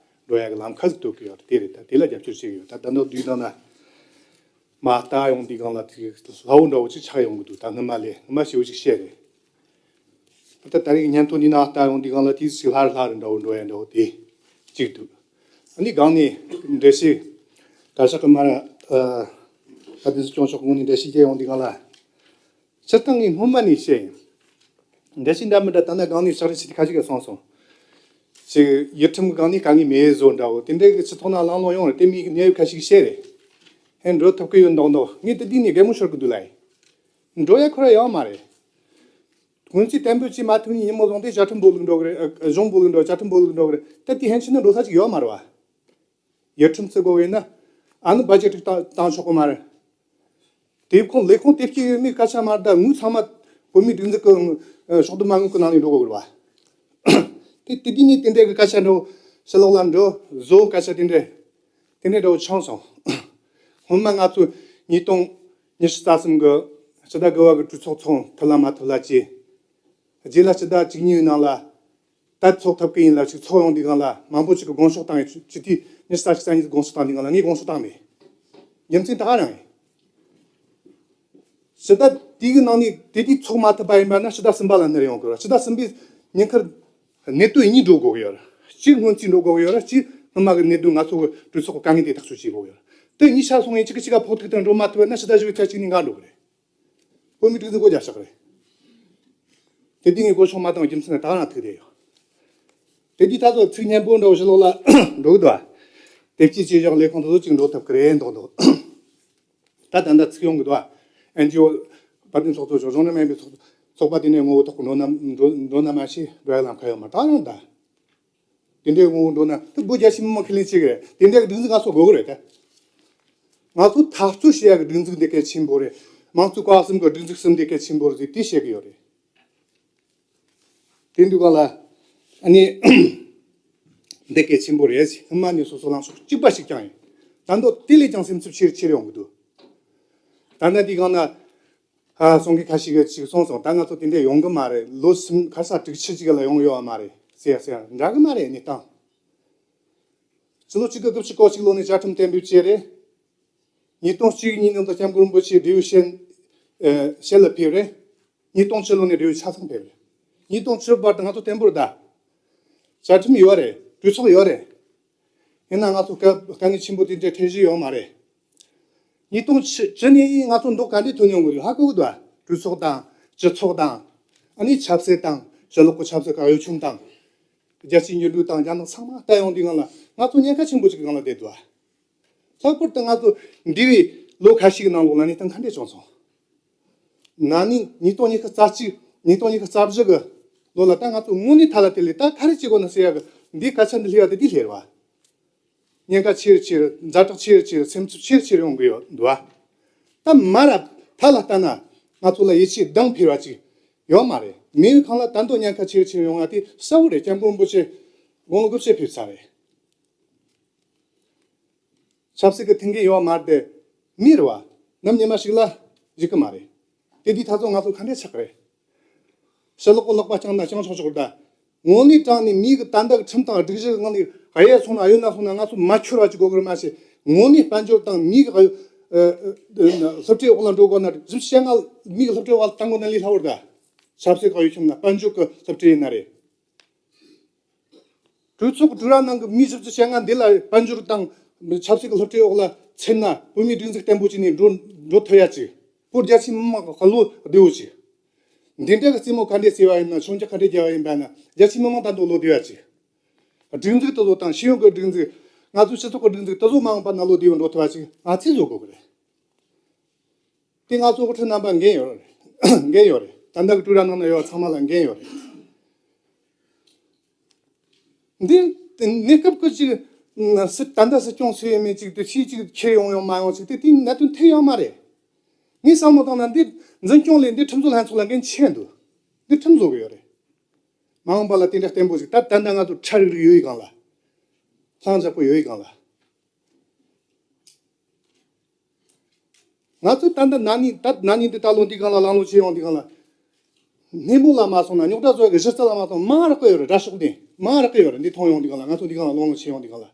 འགྲོ་ཡག་གི་ལམ་ཁ་ཟིག་གཏོད་ཀྱི་ཡོད་རེད། དེ་རེད། ད་དེ་ལ་རྒྱབ་སྐྱོར་བྱེད་ཀྱི་ཡོད། ད་ད་ནང་དུས་དང་ན། མ་ལྟ་ཡོང་དུས་སྒང་ལ་དེ་སླ་བོ་འདྲ་བོ་ཅིག་ཆགས་ཡོང་གི་འདུག་ད་སྔོན་མ་ལས་སྔོན་མ་ཞེ་པོ་ཅིག་བཤད་རེད། ད་ད་རེས་ཀྱི་སྙན་ཐོ་འདི་ནང་ལྟ་ཡོང་དུས་སྒང་ལ་དེ་ཅིག་སླར་སླར་འདྲ་བོ་འགྲོ་ཡ་འདྲ་བོ་དེ་གཅིག་འདུག་ཨ་ནི་སྒང་ནས་འགྲེལ་བཤད་བཀའ་ཤག་གི་མ་ཨ་ད་དེ་ཚོ་སྐྱོང་ཕྱོགས་ངོས་ནས་འགྲེལ་བཤད་བྱས་ཡོང་དུས་སྒང་ལ། སྤྱིར་བཏང་ངས་སྔོན་མ་ནས་བཤད་ཡིན། འགྲེལ་བཤད་འདྲ་མི་འདྲ་ད་ནི་སྒང་ནས་ཕྱག་བྲིས་བྱས་ཏེ་ཁ་ཅིག་གིས་གསུངས་སོང་། ཅིག་ཡུལ་ཁྲིམས་ཀྱི་སྒང་ནས་དཀའ་ངལ་མེད་བཟོ་འདྲ་བོ་དེ་འདྲའི་གི་སྤྱི་ཚོགས་ནང་གླེང་སློང་ཡོང་རེད། དེ་མིན་གནད་ཡོད་ཁ་ཤས་ཀྱིས་བཤད་རེད། ཧེ་འགྲོ་ཐུབ་ཀྱི་ཡོད་མདོག་མདོག་ངས་དེ་དུས་ནས་གད་མོ་ཤོར་གི་འདུག་ལ་ཡིན། འགྲོ་ཡ་ཁོ་ར་ཡོད་མ་རེད། སྔོན་རྩིས་གཏན་འབེབས་བྱས་མ་ཐུབ་ནས་ཉིན་མོ་བཟུང་སྟེ་བཅའ་ཁྲིམས་སྦོ་ལུག་འགྲོ་གི་རེད། ཨ། གཞུང་སྦོ་ལུག་འགྲོ། བཅའ་ཁྲིམས་སྦོ་ལུག་འགྲོ་གི་རེད། ད་དེ་ཕན་ཆད་ནས་འགྲོ་ས་ཅིག་ཡོད་མ་རེད་བ། ཡུལ་ཁྲིམས་བརྩི་དགོས་ཡིན་ན་ཨ་ནི་བ་ཇེ་ཊི་བཏང་བཏང་ཆོག་གི་མ་རེད། དེ་ཁོངས་ལས་ཁུངས་དེབ་སྐྱེལ་ཡོད་མེད་སྐད་ཆ་མ་རེད། ད་ངོས་ཚང་མ་བོད་མིའི་སྒྲིག་འཛུགས་ཀྱི་ཕྱོགས་བསྡོམས་མ་དངུལ་གྱི་ནང་ནས་འགྲོ་དགོས་རེད་བ། དེ་དེ་དུས་ནས་དེ་འདྲའི་གི་སྐད་ཆ་འདྲ་བོ་ཕྱི་ལོགས་ལ་འགྲོ་བཟོ་སྐད་ཆ་དེ་འདྲ་དེ་འདྲ་འདྲ་བོ་བྱུང་སོང་། སྔོན་མ་ང་ཚོ་ཉིས་སྟོང་ཉི་ཤུ་རྩ་གསུམ་གི་སྤྱི་ཟླ་དགུ་པ་གི་གྲོས་ཚོགས་ཚོགས་ཐུབ་ལ་མ་ཐུབ་ལ་བྱས། རྗེས་ལ་སྤྱི་ཟླ་བཅུ་གཉིས་པའི་ནང་ལ་ད་ཚོགས་ཐུབ་ཀྱི་ཡིན་ལབ་ཅིག་ཚོགས་ཡོང་དུས་སྒང་ལ་མང་པོ་ཅིག་གིས་དགོངས་ཞུ་བཏང་ཡོད། སྤྱི་འཐུས་ཉི་ཤུ་རྩ་གཅིག་རྩ་གཉིས་ཀྱིས་དགོངས་ཞུ་བཏང་དུས་སྒང་ལ་ངས་དགོངས་ཞུ་བཏང་མེད། རྒྱུ་མཚན་ད་ག་རང་ཡིན། སྤྱི་ཟླ་དེའི་ནང་ནས་དེ་དུས་ཚོགས་མ་ཐུབ་པ་ཡིན་པ་ན་སྤྱི་ཟླ་གསུམ་པ་ལ་སྣེར་ཡོང་དགོས་རེད། སྤྱི་ཟླ་གསུམ་པའི་ཉིན་ཁར་གནད་དོན་གཉིས་འགྲོ་དགོས་ཀྱི་ཡོད་རེད། གཅིག་སྔོན་རྩིས་འགྲོ་དགོས་ཀྱི་ཡོད་རེད། གཅིག་སྔོན་མ་གི་གནད་དོན་ང་ཚོ་གི་གྲོས་ཚོགས་ཀྱི་དཀའ་ངལ་དེ་ཐག་གཅོད་བྱེད་དགོས་ཀྱི་ཡོད་རེད། དེ་གཉིས་ཆ་སོང་ངས་གཅིག་གི་གཅིག་ག་ཕོག་ཐུག་དང་འགྲོ་མ་ཐུབ་པ་ན་སྤྱི་ཟླ་བཞི་པའི་ཚེས་གཅིག་ནས་འགག་འགྲོ་གི་རེད། བོད་མིའི་སྒྲིག་འཛུགས་སྒོ་རྒྱག་ཆོག་གི་རེད། དེ་དུས་ངས་སྒོ་ཕྱུགས་མ་བཏང་བའི་རྒྱུ་མཚན་ནི་ད་ག་རང་ཐུག་བསྡད་ཡོད། དེ་དུས་ད་གཟོད་ཚིག་སྙན་པོ་འདྲ་བོ་ཕྱི་ལོགས་ལ་འགྲོ་གི་འདུག་ཨ། དེབ་སྐྱེལ་བྱས་བཞག་ལས་ཁུངས་དེ་ཚོ་གཅིག་འགྲོ་ཐུབ་ཀྱི་རེད་མདོག་མདོག་ད་ད་ལྟ་ཚིག་ཡོང་གི་འདུག་ཨ། ཨེན་ཇི་ཨོ། དཔལ་ལྡན་ཚོགས་གཙོ་མཆོག་གཞུང་འབྲེལ་མིན་པའི་ཚོགས་ཚོགས་པ་དེ་ནས་ངོ་བོ་ཐོག་གི་འགྲོ་ན་འགྲོ་འགྲོ་ན་མ་ཤེས་འགྲོ་ཡ་ལམ་ཁ་ཡོད་མ་རེད། ད་ཡང་ད། དེ་འདྲའི་ངོ་བོ་འགྲོ་ན་དེ་བོད་རྒྱ་ཆེ་མི་མང་ཁས་ལེན་བྱེད་ཀྱི་རེད། དེ་འདྲའི་སྒྲིག་འཛུགས་ང་ཚོ་དགོས་ཀྱི་རེད་དེ། ང་ཚོ་འཐབ་རྩོད་བྱེད་ཡག་གི་སྒྲིག་འཛུགས་འདི་གལ་ཆེན་པོ་རེད། དམངས་གཙོའི་ཀ་བ་གསུམ་གྱི་སྒྲིག་འཛུགས་གསུམ་འདི་གལ་ཆེན་པོ་རེད་ཟེར་དེ་བཤད་ཀྱི་ཡོད་རེད། དེ་འདུག་ག་ལ། ཨ་ནི། འདི་གལ་ཆེན་པོ་རེད་ཟེར་སྔོན་མ་ནས་སོ་སོ་ལངས་ཕྱོགས་གཅིག་པ་ཞིག་ཀྱང་ཡིན། ད་མདོ་དེ་ལས་ཀྱང་སེམས་འཚབ་ཆེ་རུ་ཆེ་རུ་ཡོང་གི་འདུག་ད་ལྟ་འདི་སྒང་ན། ཨ། གསུང་མཁན་ཁ་ཤས་ཀྱིས་ཅིག་གསུངས་སོང་། ད་ང་ཚོ་དེ་འདྲ་ཡོང་གི་མ་རེད། ལོ་གསུམ་ཁ་ས་དྲུག་ཅུ་ཅིག་ལ་ཡོང་ཡོད་མ་རེད་ཟེར་ཟེར་འདྲ་གི་མ་རེད་གནས་སྟངས། ཕྱི་ལོ་གཅིག་དགུ་དགུ་བཅུ་གོ་གཅིག་ལོ་ནས་བཅའ་ཁྲིམས་གཏན་འབེབས་བྱས་རེད། ཉིས་སྟོང་གཅིག་གཉིས་ནང་དུ་སྐྱབས་མགོན་རིན་པོ་ཆེ་འབྲེལ་ཡོད་བཤད་ཨ་བཤད་ལ་ཕེབས་རེད། ཉིས་སྟོང་བཅུ་ལོ་ནས་འབྲེལ་ཡོད་ཆ་ཚང་ཕེབས་རེད། ཉིས་སྟོང་བཅུ་བར་དུ་ང་ཚོ་བརྟན་པོར་བསྡད། བཅའ་ཁྲིམས་ཡོད་རེད། གྲོས་ཚོགས་ཡོད་རེད། ཡིན་ན་ང་ཚོ་དཀའ་དཀའ་ངལ་ཆེན་པོ་དེ་འདྲ་འཕྲད་བཞིན་ཡོད་མ་རེད། ཉིས་སྟོང་བཅུ་ནས་ང་ཚོ་མདོ་ག་འདྲས་ཐོན་ཡོང་གི་ཡོད་ཧ་གོ་གི་འདུག་གྲོས་ཚོགས་དང་སྤྱི་ཚོགས་དང་། ཨ་ནི་ཆབ་སྲིད་དང་ཕྱི་ལོགས་ཀྱི་ཆབ་སྲིད་ཀྱི་གཡོ་འཁྱོམ་དང་། རྒྱལ་སྤྱིའི་འགྱུར་འགྲོས་དང་རྒྱ་ནག་ཚང་མ་ལྟ་ཡོང་དུས་སྒང་ལ་ང་ཚོ་ཉེན་ཁ་ཆེན་པོ་ཞིག་གི་སྒང་ལ་བསྡད་འདུག་ལྷག་པར་དུ་ང་ཚོ་འདས་པའི་ལོ་ཁ་ཤས་ཀྱི་ནང་ལོགས་ལ་གནས་སྟངས་ག་འདྲས་བྱུང་སོང་། ན་ནིང་ཉིས་སྟོང་ཉི་ཤུ་རྩ་གཅིག་ཉིས་སྟོང་ཉི་ཤུ་རྩ་བཞི་གི་ལོ་ལ་ད་ང་ཚོ་དངོས་གནས་ཐ་ལ་དེ་ལས་ད་ག་རེ་བྱེད་དགོས་ན་ཟེར་ཡག་གི་འདིའི་སྐད་ཆ་འདི་སླེབས་ཡག་དེ་འདི་སླེབས་རེད་བ། ཉེན་ཁ་ཆེ་རུ་ཆེ་རུ། ཛ་དྲག་ཆེ་རུ་ཆེ་རུ། སེམས་འཚབ་ཆེ་རུ་ཆེ་རུ་ཡོང་གི་ཡོད་འདུག་བ། ད་མ་རབས་ཐ་ལ་ལྟ་ན་ང་ཚོ་ལ་ཡིད་ཆེས་གདེང་འཕེར་བ་ཅིག་ཡོད་མ་རེད། མི་ཡུལ་གང་ལ་ད་དུང་ཉེན་ཁ་ཆེ་རུ་ཆེ་རུ་ཡོང་བ་དེ་གསལ་བོ་རེད། སྐྱབས་མགོན་རིན་པོ་ཆེ་དགུང་ལོ་དགུ་བཅུ་ཕེབས་ཚར་རེད། ཆབ་སྲིད་ཀྱི་མཐུན་རྐྱེན་ཡོད་མ་རེད་དེ། མི་རེད་བ། ནམ་ཉི་མ་ཞིག་ལ་འཇིག་གི་མ་རེད། དེ་དུས་ད་ཚོ་ང་ཚོ་ག་འདྲས་ཆགས་ཀྱི་རེད། ཕྱི་ལོགས་ཀྱི་ལག་པ་བརྐྱངས་ན་བརྐྱངས་ཆོག་ཆོག་ད། དངོས་གནས་དྲང་ནས་མིའི་གི་ད་ལྟ་གི་ཁྲིམས་དང་སྒྲིག་གཞི་གི་ངང་ནས་གཡས་སོང་ན་གཡོན་ན་སོང་ན་ང་ཚོ་མ་འཁྱོར་བ་ཅིག་དགོས་གི་རེད་མ་ཟད། དངོས་གནས་དཔལ་འབྱོར་དང་མིའི་གི་ཨ་ཨ་ཨ་སློབ་གྲྭའི་འོག་ལ་འགྲོ་དགོས་ན་བཞི་བཅུ་ཞེ་ལྔ་མིའི་གི་སློབ་གྲྭའི་འོག་ལ་བཏང་དགོས་ན་ལས་སླ་བོ་རེད་ད། ཆབ་སྲིད་ཀྱི་གཡོ་འཁྱོམ་ན་དཔལ་འབྱོར་གྱི་སློབ་གྲྭ་ཡིན་ན་རེད། གྲོས་ཚོགས་ཀྱི་ཀྲུའུ་ར་ནང་གི་མི་བཞི་བཅུ་ཞེ་ལྔ་འདི་ལ་དཔལ་འབྱོར་དང་ཆབ་སྲིད་ཀྱི་སློབ་གྲྭའི་འོག་ལ་ཚུད་ན་བོད་མིའི་སྒྲིག་འཛུགས་བརྟན་པོ་བྱས་ནས་འགྲོ་འགྲོ་ཐུབ་ཡ་ཅིག་བོད་རྒྱ་ཆེའི་མི་མང་གི་བློ་བདེ་བོ་ཅིག་འདི་འདྲ་གི་རྩེད་མོ་ག་འདྲས་རྩེ་བ་ཡིན་ན། མཆོང་རྒྱུ་ག་འདྲས་རྒྱག་པ་ཡིན་པ་ན་རྒྱ་ཆེའི་མི་མང་ད་དུང་བློ་བདེ་བ་ཅིག་སྒྲིག་འཛུགས་དེ་ཚོ་དང་ཤེས་ཡོན་གྱི་སྒྲིག་འཛུགས། ང་ཚོའི་སྤྱི་ཚོགས་ཀྱི་སྒྲིག་འཛུགས་དེ་ཚོ་མ་འོངས་པ་ན་བློ་བདེ་བོ་འགྲོ་ཐུབ་པ་ཅིག་ང་ཚོས་བཟོ་དགོས་ཀྱི་རེད། དེ་ང་ཚོ་དབུ་ཁྲིད་རྣམ་པ་འགན་ཡོད་རེད། འགན་ཡོད་རེད། ད་ལྟ་གི་ཀྲུའུ་ར་ནང་ན་ཡོད་པ་ཚང་མ་ལ་འགན་ཡོད་རེད། འདི་གནས་སྐབས་ཀྱི་ཅིག་སྲིད། ད་ལྟ་སྲིད་སྐྱོང་སུ་ཡིན་མིན་ཅིག་དེ་ཕྱིས་ཅིག་ཁྱེར་ཡོང་ཡོང་མ་ཡོང་ཅིག་དེ་དེའི་གནད་དོན་ཐད་ཡོད་མ་རེད། ངས་བསམ་བློ་བཏང་ན་འདི་འཛིན་སྐྱོང་ལས་འདི་ཁྲིམས་བཟོ་ལྷན་ཚོགས་ལ་འགན་ཆེ་འདུག་འདི་ཁྲིམས་བཟོ་གི་ཡོད་རེད། མ་འོངས་པ་ལ་དེ་འདྲ་བརྟན་པོ་ཞིག་ད་ད་ལྟ་ང་ཚོ་ཁྲ་རིག་རིག་ཡོད་ཡི་སྒང་ལ། ལྷིང་འཇགས་པོ་ཡོད་ཡི་སྒང་ལ། ང་ཚོ་ད་ལྟ་ན་ནིང་ད་ན་ནིང་འདི་ད་ལོ་འདི་སྒང་ལ་གླང་ལོ་ཆེ་ཡོང་འདི་སྒང་ལ། སྣེ་མོ་ལ་མ་སོང་ན་རྙོག་དྲ་བཟོ་ཡ་གི་གཞི་རྩ་ལ་མ་སོང་མང་རག་གི་ཡོད་རེད། དྲ་ཤོག་དེ་མང་རག་གི་ཡོད་རེད། འདི་མཐོང་ཡོང་འདི་སྒང་ལ། ང་ཚོ་འདི་སྒང་ལ་གླང་ལོ་ཆེ་ཡོང་འདི་སྒང་ལ།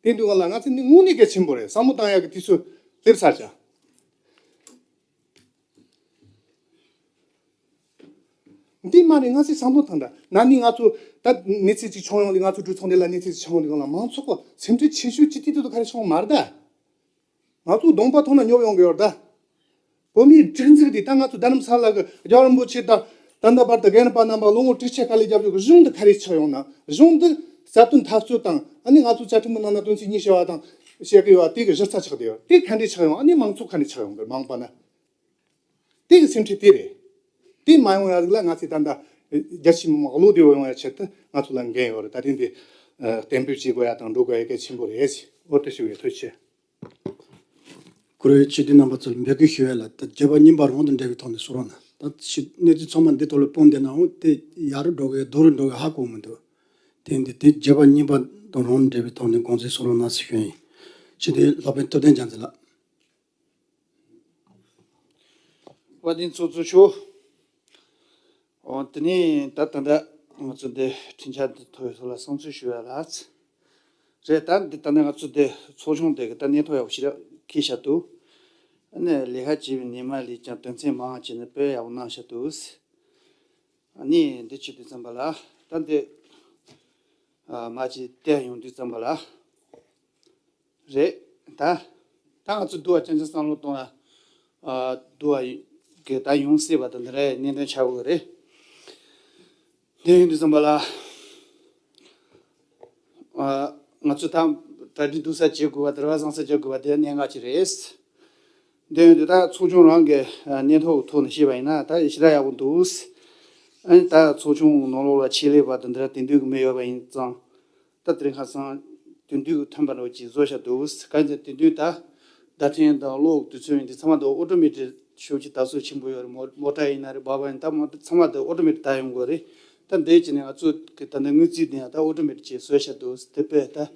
དེ་འདུག་ག་ལ་ང་ཚོ་ནི་དངོས་གནས་གལ་ཆེན་པོ་རེད། བསམ་བློ་བཏང་ཡག་གི་དུས་ཚོད་སླེབས་ཚར་ཀྱང་། འདི་མ་རེད། ང་ཚོས་བསམ་བློ་བཏང་དྲ། ན་ནིང་ང་ཚོ་ད་གནས་ཚུལ་ཅིག་བྱུང་ཡོང་དུས། ང་ཚོ་གྲོས་ཚོགས་འདི་ལ་གནས་ཚུལ་ཅིག་བྱུང་དུས་སྒང་ལ་མང་ཚོགས་ཀྱི་སེམས་ཁྲལ་ཆེ་ཤོས་ཅིག་དེ་དུས་ག་རེ་བྱུང་མ་རེད་ད། ང་ཚོ་གདོང་པ་མཐོང་ན་ཉོབ་ཡོང་གི་ཡོད་རེད་ད། བོད་མིའི་སྒྲིག་འཛུགས་འདི་ད་ང་ཚོ་རྡ་རམ་ས་ལ་གི་རྒྱལ་བ་རིན་པོ་ཆེ་དང་ད་ལྟ་བར་དུ་རྒན་རབས་པ་རྣམ་པ་ལོ་ངོ་དྲུག་ཅུ་དཀའ་ལས་བརྒྱབ་ཡོད་གི་གཞུང་འདི་ག་རེ་ཆགས་ཡོང་ན། གཞུང་འདི་རྩ་དོན་འཐབ་རྩོད་དང་། ཨ་ནི་ང་ཚོ་བཅའ་ཁྲིམས་ཀྱི་ནང་ན་དོན་ཚན་ཉི་ཤུ་བ་དང་བཤད་གི་ཡོད་པ་དེ་གི་གཞི་རྩ་ཆགས་བསྡད་ཡོད། དེ་ག་འདྲས་ཆགས་ཡོང་། ཨ་ནི་མང་ཚོགས་ག་འདྲས་ཆགས་ཡོང་གི་མ་འོངས་པ་ན། དེ་གི་སེམས་ཁྲལ་དེ་རེད། དེ་མ་ཡོང་ཡ་ཟིག་ལ་ང་ཚོས་ད་ལྟ་རྒྱ་ཆེའི་མི་མང་བློ་བདེ་བོ་ཡོང་ཡ་ཆེད་དུ་ང་ཚོ་ལ་འགན་ཡོད་རེད། ད་ཐེངས་འདི་གཏན་འབེབས་བྱེད་དགོས་ཡ་དང་འགྲོ་དགོས་ཡ་གལ་ཆེན་པོ་རེད། འོ་དེ་ཞུ་བའི་ཐུགས་རྗེ་ཆེ། ཁོ་རེ་སྤྱི་འཐུས་རྣམ་པ་ཚོ་ལ་འབོད་སྐུལ་ཞུ་ཡ་ལ། ད་བརྗོད་པ་སྙིང་པ་རང་དང་འབྲེལ་བའི་ཐོག་ནས་གསུང་རོགས་གནང་། ད་ཕྱི་གནས་ཚུལ་ཚང་མ་འདི་ཐོག་ལ་སྤུངས་བསྡད་ནའང་དེ་ཡག་རུ་འགྲོ་གི་སྡུག་རུ་འགྲོ་གི་ཧ་གོ་མི་འདུག་དེ་འདི་དེ་བརྗོད་པ་སྙིང་པ་དང་རང་དང་འབྲེལ་བའི་ཐོག་ནས་དགོངས་ཚུལ་གསུང་རོགས་གནང་ཟེར་ཞུ་ཡིན། སྤྱི་འཐུས་ལྷག་པའི་ཐུབ་བསྟན་རྒྱལ་མཚན་ལགས། དཔལ་ལྡན་ཚོགས་གཙོ་མཆོག་འོ་དེ་ནས་ད་ད་ལྟ་ང་ཚོ་འདི་འཕྲིན་བཅར་འདི་ཐོག་ལ་བསམ་ཚུལ་ཞུ་ཡ་ལ། རེད། ད་འདི་ད་ནི་ང་ཚོ་འདི་ཚོགས་ཆུང་འདི་གི་ད་གནས་ཐོ་ཡག་པོ་ཞིག་འཁྱེར་བཞག་འདུག་ཨ་ནི་ལས་ཀ་བྱེད་པའི་ཉི་མ་ལས་ཀྱང་དོན་ཚན་མང་བྱས་ནས་དཔེ་ཡག་པོ་གནང་བཞག་འདུག་ཨ་ནི་འདི་བྱེད་དུས་ཙམ་པ་ལ་ད་འདི་ཨ་མ་ཅིག་བལྟས་ཡོང་དུས་ཙམ་པ་ལ། རེད། ད་ད་ང་ཚོ་འདུག་བ་ཅང་ཅང་བསམ་བློ་གཏོང་ཡ་ཨ་འདུག་བ་གི་ད་ཡོང་སྲིད་པ་དང་འདི་འདྲའི་གནད་དོན་ཆགས་ཡོད་རེད། དེ་ཡིན་དུས་ཙམ་པ་ལ་ཨ་ང་ཚོ་ད་གྲ་སྒྲིག་སྡུག་ས་བྱེད་དགོས་པ། དེ་ར་བཟང་ས་བྱེད་དགོས་པ་དེ་གནད་འགག་ཅིག་རེད། དེ་ཡིན་དུས་ད་ཚོགས་ཆུང་རང་གི་ཨ་གནས་ཐོ་ཐོག་ནས་བཤད་པ་ཡིན་ན་ད་ཞེ་དྲག་ཡག་པོ་འདུག་ཨ་ནི་ད་ཚོགས་ཆུང་ནང་ལོགས་ལ་ཆེད་ལས་པ་དང་འདི་འདྲ་དེང་དུས་ཀྱི་མི་ཡོད་པ་ཡིན་ཙང་། ད་དེ་རིང་ཁ་སང་དེང་དུས་ཀྱི་ཐོན་པ་འདྲ་བོ་ཅིག་བཟོ་བཞག་འདུག་གང་ཟེར་དེང་དུས་ད་བརྡ་འཕྲིན་དང་གློག་དུས་ཚོད་འདི་ཚང་མ་ད་ཨོ་ཊོ་མེ་ཊིག་ཤུགས་ཀྱིས་ད་གཟབ་ཆེན་པོ་ཡོད་རེད། མོ་མོ་ཊ་ཡིན་ན་རེད། སྦག་སྦག་ཡིན་ད་མོ་ཊ་ཚང་མ་ད་ཨོ་ཊོ་མེ་ཊིག་ད་ཡོང་དགོས་རེད། ད་འདི་བྱས་ནས་ང་ཚོ་གི་ད་ནི་དངུལ་རྩིས་འདི་ཡང་ད་ཨོ་ཊོ་མེ་ཊིག་ཅིག་བཟོ་བཞག་འདུག་དེ་དཔེ་ད་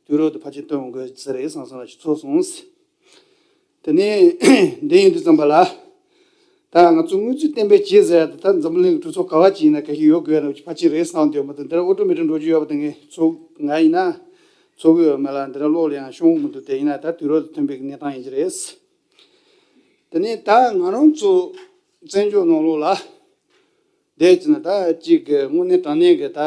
དུས་རབས་དང་ཕལ་ཆེར་བསྟུན་ཡོང་དགོས་ས་རེད་བསམ་བསམ་ལ་ཞིག་ཚོར་སོང་། དེ་ནས་འདི་ཡིན་དུས་ཙམ་པ་ལ། ད་ང་ཚོ་དངུལ་རྩིས་གཏན་འབེབས་བྱས་ཟེར་ཡ་དེ་ད་འཛམ་བུ་གླིང་གི་གྲོས་ཚོགས་ག་བ་ཅིག་ཡིན་ན་ག་ཞིག་ཡོད་དགོས་ཡ་འདྲ་བོ་ཅིག་ཕལ་ཆེར་རེད་བསམ་བསྡད་ཡོད་མ་གཏོགས། འདི་འདྲ་ཨོ་ཊོ་མེ་ཊིག་འགྲོ་རྒྱུ་ཡོད་པ་དེ་ངས་ཚོར་ང་ཡིན་ན་ཚོར་གི་ཡོད་མེད་ལ་འདི་འདྲ་ཀློག་ལ་ཡང་ཤོང་གི་མི་འདུག་དེ་ཡིན་ན་ད་དུས་རབས་དང་མཐུན་པའི་གནས་སྟངས་ཡིན་གྱི་རེད། དེ་ནས་ད་ང་རང་ཚོ་བཙན་བྱོལ་ནང་ལོགས་ལ། དེ་བྱས་ན་ད་གཅིག་གི་དངོས་གནས་དྲང་གནས་ཀྱི་ད་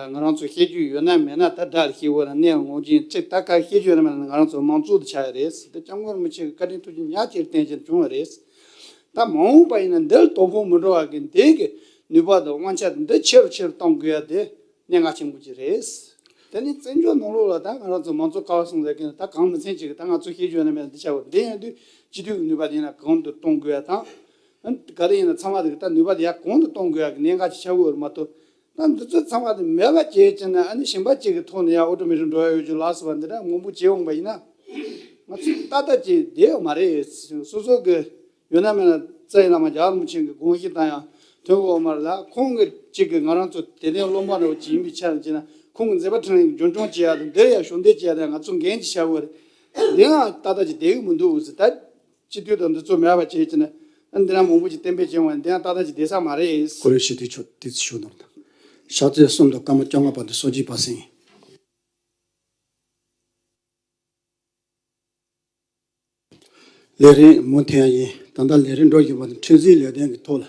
ང་རང་ཚོ་བཤད་རྒྱུ་ཡོད་ན་མེད་ན་ད་དགྲ་ལ་བཤད་དགོས་ན་གནས་ངོ་རྒྱུན་གཅིག་ད་ག་བཤད་རྒྱུ་ཡོད་ན་མེད་ན་ང་རང་ཚོ་མང་གཙོ་དེ་ཆགས་ཡ་རེད། དེ་སྐྱབས་མགོན་རིན་པོ་ཆེ་གི་བཀའ་དྲིན་ཐུགས་རྗེ་ཉག་ཅིག་བརྟེན་བྱས་བྱུང་བ་རེད། ད་མ་འོངས་པ་ཡིན་ན་འདིར་དོ་ཕོག་མི་འགྲོ་བ་གི་འདི་གི་ནུས་པ་དང་དབང་ཆ་འདི་ཆེ་རུ་ཆེ་རུ་གཏོང་དགོས་ཡ་དེ་གནད་འགག་ཆེན་པོ་ཅིག་རེད། དེ་ནི་བཙན་བྱོལ་ནང་ལོགས་ལ་ད་ང་རང་ཚོ་མང་གཙོ་ཀ་བ་གསུངས་ཟེར་གི་ད་གང་མི་ཚན་ཅིག་གི་ད་ང་ཚོ་བཤད་རྒྱུ་ཡོད་ན་མེད་ན་འདི་བྱ་བ་འདི་ཡིན་དུས་སྤྱི་འཐུས་ཀྱི་ནུས་པ་དེ་ཡིན་ན་གོང་དུ་གཏོང་དགོས་ཡ་དང་། ག་རེ་ཡིན་ན་ཚང་མ་དེ་གི་ད་ནུས་པ་དེ་ཡར་གོང་དུ་གཏོང་དགོས་ཡ་གི་གནད་འགག་ཅིག་ཆགས་ཀྱི་ཡོད་རེད་མ་གཏོགས། ད་འདི་ཚོ་ཚང་མ་དེ་མེད་པ་བྱས་ཀྱི་ན་ཨ་ནི་གཞན་པ་གཅིག་གི་ཐོག་ནས་ཡར་ཨོ་ཊོ་མེ་ཤན་འགྲོ་ཡ་ཡོད་རྒྱུ་ལགས་སོ་བ་འདི་འདྲ་མང་པོ་བྱས་འོང་པ་ཡིན་ན། ང་ཚོས་ཏག་ཏག་ཅིག་བསྡད་ཡོད་མ་རེད། སོ་སོ་གི་ཡོད་ན་མེད་ན་རྩ་བའི་བླ་མ་རྒྱལ་བ་རིན་པོ་ཆེ་གི་དགོངས་གཞི་དང་ཡང་དོན་གོ་མར་ལ་ཁོང་གི་གཅིག་གི་ང་རང་ཚོ་དད་ལྡན་སློབ་མ་རེ་བ་ཅིག་ཡིན་པའི་ཆ་ནས་བྱས་ན་ཁོང་གི་མཛད་པ་འཕྲིན་ལས་ཀྱི་རྒྱུན་སྐྱོང་བྱེད་ཡ་དང་འདིར་ཡང་ཞུགས་འདེགས་བྱེད་ཡ་དང་ང་ཚོ་འགན་ཅིག་བཞག་དགོས་རེད། འདི་ཡང་ཏག་ཏག་ཅིག་བསྡད་ཀྱི་མི་འདུག་ཟེར། ད་སྤྱི་འཐུས་དང་འདི་ཚོ་མེད་པ་བྱས་བྱས་ན་ཨ་འདི་ན་མང་པོ་ཅིག་གཏན་འབེབས་བྱས་འོང་བ་འདི་ཡང་ཏག་ཏག་ཅིག་བསྡད་ས་མ་རེད། ཀུ་རེ་ཤི་དེ་ཆོ་དེ་ཚོ་ཞུ་ནོར་དང་། ཕྱག་ཚོད་གསུམ་དང་སྐར་མ་བཅོ་ལྔ་བར་དུ་གསོལ་ཇ་ཕུལ་སེང་། ལས་རིམ་མུ་མཐུད་ཡིན། ད་ལྟ་ལས་རིམ་འགྲོ་བཞིན་པ་དང་ཁྲིམས་སྲིད་ལས་དོན་གྱི་ཐོག་ལ།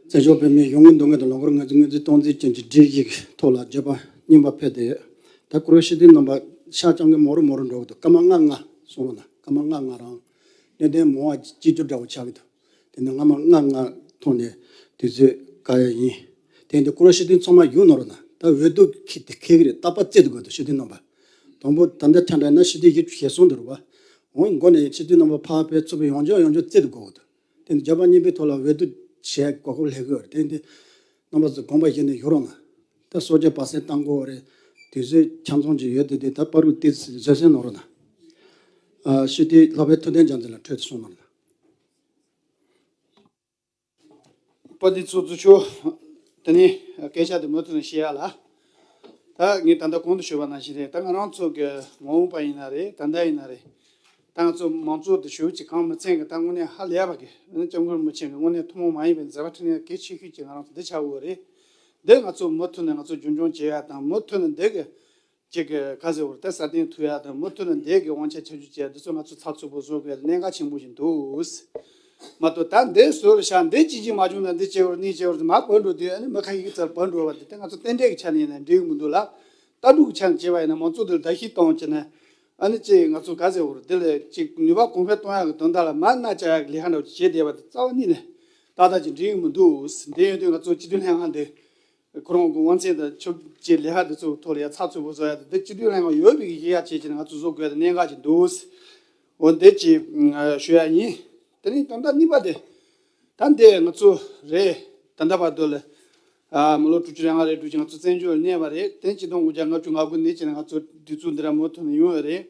བཙན་བྱོལ་བོད་མིའི་གཞུང་གི་འདུ་འགོད་དང་ལམ་ཁོར་ངོས་འཛིན་ངོས་འཛིན་གཏོང་རྩིས་ཅན་གྱི་སྒྲིག་གཞི་གི་ཐོག་ལ་བརྗོད་པ་རྙིང་པ་ཕེབས་ཏེ་ཡོད། ད་ཀུ་རུ་ཤི་དེ་རྣམ་པ་ཤག་རྐྱང་གི་མོ་རུ་མོ་རུ་འགྲོ་གི་འདུག་སྐར་མ་ལྔ་ལྔ་སོང་རོགས་གནང་། སྐར་མ་ལྔ་ལྔ་རང་གནད་དོན་མང་བ་གཅིག་གྱུར་འདྲ་བོ་ཆགས་ཀྱི་འདུག་དེ་ནས་སྔ་མ་ལྔ་ལྔ་ཐོག་ནས་དུས་ཚོད་བཀག་ཡ་ཡིན། དེ་འདི་ཀུ་རུ་ཤི་དེ་ཚང་མ་ཡོང་ནོར་ན་ད་འོས་བསྡུ་ཁེ་དེ་ཁེ་གི་རེད། རྟག་པར་རྩེ་དུ་དགོས་འདུག་ཤི་དེ་རྣམ་པ། དང་པོ་ད་ལྟ་ཁྲ་འདྲ་ན་ཤི་དེ་ཡིད་ཆེས་སོང་འདུག་རུ་བ། འོང་མགོ་ནས་ཤི་དེ་རྣམ་པ་ཕར་ཕེབས་ཚུར་ཕེབས་ཡོང་ཆོག་ཡོང་ཆོག་རྩེ་དུ་དགོས་འདུག་དེ་འདི་རྒྱབ་པ་གཉིས་པའི་ཐོག་ལ་འོས་བསྡུ་བྱས་གོ་སྐབས་ལྷག་གི་རེད། དེ་འདི་རྣམ་པ་ཚོ་དགོངས་པ་བཞེས་ནས་ཡོང་རོགས་གནང་། ད་གསོལ་ཇ་ཕུལ་སེང་བཏང་དགོས་རེད། དུས་ཚོད་ཆ་ཚང་ཅིག་ཡོད་དེ་དེ་ད་པ་རུ་དེ་བཟོད་བསྲན་གནང་རོགས་གནང་། ཨ་ཤི་དེ་ལྷག་པའི་ཐུབ་བསྟན་རྒྱལ་མཚན་ལ་འཕྲོད་དུ་སོང་གནང་རོགས་གནང་། པ་འདི་ཚོ་ཚོ་ཆོ། དེ་ནས་སྐད་ཆ་དེ་མུ་མཐུད་ནས་བཤད་ཡ་ལ། ད་ངས་ད་ལྟ་གོང་དུ་ཞུས་པ་ནང་བཞིན་རེད། ད་ང་རང་ཚོ་གི་མ་འོངས་པ་ཡིན་ན་རེད། ད་ལྟ་ཡིན་ན་རེད། ད་ང་ཚོ་མང་གཙོ་དེ་ཞུ་ཅིག་གང་མི་ཚན་གི་ད་དངོས་གནས་ཧ་ལས་པ་གི་སྐྱབས་མགོན་རིན་པོ་ཆེ་གི་དངོས་གནས་ཐུན་མོང་མ་ཡིན་པའི་མཛད་པ་འཕྲིན་ལས་གལ་ཆེ་ཤོས་ཅིག་ང་རང་ཚོ་འདི་ཆགས་ཡོད་རེད། འདི་ང་ཚོ་མུ་མཐུད་ནས་ང་ཚོ་རྒྱུན་སྐྱོང་བྱེད་ཡ་དང་མུ་མཐུད་ནས་འདི་གི་གཅིག་གི་ཁ་ཟེར་བར་དེ་སྲ་བརྟན་ཐུབ་ཡ་དང་མུ་མཐུད་ནས་འདས་ཀྱི་དབང་ཆ་ཁྱབ་བསྒྲགས་བྱས་འདི་ཚོ་ང་ཚོ་ཚགས་ཚུད་པོ་བཟོ་དགོས་གནད་འགག་ཆེན་པོ་ཞིག་འདུག་མ་གཏོགས་ད་འདི་བཟོ་རུ་བཞག་འདི་གཅིག་གཅིག་མ་བྱུང་ན་འདི་བྱེད་བར་གནས་བྱེད་བར་མ་བར་འགྲོ་དུས་ཨ་ནི་མི་ཁ་ཤས་ཀྱི་རྩར་བར་འགྲོ་བ་འདི་ད་ང་ཚོ་རྟེན་འབྲེལ་གྱི་ཆ་ནས་ཡིན་ན་འགྲིག་གི་མི་འདུག་ལ། ལྟ་གྲུབ་ཀྱི་ཆ་ནས་བྱས་པ་ཡིན་ན་མང་གཙོ་འདི་ལ་བརྡབ་གསིག་གཏོང་བྱས་ན་ཨ་ནི་གཅིག་ང་ཚོ་ག་ཟེར་བར་འདི་ལ་གཅིག་ནུས་པ་གོང་འཕེལ་གཏོང་ཡག་གི་དོན་དག་ལ་མ་མནའ་བཅའ་ཡག་གི་ལས་ཀ་འདྲ་བོ་ཅིག་བྱས་བསྡད་པ་དེ་རྩ་བ་ཉིད་ནས་ཏག་ཏག་ཅིག་འགྲིག་གི་མི་འདུག་འདི་ཡོད་དུས་ང་ཚོ་སྤྱི་འཐུས་ལྷན་ཁང་འདི། ཁོ་རང་གི་དབང་ཚད་དང་ཆབས་ཅིག་ལས་ཀ་འདི་ཚོའི་ཐོག་ལ་ཡང་ཚགས་ཚུད་པོ་བཟོ་ཡ་དེ་འདི་སྤྱི་འཐུས་ལྷན་ཁང་ཡོད་པའི་གཞི་ཡ་བྱེད་ཀྱི་ང་ཚོ་བཟོ་དགོས་དེ་གནད་འགག་ཅིག་འདུག་འོ་འདི་ཅིག་ཞུ་ཡ་ཡིན། དེ་ནས་དོན་དག་གཉིས་པ་དེ། ད་འདི་ང་ཚོ་རེད། ད་ལྟ་བར་དུ་ལ། མི་ལོ་དྲུག་ཅུ་རེ་ལྔ་རེ་དྲུག་ཅུ་ང་ཚོ་བཙན་བྱོལ་གནས་པ་རེད། དེ་ཆིག་སྟོང་དགུ་བརྒྱ་ལྔ་བཅུ་ང་དགུ་ནས་བྱས་ནས་ང་ཚོ་དུས་ཚོད་འདི་ར་མུ་མཐུད་ནས་ཡོང་ཡོད་རེད།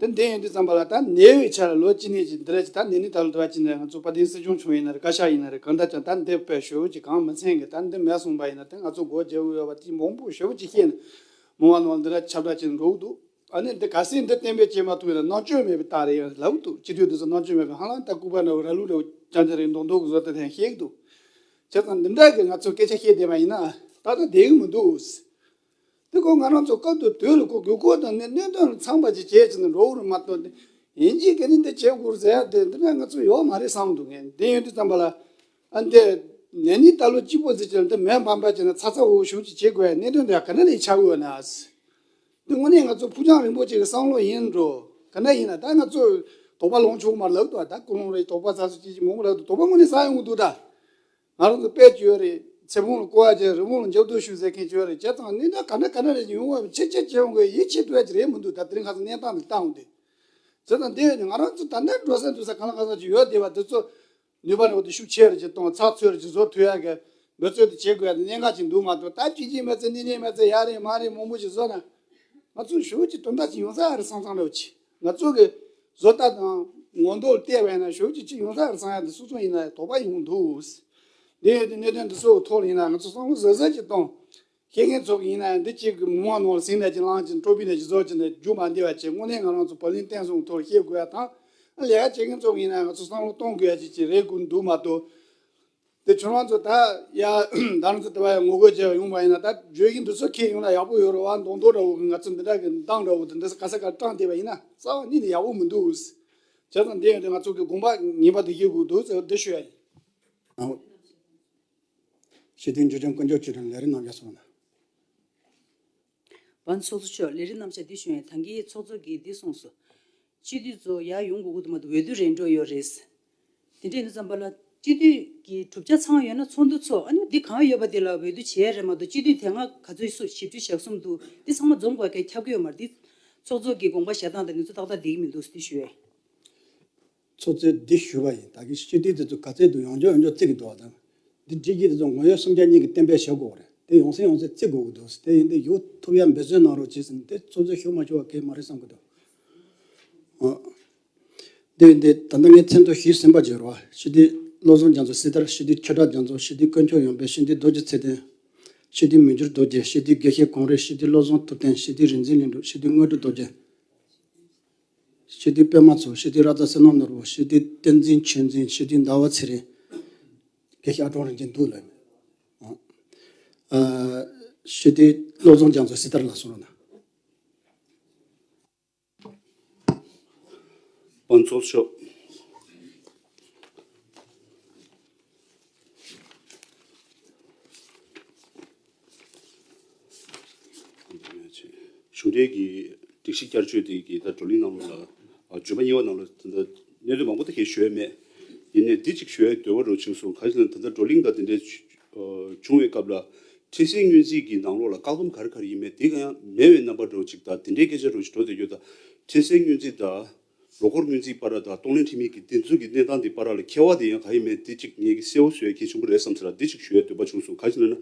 དེ་འདི་ཡིན་དུས་ཙམ་པ་ལ་ད་ཉེ་བའི་ཆར་ལོ་གཅིག་ནས་ཅིག་འདི་རེད་ཅིག་ད་ནས་ནི་ད་ལོ་དུ་བ་ཅིག་ནས་ང་ཚོ་དཔལ་ལྡན་སྲིད་སྐྱོང་བྱུང་ཡིན་ན་རེད། བཀའ་ཤག་ཡིན་ན་རེད། གང་ལྟར་ཀྱང་ད་འདི་དཔེ་ཞེ་པོ་ཅིག་གང་མི་ཚན་གི་ད་འདི་མེད་སོང་པ་ཡིན་ན་དེ་ང་ཚོ་སྒོ་རྒྱག་འོས་ཡོད་པ་དེ་མང་པོ་ཞེ་པོ་ཅིག་ཤེས་ནས་མི་མང་ནང་འདི་ར་ཁྱབ་བསྒྲགས་བྱས་ནས་འགྲོ་གི་འདུག་ཨ་ནི་འདི་ག་སྲིད་འདི་གཏན་འབེབས་བྱེད་མ་ཐུབ་ཡིན་ན་རྣམ་དཔྱོད་མེད་པའི་རྟགས་རེད་ཡང་ལབ་འདུག་སྤྱི་འཐུས་འདི་ཚོ་རྣམ་དཔྱོད་མེད་པའི་ཧ་ལམ་ད་སྐུ་པར་འདྲ་བོ་ར་ལུག་འདྲ་བོ་ཅང་ཅང་རེད་མདོག་མདོག་གི་བཟོ་ལྟ་དེ་ཤེས་ཀྱི་འདུག་བྱས་ཙང་འདི་འདྲ་གི་ང་ཚོ་སྐད་ཆ་བཤད་བསྡད་པ་ཡིན་ན་ད་ལྟ་བསྡད་ཀྱི་མི་འདུག་དེ་ཁོ་ང་རང་ཚོ་སྐབས་དུ་དུས་ལ་ཁོ་དགོས་མཁོ་དང་གནད་གནད་དོན་ལ་ཚང་པ་ཅིག་བྱས་ཙང་འགྲོ་གི་རེད་མ་གཏོགས་ཡིན་གཅིག་ག་ནི་འདི་བྱེད་དགོས་ཟེར་ཡ་དེ་འདི་འདྲ་ང་ཚོ་ཡོད་མ་རེད་བསམ་འདུག་ངས་འདི་ཡོད་དུས་ཙམ་པ་ལ་ཨ་འདི་ནས་ནི་ད་ལོ་གཅིག་པོ་ཟེར་གྱི་འདི་མེད་འབའ་འབའ་བྱས་ན་ཚ་ཚ་འུར་འུར་ཞུ་ཅིག་བྱེད་དགོས་ཡ་གནད་དོན་འདི་ག་ནས་ལས་ཆགས་འོས་ན། འདི་དངོས་གནས་ང་ཚོ་ཕུགས་རྒྱང་རིང་པོ་ཅིག་གི་བསམ་བློ་ཡིན་འགྲོ། ག་འདྲ་ཡིན་ན་ད་ང་ཚོ་དོགས་པ་ལངས་ཆོག་མ་ལབ་ཏུ་ད་ཀུན་སློང་རེད། དོགས་པ་ཚ་སུ་ཅིག་ཅིག་མང་པོ་ལབ་ཏུ་དོགས་པ་དངོས་གནས་ཟ་ཡོང་གི་འདུག་ད་ང་རང་ཚོ་དཔེ་ཅིག་ཡོད་རེད། ཚེ་ཕུང་ལ་བསྐོར་བ་བྱས་རི་བོང་ལ་འཇབ་རྡོལ་གཞུ་ཟེར་མཁན་ཅིག་ཡོད་རེད། བྱས་ཙང་གནས་སྟངས་ག་འདྲ་ག་འདྲ་རེད་ཡོང་བ་ཆེ་ཆེ་ཆེ་ཡོང་གི་ཡིད་ཆེས་ཐུབ་ཡ་ཅིག་རེད་མི་འདུག་ད་དེ་རིང་ཁ་སང་གནས་སྟངས་འདི་ལྟ་འོང་དུས་བྱས་ཙང་འདི་ཡོད་ནི་ང་རང་ཚོ་ད་ལྟ་འགྲོ་ས་འདུག་ས་གང་ལ་གང་ས་ཅིག་ཡོད་བསྡད་པ་འདི་ཚོ། ནུས་པ་རེ་བ་དེ་ཤུགས་ཆེ་རུ་ཅིག་གཏོང་ཚགས་ཚུད་རུ་ཅིག་བཟོ་ཐུབ་ཡ་གི་འབད་རྩོལ་དེ་བྱེད་དགོས་ཡ་དེ་གནད་འགག་ཅིག་འདུག་མ་གཏོགས་ད་བྱས་རྗེས་མེད་ཚེ་ནི་ནི་མེད་ཚེ་ཡ་རེད་མ་རེད་མང་པོ་ཅིག་བཟོ་ན་ང་ཚོ་ཞེ་པོ་ཅིག་དོན་དག་ཅིག་ཡོང་ས་རེད་བསམ་བསམ་འདྲ་བོ་ཅིག་ང་ཚོ་གི་བཟོ་ལྟ་དང་ངོ་མདོག་ལ་བལྟས་པ་ཡིན་ན་ཞེ་པོ་ཅིག་ཅིག་ཡོང་ས་རེད་བསམ་ཡ་དེ་སོ་སོ་ཡིན་ན་ཡང་དོགས་པ་ཡོང་གི་འདུག་འདི་ཡོད་དེ་གནད་དོན་འདི་ཚོའི་ཐོག་ལ་ཡིན་ན་ང་ཚོ་བསམ་བློ་གཟབ་གཟབ་ཅིག་གཏོང་། བཤད་མཁན་ཚོ་གི་ཡིན་ན་ཡང་འདི་གཅིག་གི་མི་མང་ནང་ལ་ཟིང་ནས་ཀྱི་ལངས་ཀྱི་ཀྲོ་པི་ནས་ཀྱི་བཟོ་ཀྱི་ནས་རྒྱུ་མ་འདི་བ་བྱས་དངོས་གནས་ང་རང་ཚོ་བར་ལེན་བརྟན་སྲུང་ཐོག་བཤད་དགོས་ཡ་དང་། ལས་ཀ་བྱེད་མཁན་ཚོ་གི་ཡིན་ན་ང་ཚོ་བསམ་བློ་གཏོང་དགོས་ཡ་ཅིག་ཅིག་རེད་དགོས་འདུག་མ་གཏོགས། དེ་ཁྱོད་རང་ཚོ་ད་ཡ་ད་རང་ཚོ་དེ་བ་ཡ་ངོ་རྒོལ་བྱས་པ་ཡོང་བ་ཡིན་ན་ད་བརྗོད་གཞི་འདི་ཚོ་ཁྱེད་ཡོང་ན་ཡག་པོ་ཡོད་རེད་བ། མདོག་མདོག་འདྲ་བོ་གི་ང་ཚོ་འདི་འདྲ་གི་འདང་འདྲ་བོ་དེ་འདི་ག་ས་ག་སྤྲང་བསྡད་པ་ཡིན་ན་རྩ་བ་ཉིད་ནས་ཡག་པོ་མི་འདུག་བྱས་ཙང་འདི་ཡང་དེ་ང་ཚོ་གི་དགོངས་པ་ངེས་པ་དེ་བཞེས་དགོས་འདུག་ཟེར་འདི་ཞུ་ཡ་ཡིན། སྤྱི་འཐུས་འཇུ་ཆེན་དཀོན་མཆོག་ཆོས་སྒྲོན་ལས་རིམ་རྣམ་གཞག་སོང་ན། བན་ཚོགས་གཙོ་མཆོག་ལས་རིམ་རྣམ་གཞག་འདི་ཞུ་ཡིན། ད་གིན་ཚོགས་གཙོ་གིས་འདི་གསུངས་སོ། སྤྱི་འཐུས་ཚོ་ཡར་ཡོང་དགོས་ཀྱི་འདུག་མ་གཏོགས་འོས་བསྡུ་རེ་འགྲོ་ཡོད་རེད། དེ་འདྲ་ཡིན་དུས་ཙམ་པ་ལ་སྤྱི་འཐུས་ཀྱི་གྲུབ་ཆ་ཚང་ཡོད་ན་ཚོགས་འདུ་ཚོགས། ཨ་ནི་འདི་གང་ཡོད་པ་དེ་ལ་འོས་བསྡུ་བྱེད་ཡ་རེད་མ་གཏོགས་སྤྱི་འཐུས་དེ་སྔ་ག་ཚོད་སུ་བཞི་བཅུ་ཞེ་གསུམ་འདུག་འདི་ཚང་མ་འཛོམས་དགོས་གལ་ཁྱབ་ཀྱི་ཡོད་མ་རེད། འདི་ཚོགས་གཙོ་གི་དགོངས་པ་བཞག་སྟངས་དང་འདི་ཚོ་ཏག་ཏག་བསྡད་ཀྱི་མི་འདུག་འདི་ཞུ་ཡས། ཚོགས་གཙོས་འདི་ཞུས་པ་ཡིན། ད་གིན་སྤྱི་འཐུས་དེ་ཚོ་ག་ཚད་འདུག་ཡོང་ཆོག་ཡོང་ཆོག་བརྩི་གི་འདུག་བ་དང་། འདི་འགྲིག་གི་དེ་ཚོ་ངོ་ཡོད་སུམ་བརྒྱ་གཉིས་ཀྱིས་གཏན་འབེབས་བྱེད་དགོས་རེད། དེ་ཡོང་སྲིད་ཡོང་སྲིད་བརྩི་དགོས་ཀྱི་འདུག་དེ་ཡིན་དུས་ཡོང་ཐུབ་ཡ་འབད་བརྩོན་གནང་རོགས་བྱེད་ཟེར་ནས་དེ་ཚོགས་གཙོས་ཞུ་མ་ཆོག་པ་གང་ཡང་མ་རེད་བསམ་གྱི་འདུག་ཨ། དེ་ཡིན་དུས་ད་ལྟ་ངས་མཚན་ཐོ་ཞུས་ཟིན་པ་བརྗོད་རོགས། སྤྱི་འཐུས་བློ་བཟང་རྒྱ་མཚོ་སྲི་ཐར། སྤྱི་འཐུས་ཆོས་གྲགས་རྒྱ་མཚོ། སྤྱི་འཐུས་དཀོན་མཆོག་ཡོན་ཕེབས། སྤྱི་འཐུས་རྡོ་རྗེ་ཚེ་བརྟན། སྤྱི་འཐུས་མི་འགྱུར་རྡོ་རྗེ། སྤྱི་འཐུས་དགེ་བཤེས་གངས་རི། སྤྱི་འཐུས་བློ་བཟང་ཐུབ་བསྟན། སྤྱི་འཐུས་རིག་འཛིན་ལྷུན་གྲུབ། སྤྱི་འཐུས་དངོས་གྲུབ་རྡོ་རྗེ། སྤྱི་འཐུས་པད་མ་མཚོ། སྤྱི་འཐུས་ར་ཙ་བསོད་ནམས་ནོར་བུ། སྤྱི་འཐུས་བསྟན་འཛིན་ཆོས་འཛིན། སྤྱི་འཐུས་ཟླ་བ་ཚེ་རིང་། དགེ་བཤེས་ཨ་ཀྲོང་རིན་ཆེན་འདུག་ལབ་མེད། ཨ། སྤྱི་འཐུས་བློ་བཟང་རྒྱ་མཚོ་སྲི་ཐར་ལགས་གསུང་རོགས་གནང་། བན་ཚོགས་གཙོ་མཆོག་གཞུང་འབྲེལ་གྱི་སྒྲིག་གཞི་བསྐྱར་བཅོས་དེ་གི་ད་བགྲོ་གླེང་ནང་ལོགས་ལ། ཨ། བརྗོད་པ་གཉིས་པ་ནང་ལ་ད་ལྟ་གནད་དོན་མང་པོ་ད་གས་ཞུ་ཡ་མེད། ཡིན་ནའི་འདི་གཅིག་ཞུ་ཡ་འདོད་པ་རུ་བྱུང་སོང་། གང་ཞིག་ན་ད་ལྟ་བགྲོ་གླེང་དང་དེ་འདྲའི་བྱུང་བའི་སྐབས་ལ། འཕྲལ་སེལ་སྔོན་རྩིས་ཀྱི་ནང་ལོགས་ལ་བཀག་སྡོམ་ག་རེ་ག་རེ་ཡིན་མེད་དེ་ག་ཡང་མེད་པའི་རྣམ་པ་འདྲ་བོ་ཅིག་དང་། དེ་འདྲའི་སྐད་ཆ་འདྲ་བོ་ཅིག་འགྲོ་བསྡད་ཡོད། ད་འཕྲལ་སེལ་སྔོན་རྩིས་དང་། ལོ་འཁོར་སྔོན་རྩིས་བར་དང་གཏོང་ལེན་འཕྲི་སྨན་གྱི་འདི་ཚོ་གི་གནས་སྟངས་འདི་བར་ལ་ཁྱད་པར་དེ་ཡང་ག་ཡིན་མེད་དེ་གཅིག་ངེད་ཀྱིས་གསལ་པོ་བཟོ་ཡ་གལ་ཆེན་པོ་རེད་བསམ་ཟེར་ལ། འདི་གཅིག་ཞུ་ཡ་འདོད་པ་བྱུང་སོང་། ག་ཞིག་ལབ་ན།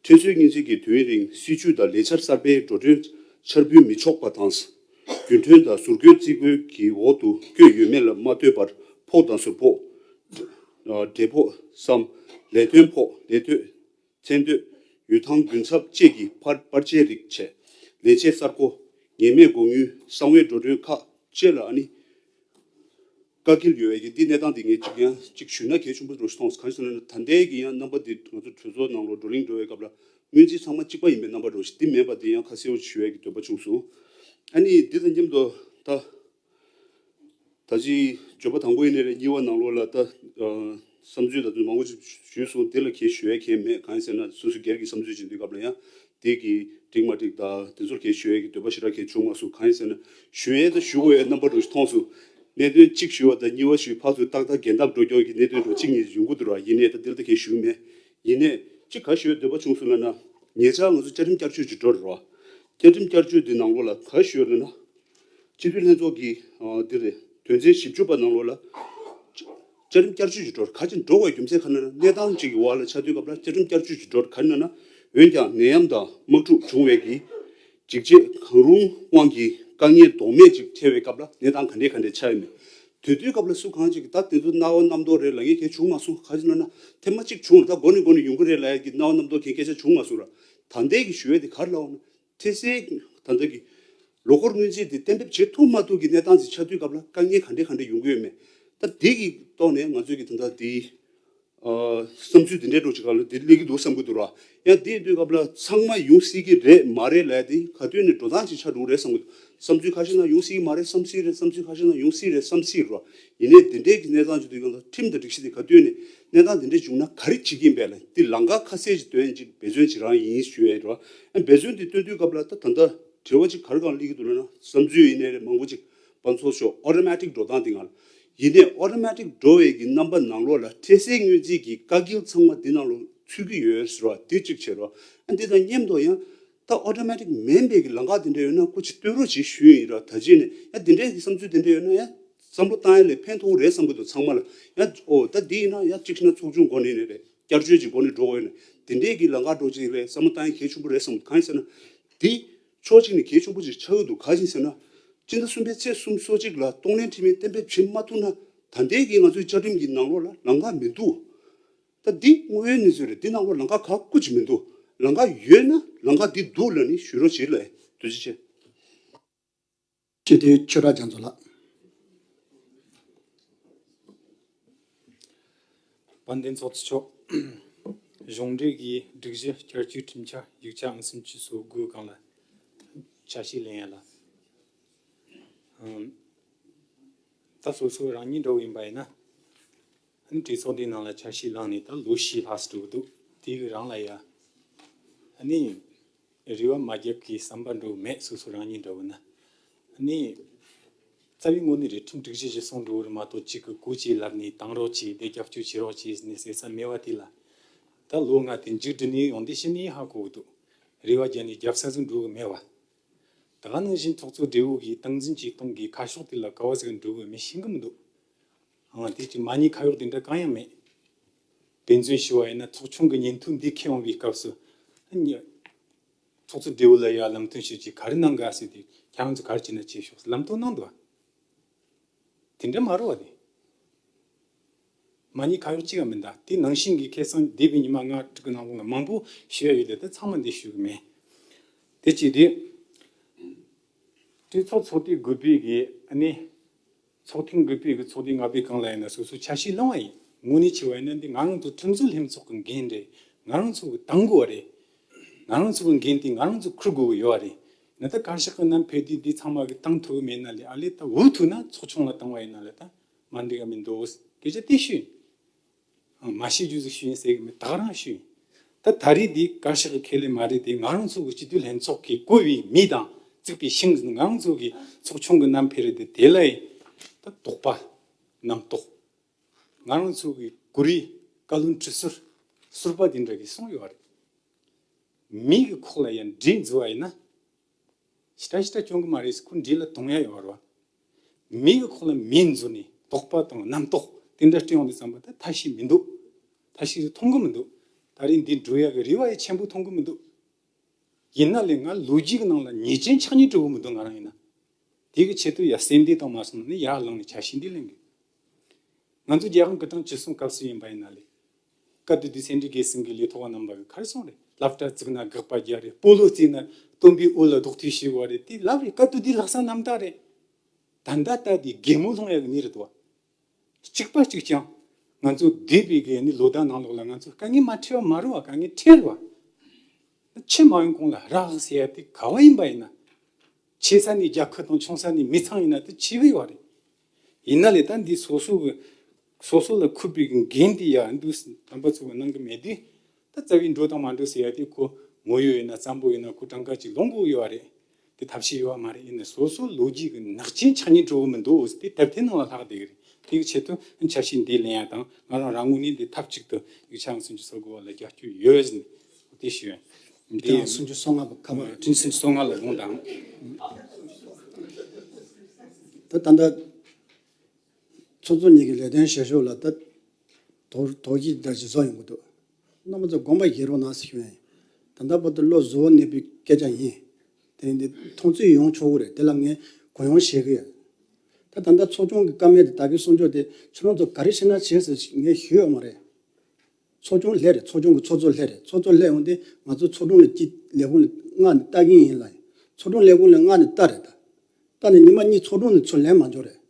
འཕྲལ་སེལ་སྔོན་རྩིས་ཀྱི་དུས་ཡུན་རིང་སྲིད་ཇུས་དང་ལས་འཆར་གསར་པའི་འགྲོ་གྲོན་འཆར་འབུལ་མི་ཆོག་པ་དང་། རྒྱུན་གྲོན་དང་ཟུར་བཀོད་རྩིས་བཀོད་ཀྱི་འོག་ཏུ་བཀོད་ཡོད་མེད་ལ་མ་ལྟོས་པར་ཕོགས་དང་ཟུར་ཕོགས། འབྲས་ཕོགས་སམ། ལས་ཐོན་ཕོགས། ལས་ཐོན། ཚེ་འདོད། ཡུལ་ཐང་རྒྱུན་ཚབ་བཅས་ཀྱི་པར་པར་ཆས་རིགས་བྱས། ལས་བྱེད་གསར་བསྐོ། ངེས་མེད་མགོ་དངུལ། གསང་བའི་འགྲོ་གྲོན་ཁག་བཅས་ལ་ཨ་ནི། བཀག་སྐྱིལ་ཡོད་པའི་གི་འདི་གནས་སྟངས་འདི་ངས་གཅིག་ཡང་གཅིག་ཞུས་ན་གལ་ཆེན་པོ་འདྲ་ཞིག་མཐོང་སོང་། གང་ཞིག་ལབ་ན་ད་ལྟའི་གི་ཡང་རྣམ་པ་འདི་ང་ཚོ་གྲོས་ཚོགས་ནང་ལོགས་བགྲོ་གླེང་འགྲོ་བའི་སྐབས་ལ་སྔོན་རྩིས་ཚང་མ་གཅིག་པ་ཡིན་པའི་རྣམ་པ་འདྲ་ཞིག་འདི་མེད་པ་འདི་ཡང་ཁ་གསལ་པོ་ཞུ་ཡས་ཀྱི་འདོད་པ་བྱུང་སོང་། ཨ་ནི་འདི་དང་མཉམ་དུ་ད། ད་ཅི་བརྗོད་པ་དང་པོ་ཡིན་ནའི་རེད། གཉིས་པ་ནང་ལོགས་ལ་ད་ཨ་བསམ་ཚུལ་ད་དུང་མང་པོ་ཞིག་ཞུས་སོང་། དེ་ལ་གས་ཞུ་ཡས་གས་མེད། གང་ཡིན་ཟེར་ན་སོ་སོ་སྒེར་གྱི་བསམ་ཚུལ་བྱེད་དུས་སྐབས་ལ་ཡང་དེ་གི་འགྲིག་མ་འགྲིག་དང་དེ་ཚོར་གས་ཞུ་ཡས་ཀྱི་འདོད་པ་ཞེ་དྲག་གས་བྱུང་མ་སོང་། གང་ཡིན་ཟེར་ན་ཞུ་ཡས་དང་ཞུ་དགོས་ཡས་རྣམ་པ་འདྲ་ཞིག་མཐོང་སོང་། གནད་དོན་གཅིག་ཞུ་བ་དང་གཉིས་པ་ཞུས་ཕར་ཚུར་ཏག་ཏག་འགལ་ཟླ་འགྲོ་རྒྱུ་གི་གནད་དོན་འདྲ་གཅིག་གཉིས་ཡོང་གི་འདུག་ར། ཡིན་ནའི་ད་དེ་ལ་ད་གས་ཞུ་མེད། ཡིན་ནའི་གཅིག་ག་ཞུ་ཡས་འདོད་པ་བྱུང་སོང་ལབ་ན། ཉེ་ཆར་ང་ཚོ་བཅའ་ཁྲིམས་བསྐྱར་བཅོས་ཅིག་འགྲོ་རེད་བ། བཅའ་ཁྲིམས་བསྐྱར་བཅོས་འདི་ནང་ལོགས་ལ་ག་ཞུ་ཡས་ལབ་ན། སྤྱི་འཐུས་ལྷན་ཚོགས་ཀྱི་ཨ་འདི་རེད། དོན་ཚན་བཞི་བཅུ་པ་ནང་ལོགས་ལ། བཅའ་ཁྲིམས་བསྐྱར་བཅོས་ཅིག་འགྲོ་ག་ཅིག་འགྲོ་དགོས་རྒྱུ་མཚན་ག་ན་ན་གནས་སྟངས་ཅིག་གི་འོག་ལ་ཆགས་དུས་སྐབས་ལ་བཅའ་ཁྲིམས་བསྐྱར་བཅོས་ཅིག་འགྲོ་ག་ན་ན། འོན་ཀྱང་ནད་ཡམས་དང་དམག་འཁྲུག་བྱུང་བའི་གི་འཇིགས་བྱེད་གང་རུང་དབང་གིས་དཀའ་ངལ་ལྡོག་མེད་ཅིག་འཕྲད་པའི་སྐབས་ལ་གནས་སྟངས་ག་འདྲས་ག་འདྲས་ཆགས་ཡོད་མེད། དེ་དུས་སྐབས་ལ་སུ་གང་ཅིག་གིས་ད་དེ་ཚོ་རྣ་བ་རྣམ་རྟོག་རེད་ལབ་མཁན་གང་ཡང་བྱུང་མ་སོང་། ག་ཅི་ལབ་ན་ཐེངས་མ་གཅིག་བྱུང་ལ་ད་མགོ་ནས་མགོ་ནས་ཡོང་གི་རེད་ལབ་ཡ་གི་རྣ་བ་རྣམ་རྟོག་མཁན་སྐད་ཆ་བྱུང་མ་སོང་ར། ད་ལྟའི་གི་ཞུ་ཡ་དེ་ག་རེ་ལབ་འོང་ན། འཕྲལ་སེལ་ད་ལྟ་གི་ལོ་འཁོར་སྔོན་རྩིས་དེ་གཏན་འབེབས་བྱེད་ཐུབ་མ་ཐུབ་ཀྱི་གནས་སྟངས་ཅིག་ཆགས་དུས་སྐབས་ལ་དཀའ་ངལ་ག་འདྲས་ག་འདྲས་ཡོང་གི་ཡོད་མེད། ད་དེ་གི་ཐོག་ནས་ང་ཚོས་ཀྱི་ད་ལྟ་དེའི་ཨ་བསམ་ཚུལ་དེ་འདྲའི་འདྲ་ཅིག་སྒང་ལ་དེ་སླེབས་ཀྱི་འདུག་བསམ་གྱི་འདུག་ར། ཡང་དེ་ཡིན་དུས་སྐབས་ལ་ཚང་མ་ཡོང་སྲིད་ཀྱི་རེད་མ་རེད་ལབ་ཡ་དེ་ག་དུས་ནས་འགྲོ་སྟངས་ཅིག་ཆགས་འགྲོ་གི་རེད་བསམ་གྱི་འདུག་བསམ་ཚུལ་ཁ་ཤས་ན་ཡོང་སྲིད་ཀྱི་མ་རེད་བསམ་སྲིད་རེད། བསམ་ཚུལ་ཁ་ཤས་ན་ཡོང་སྲིད་རེད་བསམ་སྲིད་ར། ཡིན་ནའི་དེ་འདྲའི་གི་གནས་སྟངས་ཅིག་དུས་སྒང་ལ་ཁྲིམས་དང་སྒྲིག་གཞི་དེ་ག་དུས་ནས་གནས་སྟངས་དེ་འདྲ་བྱུང་ན་ག་རེ་བྱེད་ཀྱི་ཡིན་པས་ལ་དེ་ལམ་ཁ་ཁ་གསལ་ཅིག་སྟོན་ཅིག་འབད་བརྩོན་ཅིག་རང་ཡིན་ཞུ་ཡ་ར། འབད་བརྩོན་དེ་སྟོན་དུས་སྐབས་ལ་ད་ད་ལྟ་དྲི་བ་ཅིག་ག་རེ་སྒང་སླེབས་ཀྱི་འདུག་ལབ་ན། བསམ་ཚུལ་ཡིན་ནའི་རེད་མང་པོ་ཅིག་བན་ཚོགས་མཆོག་ཨོ་ཊོ་མེ་ཊིག་འགྲོ་སྟངས་དེ་སྒང་ལ། ཡིན་ནའི་ཨོ་ཊོ་མེ་ཊིག་འགྲོ་བའི་གི་རྣམ་པ་ནང་ལོགས་ལ་འཕྲལ་སེལ་སྔོན་རྩིས་ཀྱི་བཀག་སྐྱིལ་ཚང་མ་འདི་ནང་ལོགས་ཚུད་ཀྱི་ཡོད་ཟེར་བ་འདི་གཅིག་བྱས་རོགས། ཨ་འདི་དང་མཉམ་དུ་ཡང་ད་ཨོ་ཊོ་མེ་ཊིག་མིན་པའི་གི་ལམ་ཁ་དེ་འདྲ་ཡོད་ན་སྐུ་མཁྱེན་སྟོན་རོགས་བྱེད་ཞུས་ཡིན་ར། ད་རྗེས་ནས་ཡང་དེ་འདྲའི་གི་བསམ་ཚུལ་དེ་འདྲ་ཡོད་ན་ཡང་བསམ་བློ་བཏང་ཡ་ལས་ཕན་ཐོགས་རེད་བསམ་གི་འདུག་ཚང་མ་ལ་ཡང་། ཨོ་ད་འདི་ཡིན་ན་ཡང་གཅིག་ཤི་ན་ཚོགས་ཆུང་སྒོ་ནས་ནས་རེད། བསྐྱར་བཅོས་ཀྱི་སྒོ་ནས་འགྲོ་དགོས་ཡོད་ན་དེ་འདྲའི་གི་ལམ་ཁ་འགྲོ་ཅིག་རེད། བསམ་བློ་བཏང་ཡ་གལ་ཆེན་པོ་རེད་བསམ་གི་འདུག་གང་ཡིན་ཟེར་ན། འདི་ཕྱོགས་གཅིག་ནས་གལ་ཆེན་པོ་ཅིག་ཆགས་ཀྱི་འདུག་ག་ཅི་ཟེར་ན། སྤྱི་ཟླ་གསུམ་པའི་ཚེས་གསུམ་སོ་གཅིག་ལ་གཏོང་ལེན་འཕྲི་སྨན་གཏན་འབེབས་བྱེད་མ་ཐུབ་ན་ད་ལྟའི་གི་ང་ཚོའི་བཅའ་ཁྲིམས་ཀྱི་ནང་ལོགས་ལ་ལམ་ཁ་མི་འདུག་ད་འདི་དངོས་ཡོད་གནས་ཚུལ་རེད། འདི་ནང་ལོགས་ལམ་ཁ་ག་སྐུ་ཅིག་མི་འདུག་ལམ་ཁ་ཡོད་ན་ལམ་ཁ་འདི་འདུག་ལབ་ནས་ཞུ་རོགས་བྱེད་ལ། ཐུགས་རྗེ་ཆེ། སྤྱི་འཐུས་ཆོས་གྲགས་རྒྱ་མཚོ་ལགས། དཔལ་ལྡན་ཚོགས་གཙོ་མཆོག་གཞུང་འབྲེལ་གྱི་སྒྲིག་གཞི་བསྐྱར་བཅོས་ཁྲིམས་འཆར་ཡིག་ཆ་ཨང་སུམ་ཅུ་སོ་དགུ་སྒང་ལ་ཆ་ཤས་ལེན་ཡ་ལ། ཨམ། ད་སོ་སོ་རང་ཉིད་འདྲ་བོ་ཡིན་པ་ཡིན་ན། ཨ་ནི་གྲོས་ཚོགས་འདིའི་ནང་ལ་ཆ་ཤས་བླངས་ནས་ད་ལོ་བཞི་ལྷག་ཙམ་འགྲོ་གི་འདུག་དེའི་རིང་ལ་ཡ། ཨ་ནི། རེ་བ་མ་རྒྱབ་ཀྱི་བསམ་པ་འགྲོ་མེད་སོ་སོ་རང་ཉིད་འདྲ་བོ་ན། ཨ་ནི། རྩ་བའི་ངོས་ནས་རེད། ཁྲིམས་སྒྲིག་གཞི་གཞི་བཟུང་འགྲོ་བར་མ་གཏོགས་གཅིག་གི་གོ་ཅིག་ལབ་ནས་བཏང་རོགས་གྱིས་དེ་རྒྱབ་སྐྱོར་བྱེད་རོགས་གྱིས་ནས་ཟེར་ས་མེད་བ་དེ་ལ། ད་ལོ་ལྔ་དེ་མཇུག་སྒྲིལ་ནས་ཡོང་དེ་ཕྱི་ནས་ཧ་གོ་གི་འདུག་རེ་བ་རྒྱབ་ནས་རྒྱབ་ས་ཟིག་འགྲོ་གི་མེད་བ། ད་ག་ནང་བཞིན་ཚོགས་གཙོ་སྦྲེལ་པོ་གིས་སྟངས་འཛིན་གྱིས་གཏོང་གི་ཁ་ཕྱོགས་དེ་ལ་ག་བ་ཟིག་འགྲོ་གི་མེད་ཤེས་གི་མི་འདུག་ཨང་། དེ་ཅི་མ་ཉེས་ཁ་གཡོག་དེ་འདྲ་གང་ཡང་མེད། དཔེ་མཚོན་ཞུ་བ་ཡིན་ན་ཚོགས་ཆུང་གི་ཉིན་ཐོ་འདི་ཁྱེར་ཡོང་བའི་སྐབས་སུ། ཨ་ནི། ཚོགས་གཙོ་སྦྲེལ་པོ་ལ་ཡ་ལམ་སྟོན་ཞུ་ཅིག་ག་རེ་གནང་ག་ཟེར་དུས་ཁྱེད་རང་ཚོ་ག་རེ་བྱས་ན་བྱེད་ཤོག་ལམ་སྟོན་གནང་འདུག་བ། དེ་འདྲ་མ་རེད་བ་དེ། མ་ཉེས་ཁ་གཡོག་གཅིག་ཡང་མི་འདུག་དེ་ནང་བཞིན་གྱི་ཁ་སང་འདས་པའི་ཉི་མ་ལྔ་དྲུག་གི་ནང་ལོགས་ལ་མང་པོ་ཞུ་ཡ་ཡོད་དེ་ད་ཚང་མ་འདི་ཞུ་གི་མེད། དེ་གཅིག་དེ། གྲོས་ཚོགས་ཚོགས་དུས་དགུ་པའི་གི་ཨ་ནི། ཚོགས་ཐེངས་དགུ་པའི་གི་ཚོགས་དུས་ལྔ་པའི་སྒང་ལ་ཡིན་ན་སོ་སོ་ཆ་ཤས་ལོན་པ་ཡིན། དངོས་གནས་བྱས་པ་ཡིན་ན་འདི་ང་རང་ཚོ་ཁྲིམས་བཟོ་ལྷན་ཚོགས་ཀྱི་འགན་རེད། ང་རང་ཚོ་གི་བཏང་དགོས་པ་རེད། ང་རང་ཚོ་གི་འགན་དེ་ང་རང་ཚོ་འཁུར་དགོས་ཀྱི་ཡོད་པ་རེད། ན་ད་བཀའ་ཤག་གི་རྣམ་ཕེབས་དུས་འདི་ཚང་མ་གི་བཏང་ཐུབ་ཀྱི་མེད་ན་ལས་ཨ་ལས་ད་འུ་ཐུག་ན་ཚོགས་ཆུང་ལ་བཏང་བ་ཡིན་ན་ལས་ད་མ་འགྲིག་ག་མི་འདུག་སྐད་ཆ་དེ་ཞུས། མ་ཤེས་རྒྱུ་ཟིག་ཞུས་ཡིན་ཟེར་གི་མེད། ད་ག་རང་ཞུས་ཡིན། ད་ད་རེས་འདི་བཀའ་ཤག་གི་ཁས་ལེན་མ་རེད་དེ། ང་རང་ཚོ་གི་སྤྱི་འཐུས་ལྷན་ཚོགས་ཀྱིས་བསྐོས་པའི་མི་དང་བཙུགས་པའི་ཤིང་ཟིན་ང་རང་ཚོ་གི་ཚོགས་ཆུང་གི་རྣམ་ཕེབས་རེད་དེ། དེ་ལ་ཡིན་ད་དོགས་པ། རྣམ་རྟོག་ང་རང་ཚོ་གི་གུ་རུའི་བཀའ་བློན་ཁྲི་ཟུར་ཟུར་པ་དེ་འདྲ་གིས་གསུངས་ཡོད་རེད། མི་གི་ཁོག་ལ་ཡང་འདྲེ་འཛུལ་བ་ཡིན་ན། ཞི་དྲག་ཞི་དྲག་སྐྱོན་གི་མ་རེད། ཁོ་འདྲེ་ལ་དུང་ཡ་ཡོད་རེད་བ། མི་གི་ཁོག་ལ་མེ་འཛུལ་ནས་དོགས་པ་དང་རྣམ་རྟོག་དེ་འདྲ་སྤྲད་ཡོང་དུས་ཙམ་པ་ད་ཐབས་ཤེས་མི་འདུག་ཐབས་ཤེས་མཐོང་གི་མི་འདུག་ད་རེས་འདི་འགྲོ་ཡ་གི་རེ་བ་ཡི་ཆེན་པོ་མཐོང་གི་མི་འདུག་ཡིན་ན་ལས་ང་ལོ་རྒྱུས་ཀྱི་ནང་ལ་ཉེས་ཅན་ཆགས་སྙིང་བྲོ་གི་མི་འདུག་ང་རང་ཡིན་ན། དེ་གི་ཆེད་དུ་ཡ་སེམས་བདེ་དང་མ་སོང་ནས་ཡར་ལངས་ནས་ཆ་ཤས་འདི་ལེན་དགོས། ང་ཚོ་རྒྱལ་དབང་སྐུ་ཕྲེང་བཅུ་གསུམ་སྐབས་སུ་ཡིན་པ་ཡིན་ན་ལས། བཀའ་བསྡུ་དུས་སེ་འབྲས་དགེ་གསུམ་གྱི་ལས་ཐོག་རྣམ་པ་གི་ག་རེ་གསུངས་རེད། སློབ་གྲྭ་བཙུགས་ན་དགག་པ་རྒྱག་རེད། སྤོ་ལོ་རྩེས་ན་སྟོན་པའི་འོད་ལ་རྡོག་ཐེ་གཞུ་བ་རེད། དེ་ལབ་རེད། བཀའ་བསྡུ་དེ་ལྷག་བསམ་རྣམ་དག་རེད། ད་ལྟ་ལྟ་དེ་གད་མོ་སློང་ཡ་གི་མི་རེད་དོ། གཅིག་པ་གཅིག་རྐྱང་། ང་ཚོ་འདས་པའི་གི་ནི་ལོ་ཟླ་ནང་ལོགས་ལ་ང་ཚོ་དཀའ་ངལ་མ་འཕྲད་པ་མ་རེད་བ། དཀའ་ངལ་འཕྲད་རེད་བ། ཆེ་མ་ཡོང་གོང་ལ་རག་ཟེར་ཡ་དེ་ག་བ་ཡིན་པ་ཡིན་ན། ཆེ་ས་ནས་རྒྱལ་ཁབ་དང་ཆུང་ས་ནས་མི་ཚང་ཡིན་ན་དེ་ཆེ་བའི་བ་རེད། ཡིན་ན་ལས་ད་འདི་སོ་སོ་གི་སོ་སོ་ལ་འཁུར་བའི་གི་འགན་དེ་ཡ་འདུག་དམ་པ་ཚོ་གི་གནང་གི་མེད་དུས། ད་རྩ་བའི་འགྲོ་དང་མ་འགྲོ་ཟེར་ཡ་དེ་ཁོ་ངོ་ཡོད་ཡིན་ན་བཙན་པོ་ཡིན་ན་ཁོ་གྲངས་ཀ་ཅིག་ལོངས་དགོས་ཡོད་བ་རེད། དེ་ཐབས་ཤེས་ཡོད་བ་མ་རེད། ཡིན་ན་སོ་སོ་ལོ་རྒྱུས་ཀྱི་ནག་ཅན་ཆགས་སྙིང་བྲོ་གི་མི་འདུག་དེ་དེབ་ཐེར་ནང་ལ་ལྷག་བསྡད་གི་རེད། དེ་གི་ཆེད་དུ་འཆར་གཞི་འདི་ལེན་ཡ་དང་ང་རང་རང་ངོས་ནས་འདི་ཐབས་གཅིག་ཏུ་ཡིག་ཆ་སུམ་ཅུ་སོ་དགུ་བ་ལ་རྒྱབ་སྐྱོར་ཡོད་ཟིན་དེ་ཞུ་ཡ། འདི་ཡང་སུམ་ཅུ་སོ་ལྔ་བ་ཁ་པར་ཁྲིམས་སུམ་ཅུ་སོ་ལྔ་ལ་དགོངས་དང་། ད་ད་ལྟ་ཚོགས་གཙོ་གཉིས་ཀྱི་ལས་དོན་བྱེད་ཕྱོགས་ལ་ད་དོགས་དོགས་གཞི་འདྲ་ཞིག་བཟོ་ཡོང་གི་འདུག་རྣམ་པ་ཚོ་དགོངས་པ་བཞེས་རོགས་གནང་ཟེར་ཞུ་ཡ་ཡིན། ད་ལྟ་བར་དུ་བློ་གཟུ་བོར་གནས་པའི་སྐད་ཆ་ཡིན། དེ་ཡིན་དུས་མཐོང་ཚུལ་ཡོང་ཆོག་གི་རེད། དེ་ལ་ངས་གུ་ཡངས་བྱེད་གི་ཡོད། ད་ད་ལྟ་ཚོགས་ཆུང་གི་བཀའ་མོལ་དེ་ད་གིན་གསུང་ཆོག་དེ་ཁྱོད་རང་ཚོ་ག་རེ་བྱས་ན་བྱེད་ཟེར་ངས་ཞུས་ཡོད་མ་རེད། ཚོགས་ཆུང་སླེབས་རེད། ཚོགས་ཆུང་གི་ཚོགས་གཙོ་སླེབས་རེད། ཚོགས་གཙོ་སླེབས་ཡོང་དུས་ང་ཚོ་ཚོགས་དྲུང་ལ་ཅིག་ལས་ཁུངས་ལ་མངགས་ནས་ལྟ་གི་ཡིན་ལབ་ཡིན། ཚོགས་དྲུང་ལས་ཁུངས་ལ་མངགས་ནས་ལྟ་རེད་ད། ལྟ་ནས་ཉི་མ་གཉིས་ཚོགས་དྲུང་ནས་ཚུར་ལན་མ་འབྱོར་རེད།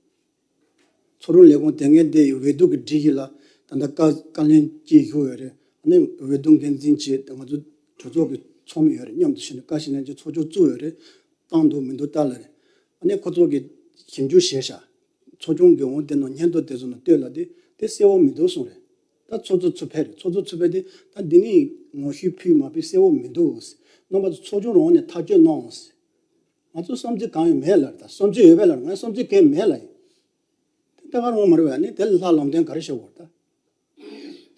ཚོགས་དྲུང་ལས་ཁུངས་དེ་སྔའི་འདི་འོས་བསྡུ་གི་སྒྲིག་གཞི་ལ་ད་ལྟ་བཀའ་བཀའ་བློན་གཅིག་བཞུགས་ཡོད་རེད། ཨ་ནི་འོས་བསྡུ་འགན་འཛིན་གཅིག་ང་ཚོ་གྲོས་ཚོགས་ཀྱི་ཚོགས་མི་ཡོད་རེད། མཉམ་དུ་བྱས་ནས་བཀའ་བཞིན་ལྷན་རྒྱས་ཚོགས་ཆུང་བཙུགས་ཡོད་རེད། བཏང་འདུག་མི་འདུག་ལྟ་ལ་རེད། ཨ་ནི་ཁོ་ཚོ་གིས་ཞིབ་འཇུག་བྱས་ཤག་ཚོགས་ཆུང་གི་འོང་དེ་ནང་སྙན་ཐོ་དེ་ཚོ་ནང་ལྟོས་ལ་དེ་དེ་གསལ་བོ་མི་འདུག་གསུངས་རེད། ད་ཚོགས་གཙོ་ཚུར་ཕེབས་རེད། ཚོགས་གཙོ་ཚུར་ཕེབས་དེ་ད་འདི་ནི་ངོ་ཤེས་ཕུལ་མ་ཕུལ་གསལ་བོ་མི་འདུག་རྣམ་པ་ཚོ་ཚོགས་ཆུང་རང་ནས་ཐག་གཅོད་གནང་། ང་ཚོ་བསམ་ཚུལ་གང་ཡང་མེད་ལབ། ད་བསམ་ཚུལ་ཡོད་པས་ལབ། ང་བསམ་ཚུལ་གང་ཡང་མེད་ལབ་ཡིན། དེ་ལྟ་ག་རང་མ་རེད་བས། ཨ་ནི་དེ་ལ་ལྷ་ལམ་སྟོན་ག་རེ་བྱེད་དགོས་ད།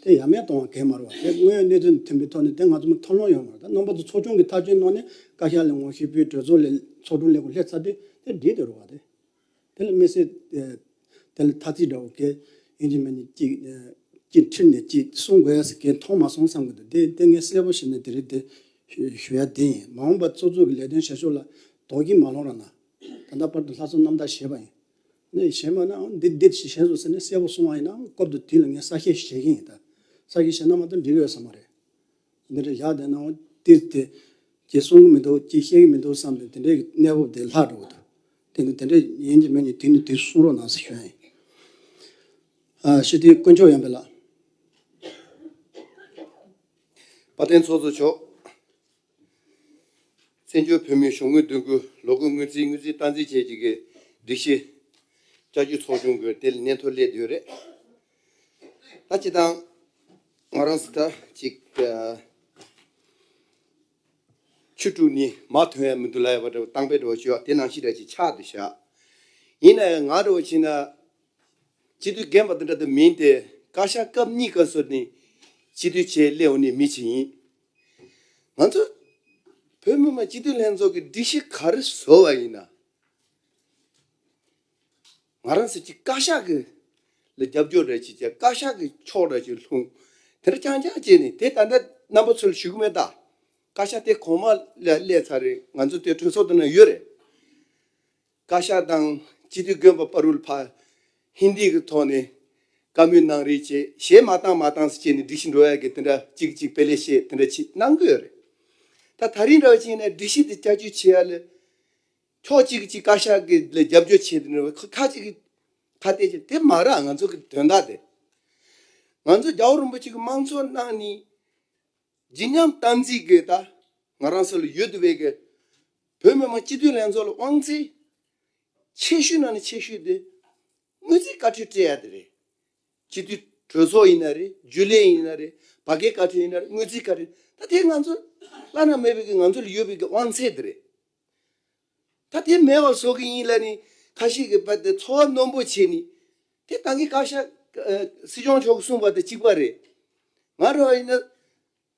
དེ་ཡ་མེད་གཏོང་བ་གང་ཡང་མ་རེད་བ། དེ་དངོས་ཡོད་གནས་ཚུལ་མཐུན་པའི་ཐོག་ནས་དེ་ང་ཚོ་མ་ཐབས་ལམ་ཡོད་མ་རེད། ད་རྣམ་པ་ཚོ་ཚོགས་ཆུང་གི་ཐག་གཅོད་གནང་ནས་བཀའ་ཤག་ལ་ངོ་ཤེས་ཕུལ། གྲོས་ཚོགས་ལ་ཚོགས་དྲུང་ལས་ཁུངས་སླེབས་ཚར་དུས་དེ་འགྲིག་དེ་རེད་བ། དེ་དེ་ལ་དམིགས་བསལ་དེ་ལ་ཐ་ཚིག་འདྲ་བོ་གས་ཡིན་གཅིག་མིན་གཅིག་གཅིག་ཁྲིད་ནས་གཅིག་གསུང་དགོས་ཡ་ཟེར་གས་མཐོང་མ་སོང་བསམ་གི་འདུག་དེ་དེ་ངས་གསལ་པོ་བྱས་ནས་དེ་རིང་དེ་ཞུ་ཞུ་ཡ་དེ་ཡིན། མ་འོངས་པ་ཚོགས་གཙོ་གི་ལས་དོན་བྱེད་ཕྱོགས་ལ་དོགས་ཀྱིས་མ་ལོག་ར་ན། ད་ལྟ་བར་དུ་ལྷག་བསམ་རྣམ་དག་བྱས་པ་ཡིན། ནས་བྱས་མ་ན་འདི་འདི་བྱས་སོང་ཟེར་ནས་གསལ་པོ་གསུང་བ་ཡིན་ན་སྐབས་དུ་དུས་ལ་ངས་གསལ་བཤད་བྱེད་ཀྱི་ཡིན། ད་གསལ་བཤད་བྱས་ན་མ་གཏོགས་འགྲིག་གི་ཡོད་ས་མ་རེད། འདི་འདྲ་བཞག་བསྡད་ན་འོ་དེ་དེ་ཅི་གསུང་གི་མི་འདུག་ཅི་བཤད་ཀྱི་མི་འདུག་བསམ་ནས་དེ་འདྲའི་གནས་བབ་དེ་ལྷག་འགྲོ་གི་འདུག་དེ་ནི་དེ་འདྲ་ཡིན་གྱི་མིན་གྱི་དུས་ནས་དུས་གསུང་རོགས་གནང་ཟེར་ཞུ་ཡ་ཡིན། ཨ་ཤི་དེ་དཀོན་མཆོག་ཡོན་པའི་ལགས། དཔལ་ལྡན་ཚོགས་གཙོ་མཆོག་བཙན་བྱོལ་བོད་མིའི་གཞུང་དངུལ་དོན་ཁུལ་ལོ་འཁོར་དངུལ་རྩིས་དངུལ་རྩིས་སྟངས་འཛིན་བྱས་ཀྱི་སྒྲིག་གཞི་བསྐྱར་བཅོས་ཚོགས་ཆུང་གི་དེ་ལ་སྙན་ཐོ་སླེབས་བསྡད་ཡོད་རེད། ད་སྤྱིར་བཏང་ ང་རང་ཚོ་ད་ཅིག་ཨ་ཆུ་དཀྲུགས་ནས་མར་ཐོན་ཡ་མི་འདུག་ལབ་ཡ་བ་འདྲ་བོ་བཏང་པའི་འདྲ་བོ་ཞུ་ཡ་དེ་ནང་བཞིན་འདྲ་ཅིག་ཆགས་འདུག་ཤག་ཡིན་ན་ཡང་ང་འདྲ་བོ་བྱས་ན་སྤྱི་འཐུས་རྒན་པ་དེ་འདྲ་དེ་མིན་ཏེ། བཀའ་ཤག་སྐབས་གཉིས་སྐབས་སུ་ནས་སྤྱི་འཐུས་བྱས་སླེབས་འོང་ནས་མི་ཅིག་ཡིན། ང་ཚོ་བོད་མི་མང་སྤྱི་འཐུས་ལྷན་ཚོགས་ཀྱི་སྒྲིག་གཞི་ག་རེ་བཟོ་བ་ཡིན་ན། ང་རང་ཚོ་གཅིག་བཀའ་ཤག་གི་ལ་རྒྱབ་སྐྱོར་རེ་བྱེད་ཀྱི། བཀའ་ཤག་གི་ཕྱོགས་རེ་བྱེད་ལྷུང་། དེ་འདྲ་རྐྱང་རྐྱང་བྱས་ནས་དེ་ད་ལྟ་རྣམ་པ་ཚོ་ལ་ཞུ་གི་མེད་ད། བཀའ་ཤག་དེ་གོང་མ་ལ་སླེབས་ཚར་རེད། ང་ཚོ་དེ་གྲོས་ཚོགས་དེ་ན་ཡོད་རེད། བཀའ་ཤག་དང་སྤྱི་འཐུས་རྒན་པ་བར་དུ་ལ་ཕར་ཧིན་དི་གི་ཐོག་ནས་བཀའ་མོལ་གནང་རེས་བྱས། གཞས་མ་བཏང་མ་བཏང་ཟེར་བྱས་ནས་སྒྲིག་གཞི་འགྲོ་ཡ་གི་དེ་འདྲ་གཅིག་གཅིག་དཔེ་ལེགས་བཤད་དེ་འདྲ་ཅིག་གནང་གི་ཡོད་རེད། ད་ད་རིང་འདྲ་བ་བྱས་ན་སྒྲིག་གཞི་དེ་བསྐྱར་བཅོས་བྱེད་ཡ་ལ། ཕྱོགས་གཅིག་གིས་གཅིག་བཀའ་ཤག་གི་ལ་རྒྱབ་སྐྱོར་བྱེད་དེ་འདྲ་བ། ཁ་ཁ་ཅིག་གིས་ཁ་གཏད་བྱེད་དེ་མ་རེད། ང་ཚོ་གི་དོན་དག་དེ། ང་ཚོ་རྒྱལ་བ་རིན་པོ་ཆེ་གི་དམངས་གཙོ་གནང་ནས་བརྗིད་ཉམས་སྟངས་འཛིན་གི་ད་ང་རང་ཚོ་ལ་ཡོད་འདུག་པའི་གི་བོད་མི་མང་སྤྱི་འཐུས་ལྷན་ཚོགས་ལ་དབང་ཚད་ཆེ་ཤོས་ནང་ནས་ཆེ་ཤོས་དེ་དངུལ་རྩིས་བཀའ་འཁྲོལ་སྤྲད་ཡ་དེ་རེད། སྤྱི་འཐུས་གྲོས་ཚོགས་ཡིན་ན་རེད། རྒྱུན་ལས་ཡིན་ན་རེད། བར་བརྒལ་བཀའ་འཁྲོལ་ཡིན་ན་རེད། དངུལ་རྩིས་བཀའ་འཁྲོལ། ད་དེ་ང་ཚོ་བླ་ན་མེད་པའི་གི་ང་ཚོ་ལ་ཡོད་པའི་གི་དབང་ཚད་དེ་རེད། ད་དེ་མེད་པར་བཟོ་གི་ཡིན་ལབ་ནས་ཁ་ཤས་ཀྱིས་བར་དེ་ཚོར་བ་རྣོན་པོ་བྱས་ནས། དེ་ད་གིན་བཀའ་ཤག་ཨ་སྲིད་སྐྱོང་མཆོག་གིས་གསུངས་པ་དང་གཅིག་པ་རེད། ང་རང་ཡིན་ན་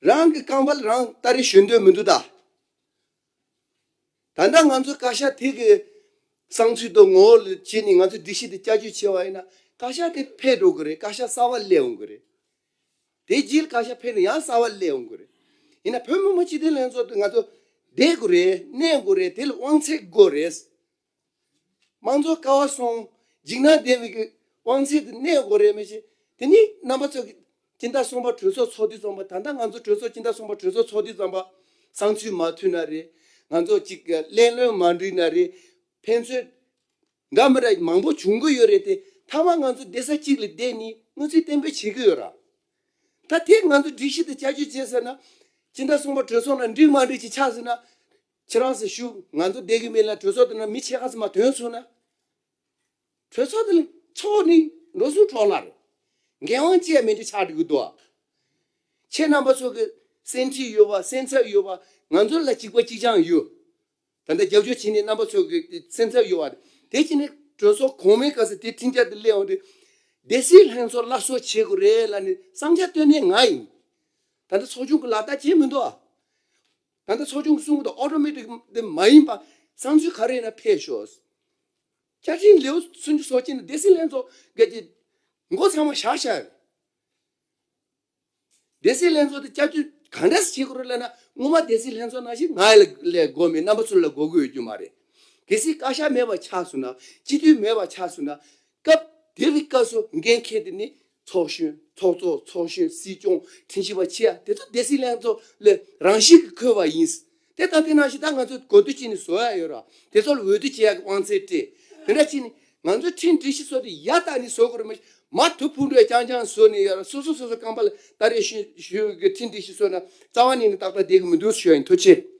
རང་གི་རྐང་པ་ལ་རང་སྟ་རེ་གཞོན་འདོད་མི་འདུག་ད། ད་ལྟ་ང་ཚོ་བཀའ་ཤག་དེ་གི་བསམ་ཚུལ་དང་ངོ་བོ་ལ་བྱས་ནས་ང་ཚོ་སྒྲིག་གཞི་དེ་བསྐྱར་བཅོས་བྱས་པ་ཡིན་ན། བཀའ་ཤག་དེ་ཕེབས་འགྲོ་གི་རེད། བཀའ་ཤག་གསར་པ་སླེབས་འོང་གི་རེད། དེ་རྗེས་ལ་བཀའ་ཤག་ཕེབས་ནས་ཡང་གསར་པ་སླེབས་འོང་གི་རེད། ཡིན་ན་བོད་མི་མང་སྤྱི་འཐུས་ལྷན་ཚོགས་དེ་ང་ཚོ་བསྡད་དགོས་རེད། གནས་དགོས་རེད། དེ་ལ་དབང་ཚད་དགོས་རེད། དམངས་གཙོ་ཀ་བ་བཟུང་། འཇིགས་སྣང་ལྡན་པའི་གི་དབང་ཚད་དེ་གནས་དགོས་རེད། མི་ཤེས། དེ་ནི་རྣམ་པ་ཚོ་གི་སྤྱི་ཟླ་གསུམ་པ་གྲོས་ཚོགས་ཚོགས་དུས་ཙམ་པ། ད་ལྟ་ང་ཚོ་གྲོས་ཚོགས་སྤྱི་ཟླ་གསུམ་པ་གྲོས་ཚོགས་ཚོགས་དུས་ཙམ་པ་བསམ་ཚུལ་མ་མཐུན་ན་རེད། ང་ཚོ་གཅིག་གི་ལས་བློན་མ་འགྲིག་ན་རེད། ཕན་ཚུན་འདྲ་མི་འདྲ་མང་པོ་བྱུང་གི་ཡོད་རེད་དེ། མཐའ་མ་ང་ཚོ་སྡོད་ས་གཅིག་ལ་བསྡད་ནས་གནས་ཚུལ་བརྟན་པོ་བྱེད་ཀྱི་ཡོད་ར། ད་དེ་ང་ཚོ་སྒྲིག་གཞི་དེ་བསྐྱར་བཅོས་བྱས་ཟེར་ན། སྤྱི་ཟླ་གསུམ་པ་གྲོས་ཚོགས་ནང་འགྲིག་མ་འགྲིག་ཅིག་ཆགས་ཟེར་ན། ཁྱེད་རང་ཚོས་ཞུ། ང་ཚོ་བསྡད་ཀྱི་མེད་ལ། གྲོས་ཚོགས་དེ་ནང་མི་ཕྱེད་ཀ་ཙམ་མ་ཐོན་སོང་ན། གྲོས་ཚོགས་དེ་ལ་ཚོགས་ནི་འགྲོ་སོང་འཕྲོ་བརླག་རེད། འགན་དབང་ཅི་ཡང་མེད་འདྲ་ཆགས་འགྲོ་གི་འདུག་ཨ། ཁྱེད་རྣམ་པ་ཚོ་གི་སེམས་ཁྲལ་ཡོད་པ། སེམས་འཚབ་ཡོད་པ། ང་ཚོ་ལ་གཅིག་པ་གཅིག་རྐྱང་ཡོད། ད་ལྟ་རྒྱབ་སྐྱོར་བྱེད་མཁན་རྣམ་པ་ཚོ་གི་སེམས་འཚབ་ཡོད་པ། དེ་བྱས་ནས་གྲོས་ཚོགས་གོང་མའི་སྐབས་སུ་དེ་འཕྲིན་བཅར་དེ་སླེབས་འོང་དུས། སྡེ་སྲིད་ལྷན་ཚོགས་སླར་གསོ་བྱེད་དགོས་རེད་ལབ་ནས་བསམ་འཆར་བཏོན་མཁན་ང་ཡིན། ད་ལྟ་ཚོགས་ཆུང་གི་ལག་བསྟར་བྱས་མི་འདུག་ཨ། ད་ལྟ་ཚོགས་ཆུང་གིས་གསུང་གི་འདུག། ཨོ་ཊོ་མེ་ཊིག་དེ་མ་ཡིན་པ་བསམ་ཚུལ་ག་རེ་ཡིན་ན་ཕེབས་ཤོག། བཅའ་ཁྲིམས་ལེའུ་སུམ་ཅུ་སོ་གཅིག་ནང་སྡེ་སྲིད་ལྷན་ཚོགས་གི་མགོ་ཚང་མ་བཞག་བཞག་རེད། སྡེ་སྲིད་ལྷན་ཚོགས་དེ་བསྐྱར་བཅོས་གང་འདྲ་ཞིག་བྱེད་དགོས་རེད་ལབ་ན། སྔོན་མ་སྡེ་སྲིད་ལྷན་ཚོགས་ནང་བཞིན་ང་ལ་ལས་དགོས་མེད། རྣམ་པ་ཚོ་ལ་དགོས་ཀྱི་ཡོད་རྒྱུ་མ་རེད། གལ་སྲིད་བཀའ་ཤག་མེད་པ་ཆགས་སོང་ན། སྤྱི་འཐུས་མེད་པ་ཆགས་སོང་ན། སྐབས་དེ་རིང་སྐབས་སུ་འགན་འཁྱེར་དེ་ནི་ཚོགས་གཞོན། ཚོགས་གཙོ། ཚོགས་གཞོན། སྲིད་སྐྱོང་། ཁྲིམས་ཞིབ་པ་ཆེ་ཡ་དེ་ཚོ་སྡེ་སྲིད་ལྷན་ཚོགས་ལ་རང་བཞིན་གྱིས་འཁོད་པ་ཡིན། དེ་དང་དེ་ནང་བཞིན་ད་ང་ཚོ་གོ་བསྡུར་བྱས་ནས་བཟོ་ཡ་ཡོད་ར། དེ་ཚོ་ལ་འོས་བསྡུ་བྱེད་ཡ་གི་དབང་ཚད་སྤྲད། དེ་འདྲ་བྱས་ནས་ང་ཚོ་ཁྲིམས་སྒྲིག་གཞི་བཟོ་དེ་ཡར་བཏང་ནས་བཟོ་དགོས་རེད། མ་མར་དུ་ཕུང་འགྲོ་ཡ་རྐྱང་རྐྱང་བཟོ་ནས་ཡོད་ར། སོ་སོ་སོ་སོ་རྐང་པ་ལ་སྟ་རེ་གཞོན་གཞོན་གྱི་ཁྲིམས་སྒྲིག་གཞི་བཟོ་ན་རྩ་བ་ཉིད་ནས་ཏག་ཏག་བསྡད་ཀྱི་མི་འདུག་ཞུ་ཡ་ཡིན། ཐུགས་རྗེ་ཆེ།